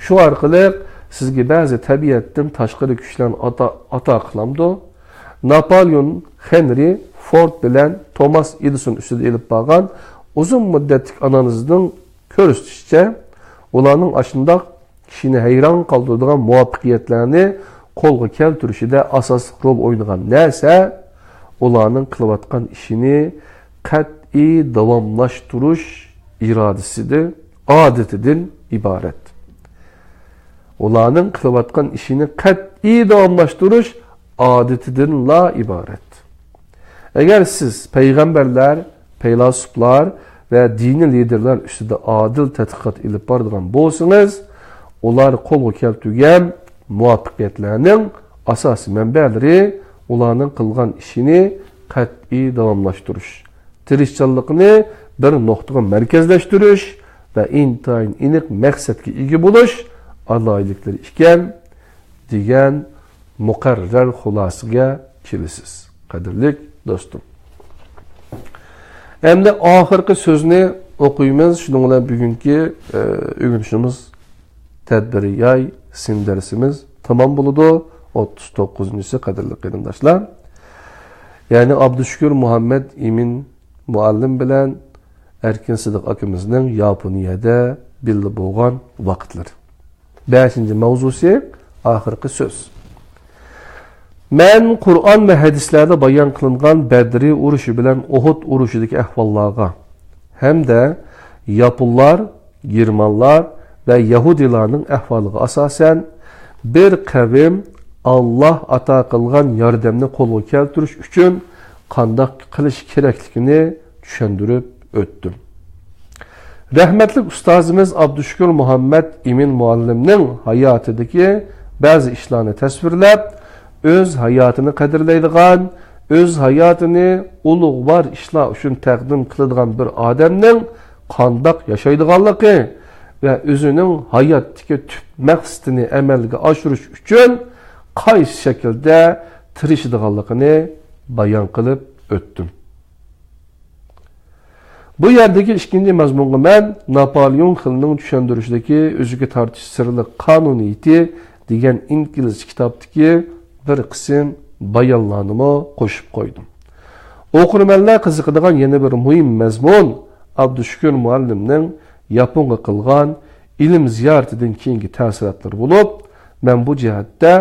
شۇ ئارقىلىق سىزگە بەزى تەبىئەتتىن تاشقىرى كۈچلەرنى ئاتا، ئاتا قىلامدۇ؟ ناپالېئون خېنرى فورد بىلەن توماس ئېدىسون ئۈستىدە ئېلىپ بارغان ئۇزۇن مۇددەتلىك ئانالىزنىڭ كۆرسىتىشىچە، ئۇلارنىڭ ئاشۇنداق كىشىنى ھەيران قالدۇرىدىغان مۇۋەپپەقىيەتلەرنى قولغا كەلتۈرۈشىدە ئاساسلىق رول ئوينىغان نەرسە ئۇلارنىڭ قىلىۋاتقان ئىشىنى قەتئىي داۋاملاشتۇرۇش ئىرادىسىدە، ئادىتىدىن ئىبارەت. ئۇلارنىڭ قىلىۋاتقان ئىشىنى قەتئىي داۋاملاشتۇرۇش ئادىتىدىنلا ئىبارەت. ئەگەر سىز پەيغەمبەرلەر، پەيلاسوپلار ۋە دىنىي لىدېرلار ئۈستىدە ئادىل تەتقىقات ئېلىپ بارىدىغان بولسىڭىز، ئۇلار قولغا كەلتۈرگەن مۇۋەپپەقىيەتلەرنىڭ ئاساسىي مەنبەلىرى ئۇلارنىڭ قىلغان ئىشىنى قەتئىي داۋاملاشتۇرۇش، تىرىشچانلىقىنى بىر نۇقتىغا مەركەزلەشتۈرۈش ۋە ئىنتايىن ئېنىق مەقسەتكە ئىگە بولۇش ئالاھىدىلىكلىرى ئىكەن، دېگەن مۇقەررەر خۇلاسىگە كېلىسىز، قەدىرلىك دوستۇم. ئەمدى ئاخىرقى سۆزنى ئوقۇيمىز. شۇنىڭ بىلەن بۈگۈنكى، ئە، ئۆگىنىشىمىز تەدبىرىياي سىن دەرسىمىز تامام بولىدۇ. ئوتتۇز توققۇزىنچىسى، قەدىرلىك قېرىنداشلار. يەنى ئابدۇشۈكۈر مۇھەممەد ئىمىن مۇئەللىم بىلەن ئەركىن سىدىق ئاكىمىزنىڭ ياپونىيەدە بىللە بولغان ۋاقىتلىرى. بەشىنچى ماۋزۇسى، ئاخىرقى سۆز. مەن قۇرئان ۋە ھەدىسلەردە بايان قىلىنغان بەدرى ئۇرۇشى بىلەن ئۇھۇد ئۇرۇشىدىكى ئەھۋاللارغا ھەمدە ياپونلار، گېرمانلار ۋە يەھۇدىيلارنىڭ ئەھۋالىغا ئاساسەن، بىر قەۋم ئاللاھ ئاتا قىلغان ياردەمنى قولغا كەلتۈرۈش ئۈچۈن قانداق قىلىش كېرەكلىكىنى چۈشەندۈرۈپ ئۆتتۈم. رەھمەتلىك ئۇستازىمىز ئابدۇشۈكۈر مۇھەممەد ئىمىن مۇئەللىمنىڭ ھاياتىدىكى بەزى ئىشلارنى تەسۋىرلەپ، ئۆز ھاياتىنى قەدىرلەيدىغان، ئۆز ھاياتىنى ئۇلۇغۋار ئىشلار ئۈچۈن تەقدىم قىلىدىغان بىر ئادەمنىڭ قانداق ياشايدىغانلىقى ۋە ئۆزىنىڭ ھاياتتىكى تۈپ مەقسىتىنى ئەمەلگە ئاشۇرۇش ئۈچۈن قايسى شەكىلدە تىرىشىدىغانلىقىنى بايان قىلىپ ئۆتتۈم. بۇ يەردىكى ئىككىنچى مەزمۇنغا مەن ناپالېئون خىلنىڭ چۈشەندۈرۈشىدىكى ئۆزىگە تارتىش سىرلىق قانۇنىيىتى دېگەن ئىنگلىزچە كىتابتىكى بىر قىسىم بايانلارنىمۇ قوشۇپ قويدۇم. ئوقۇرمەنلەر قىزىقىدىغان يەنە بىر مۇھىم مەزمۇن ئابدۇشۈكۈر مۇئەللىمنىڭ ياپونغا قىلغان ئىلىم زىيارىتىدىن كېيىنكى تەسىراتلىرى بولۇپ، مەن بۇ جەھەتتە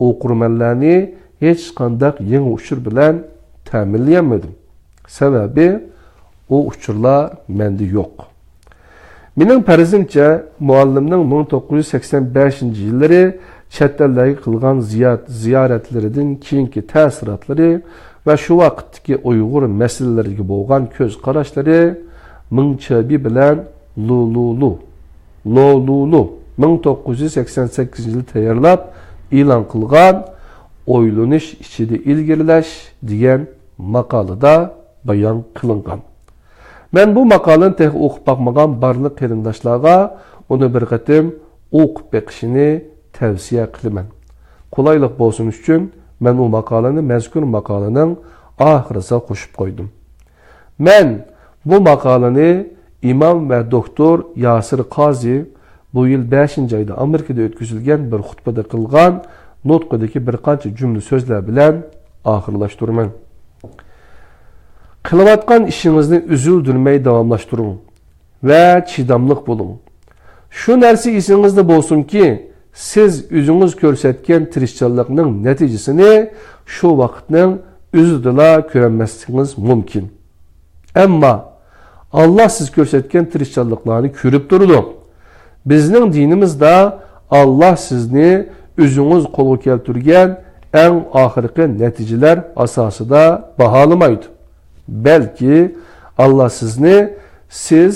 ئوقۇرمەنلەرنى ھېچقانداق يېڭى ئۇچۇر بىلەن تەمىنلىيەلمىدىم. سەۋەبى، ئۇ ئۇچۇرلار مەندە يوق. مېنىڭ پەرىزىمچە، مۇئەللىمنىڭ مىڭ توققۇز يۈز سەكسەن بەشىنچى يىللىرى چەت ئەللەرگە قىلغان زىيارەت، زىيارەتلىرىدىن كېيىنكى تەسىراتلىرى ۋە شۇ ۋاقىتتىكى ئۇيغۇر مەسىلىلىرىگە بولغان كۆز قاراشلىرى مىڭ چېبى بىلەن لۇ لۇ لۇ، لو لۇ لۇ، مىڭ توققۇز يۈز سەكسەن سەككىزىنچى يىلى تەييارلاپ ئېلان قىلغان ئويلىنىش ئىچىدە ئىلگىرىلەش دېگەن ماقالىدا بايان قىلىنغان. مەن بۇ ماقالىنى تېخى ئوقۇپ باقمىغان بارلىق قېرىنداشلارغا ئۇنى بىر قېتىم ئوقۇپ بېقىشىنى تەۋسىيە قىلىمەن. قولايلىق بولسۇن ئۈچۈن مەن ئۇ ماقالىنى مەزكۇر ماقالىنىڭ ئاخىرىسىغا قوشۇپ قويدۇم. مەن بۇ ماقالىنى ئىمام ۋە دوكتور ياسىر قازى بۇ يىل بەشىنچى ئايدا ئامېرىكىدا ئۆتكۈزۈلگەن بىر خۇتبىدا قىلغان نۇتقىدىكى بىر قانچە جۈملە سۆزلەر بىلەن ئاخىرلاشتۇرىمەن. قىلىۋاتقان ئىشىڭىزنى ئۈزۈلدۈرمەي داۋاملاشتۇرۇڭ ۋە چىداملىق بولۇڭ. شۇ نەرسە ئېسىڭىزدە بولسۇنكى، سىز ئۆزىڭىز كۆرسەتكەن تىرىشچانلىقنىڭ نەتىجىسىنى شۇ ۋاقىتنىڭ ئۆزىدىلا كۆرەلمەسلىكىڭىز مۇمكىن. ئەمما ئاللا سىز كۆرسەتكەن تىرىشچانلىقلارنى كۆرۈپ تۇرىدۇ. بىزنىڭ دىنىمىزدا ئاللا سىزنى ئۆزىڭىز قولغا كەلتۈرگەن ئەڭ ئاخىرقى نەتىجىلەر ئاساسىدا باھالىمايدۇ. بەلكى ئاللا سىزنى سىز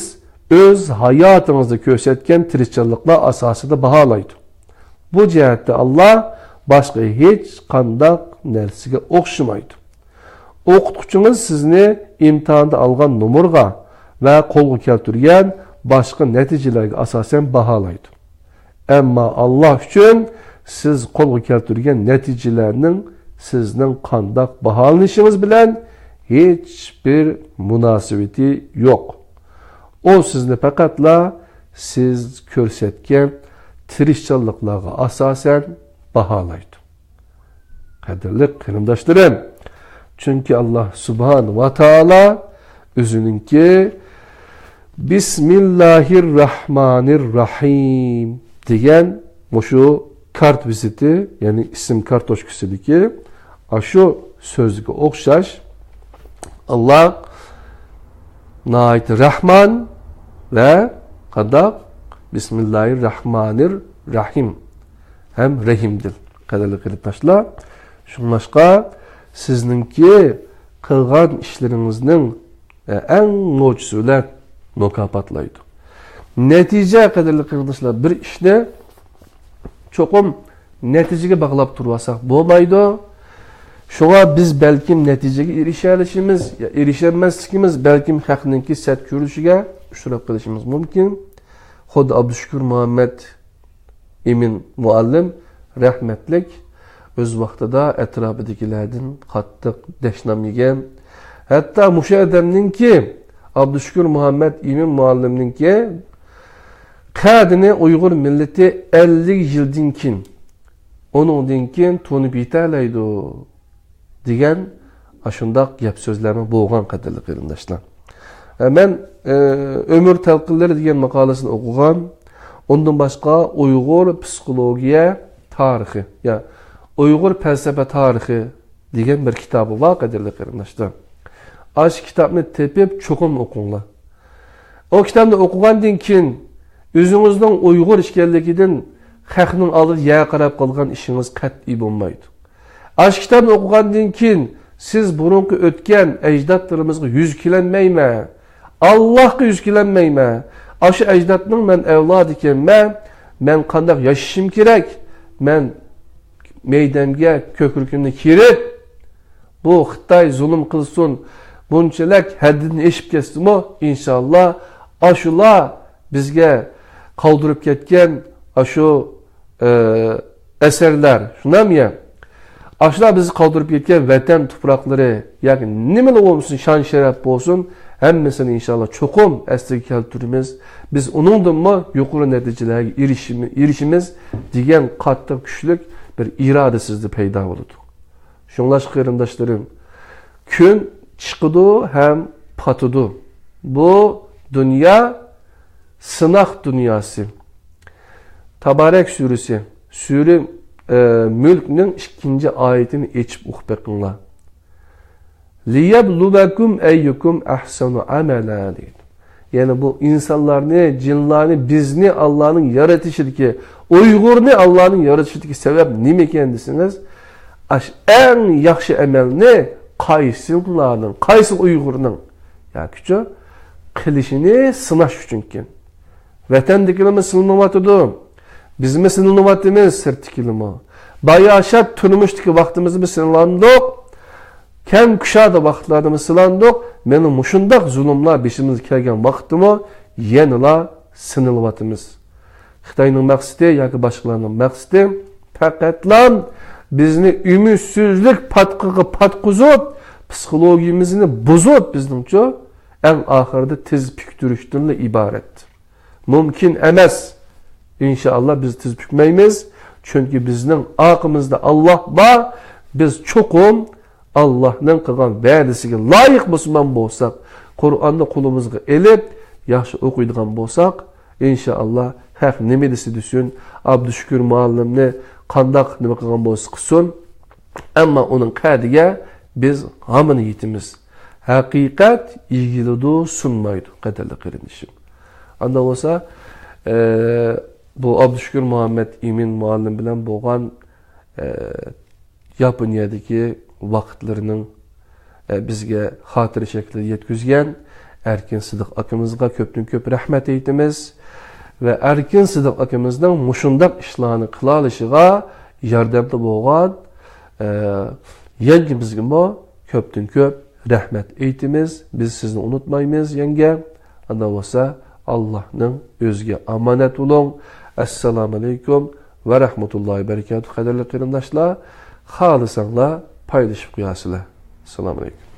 ئۆز ھاياتىڭىزدا كۆرسەتكەن تىرىشچانلىقلار ئاساسىدا باھالايدۇ. بۇ جەھەتتە ئاللا باشقا ھېچ قانداق نەرسىگە ئوخشىمايدۇ. ئوقۇتقۇچىڭىز سىزنى ئىمتىھاندا ئالغان نومۇرغا ۋە قولغا كەلتۈرگەن باشقا نەتىجىلەرگە ئاساسەن باھالايدۇ. ئەمما ئاللا ئۈچۈن سىز قولغا كەلتۈرگەن نەتىجىلەرنىڭ سىزنىڭ قانداق باھالىنىشىڭىز بىلەن ھېچبىر مۇناسىۋىتى يوق. ئۇ سىزنى پەقەتلا سىز كۆرسەتكەن تىرىشچانلىقلارغا ئاساسەن باھالايدۇ. قەدىرلىك قېرىنداشلىرىم، چۈنكى ئاللا سۇبھانە ۋە تائالا ئۆزىنىڭكى بىسمىللاھىر راھمانىر راھىم دېگەن مۇشۇ كارت ۋىزىتى، يەنى ئىسىم كارتوچكىسىدىكى ئاشۇ سۆزگە ئوخشاش، ئاللا ناھايىتى رەھمان ۋە قانداق؟ بىسمىللاھىر راھمانىر راھىم ھەم رەھىمدىل. قەدىرلىك قېرىنداشلار، شۇڭلاشقا سىزنىڭكى قىلغان ئىشلىرىڭىزنىڭ ئەڭ نوچىسى بىلەن مۇكاپاتلايدۇ. نەتىجە، قەدىرلىك قېرىنداشلار، بىر ئىشنى چوقۇم نەتىجىگە باغلاپ تۇرۇۋالساق بولمايدۇ. شۇڭا بىز بەلكىم نەتىجىگە ئېرىشەلىشىمىز يا ئېرىشەلمەسلىكىمىز بەلكىم خەقنىڭكى سەت كۆرۈشىگە ئۇچراپ قېلىشىمىز مۇمكىن. خۇددى ئابدۇشۈكۈر مۇھەممەد ئىمىن مۇئەللىم رەھمەتلىك ئۆز ۋاقتىدا ئەتراپىدىكىلەردىن قاتتىق دەشنام يېگەن. ھەتتا مۇشۇ ئادەمنىڭكى، ئابدۇشۈكۈر مۇھەممەد ئىمىن مۇئەللىمنىڭكى قەدىنى ئۇيغۇر مىللىتى ئەللىك يىلدىن كېيىن، ئۇنىڭدىن كېيىن تونۇپ يېتەلەيدۇ دېگەن ئاشۇنداق گەپ سۆزلەرمۇ بولغان، قەدىرلىك قېرىنداشلار. ئە، مەن، ئە، ئۆمۈر تەلقىنلىرى دېگەن ماقالىسىنى ئوقۇغان. ئۇندىن باشقا ئۇيغۇر پسىخولوگىيە تارىخى، يا ئۇيغۇر پەلسەپە تارىخى دېگەن بىر كىتابى بار، قەدىرلىك قېرىنداشلار. ئاشۇ كىتابنى تېپىپ چوقۇم ئوقۇڭلار. ئۇ كىتابنى ئوقۇغاندىن كېيىن ئۆزىڭىزنىڭ ئۇيغۇر ئىكەنلىكىدىن خەقنىڭ ئالدىدا يەر قاراپ قالغان ئىشىڭىز قەتئىي بولمايدۇ. ئاشۇ كىتابنى ئوقۇغاندىن كېيىن سىز بۇرۇنقى ئۆتكەن ئەجدادلىرىمىزغا يۈز كېلەلمەيمەن، ئاللاھقا يۈز كېلەلمەيمەن، ئاشۇ ئەجدادنىڭ مەن ئەۋلادىكەنمەن، مەن قانداق ياشىشىم كېرەك، مەن مەيدەمگە كۆكرىكىمنى كېرىپ، بۇ خىتاي زۇلۇم قىلسۇن، بۇنچىلىك ھەددىدىن ئېشىپ كەتسىمۇ، ئىنشاللا، ئاشۇلار بىزگە قالدۇرۇپ كەتكەن ئاشۇ، ئە، ئەسەرلەر، شۇنداقمۇ يا؟ ئاشۇلار بىزگە قالدۇرۇپ كەتكەن ۋەتەن تۇپراقلىرى ياكى نېمىلا بولمىسۇن، شان-شەرەپ بولسۇن، ھەممىسىنى ئىنشاللا چوقۇم ئەسلىگە كەلتۈرىمىز. بىز ئۇنىڭدىنمۇ يۇقىرى نەتىجىلەرگە ئېرىشىمىز، ئېرىشىمىز دېگەن قاتتىق كۈچلۈك بىر ئىرادە سىزدە پەيدا بولىدۇ. شۇڭلاشقا قېرىنداشلىرىم، كۈن چىقىدۇ ھەم پاتىدۇ. بۇ دۇنيا سىناق دۇنياسى. تابارەك سۈرىسى، سۈرە، ئە، مۈلكنىڭ ئىككىنچى ئايىتىنى ئېچىپ ئوقۇپ بېقىڭلار. لىيەبلۇۋەكۇم ئەييۇكۇم ئەھسەنۇ ئەمەلا دەيدۇ. يەنى بۇ ئىنسانلارنى، جىنلارنى، بىزنى ئاللانىڭ يارىتىشىدىكى، ئۇيغۇرنى ئاللانىڭ يارىتىشىدىكى سەۋەب نېمە ئىكەن دېسىڭىز، ئاش ئەڭ ياخشى ئەمەلنى قايسىلارنىڭ، قايسى ئۇيغۇرنىڭ ياكىچۇ قىلىشىنى سىناش ئۈچۈنكەن. ۋەتەندىكىلەرمۇ سىنىلىۋاتىدۇ. بىزمۇ سىنىلىۋاتىمىز، سىرتتىكىلىمۇ. باياشات تۇرمۇشتىكى ۋاقتىمىزمۇ سىنىلاندۇق. كەڭ كۇشادە ۋاقىتلاردىمۇ سىنىلاندۇق. مانا مۇشۇنداق زۇلۇملار بېشىمىزغا كەلگەن ۋاقىتتىمۇ يەنىلا سىنىلىۋاتىمىز. خىتاينىڭ مەقسىتى ياكى باشقىلارنىڭ مەقسىتى پەقەتلا بىزنى ئۈمىدسىزلىك پاتقىقىغا پاتقۇزۇپ، پسىخولوگىيىمىزنى بۇزۇپ، بىزنىڭچۇ ئەڭ ئاخىرىدا تىز پۈكتۈرۈشتىنلا ئىبارەت. مۇمكىن ئەمەس. ئىنشائاللا، بىز تىز پۈكمەيمىز. چۈنكى بىزنىڭ ئارقىمىزدا ئاللاھ بار. بىز چوقۇم ئاللاھنىڭ قىلغان ۋەدىسىگە لايىق مۇسۇلمان بولساق، قۇرئاننى قولىمىزغا ئېلىپ، ياخشى ئوقۇيدىغان بولساق، ئىنشائاللا، ھەق نېمە دېسە دېسۇن، ئابدۇشۈكۈر مۇئەللىمنى قانداق نېمە قىلغان بولسا قىلسۇن، ئەمما ئۇنىڭ قەدىگە بىز ھامان يېتىمىز. ھەقىقەت ئېگىلىدۇ، سۇنمايدۇ، قەدىرلىك قېرىندىشىم. ئاندا بولسا، ئە، بۇ ئابدۇشۈكۈر مۇھەممەد ئىمىن مۇئەللىم بىلەن بولغان، ئە، ياپونىيەدىكى ۋاقىتلىرىنىڭ، ئە، بىزگە خاتىرە شەكلىدە يەتكۈزگەن ئەركىن سىدىق ئاكىمىزغا كۆپتىن كۆپ رەھمەت ئېيتىمىز ۋە ئەركىن سىدىق ئاكىمىزنىڭ مۇشۇنداق ئىشلارنى قىلالىشىغا ياردەمدە بولغان، ئە، يەڭگىمىزگىمۇ كۆپتىن كۆپ رەھمەت ئېيتىمىز. بىز سىزنى ئۇنتۇمايمىز، يەڭگە. ئاندا بولسا، ئاللاھنىڭ ئۆزىگە ئامانەت بولۇڭ. ئەسسالامۇ ئەلەيكۇم ۋە رەھمەتۇللاھى ۋە بەرىكاتۇھ، قەدىرلىك قېرىنداشلار. خالىساڭلار پايلىشىپ قوياسىلەر. ئەسسالامۇ ئەلەيكۇم.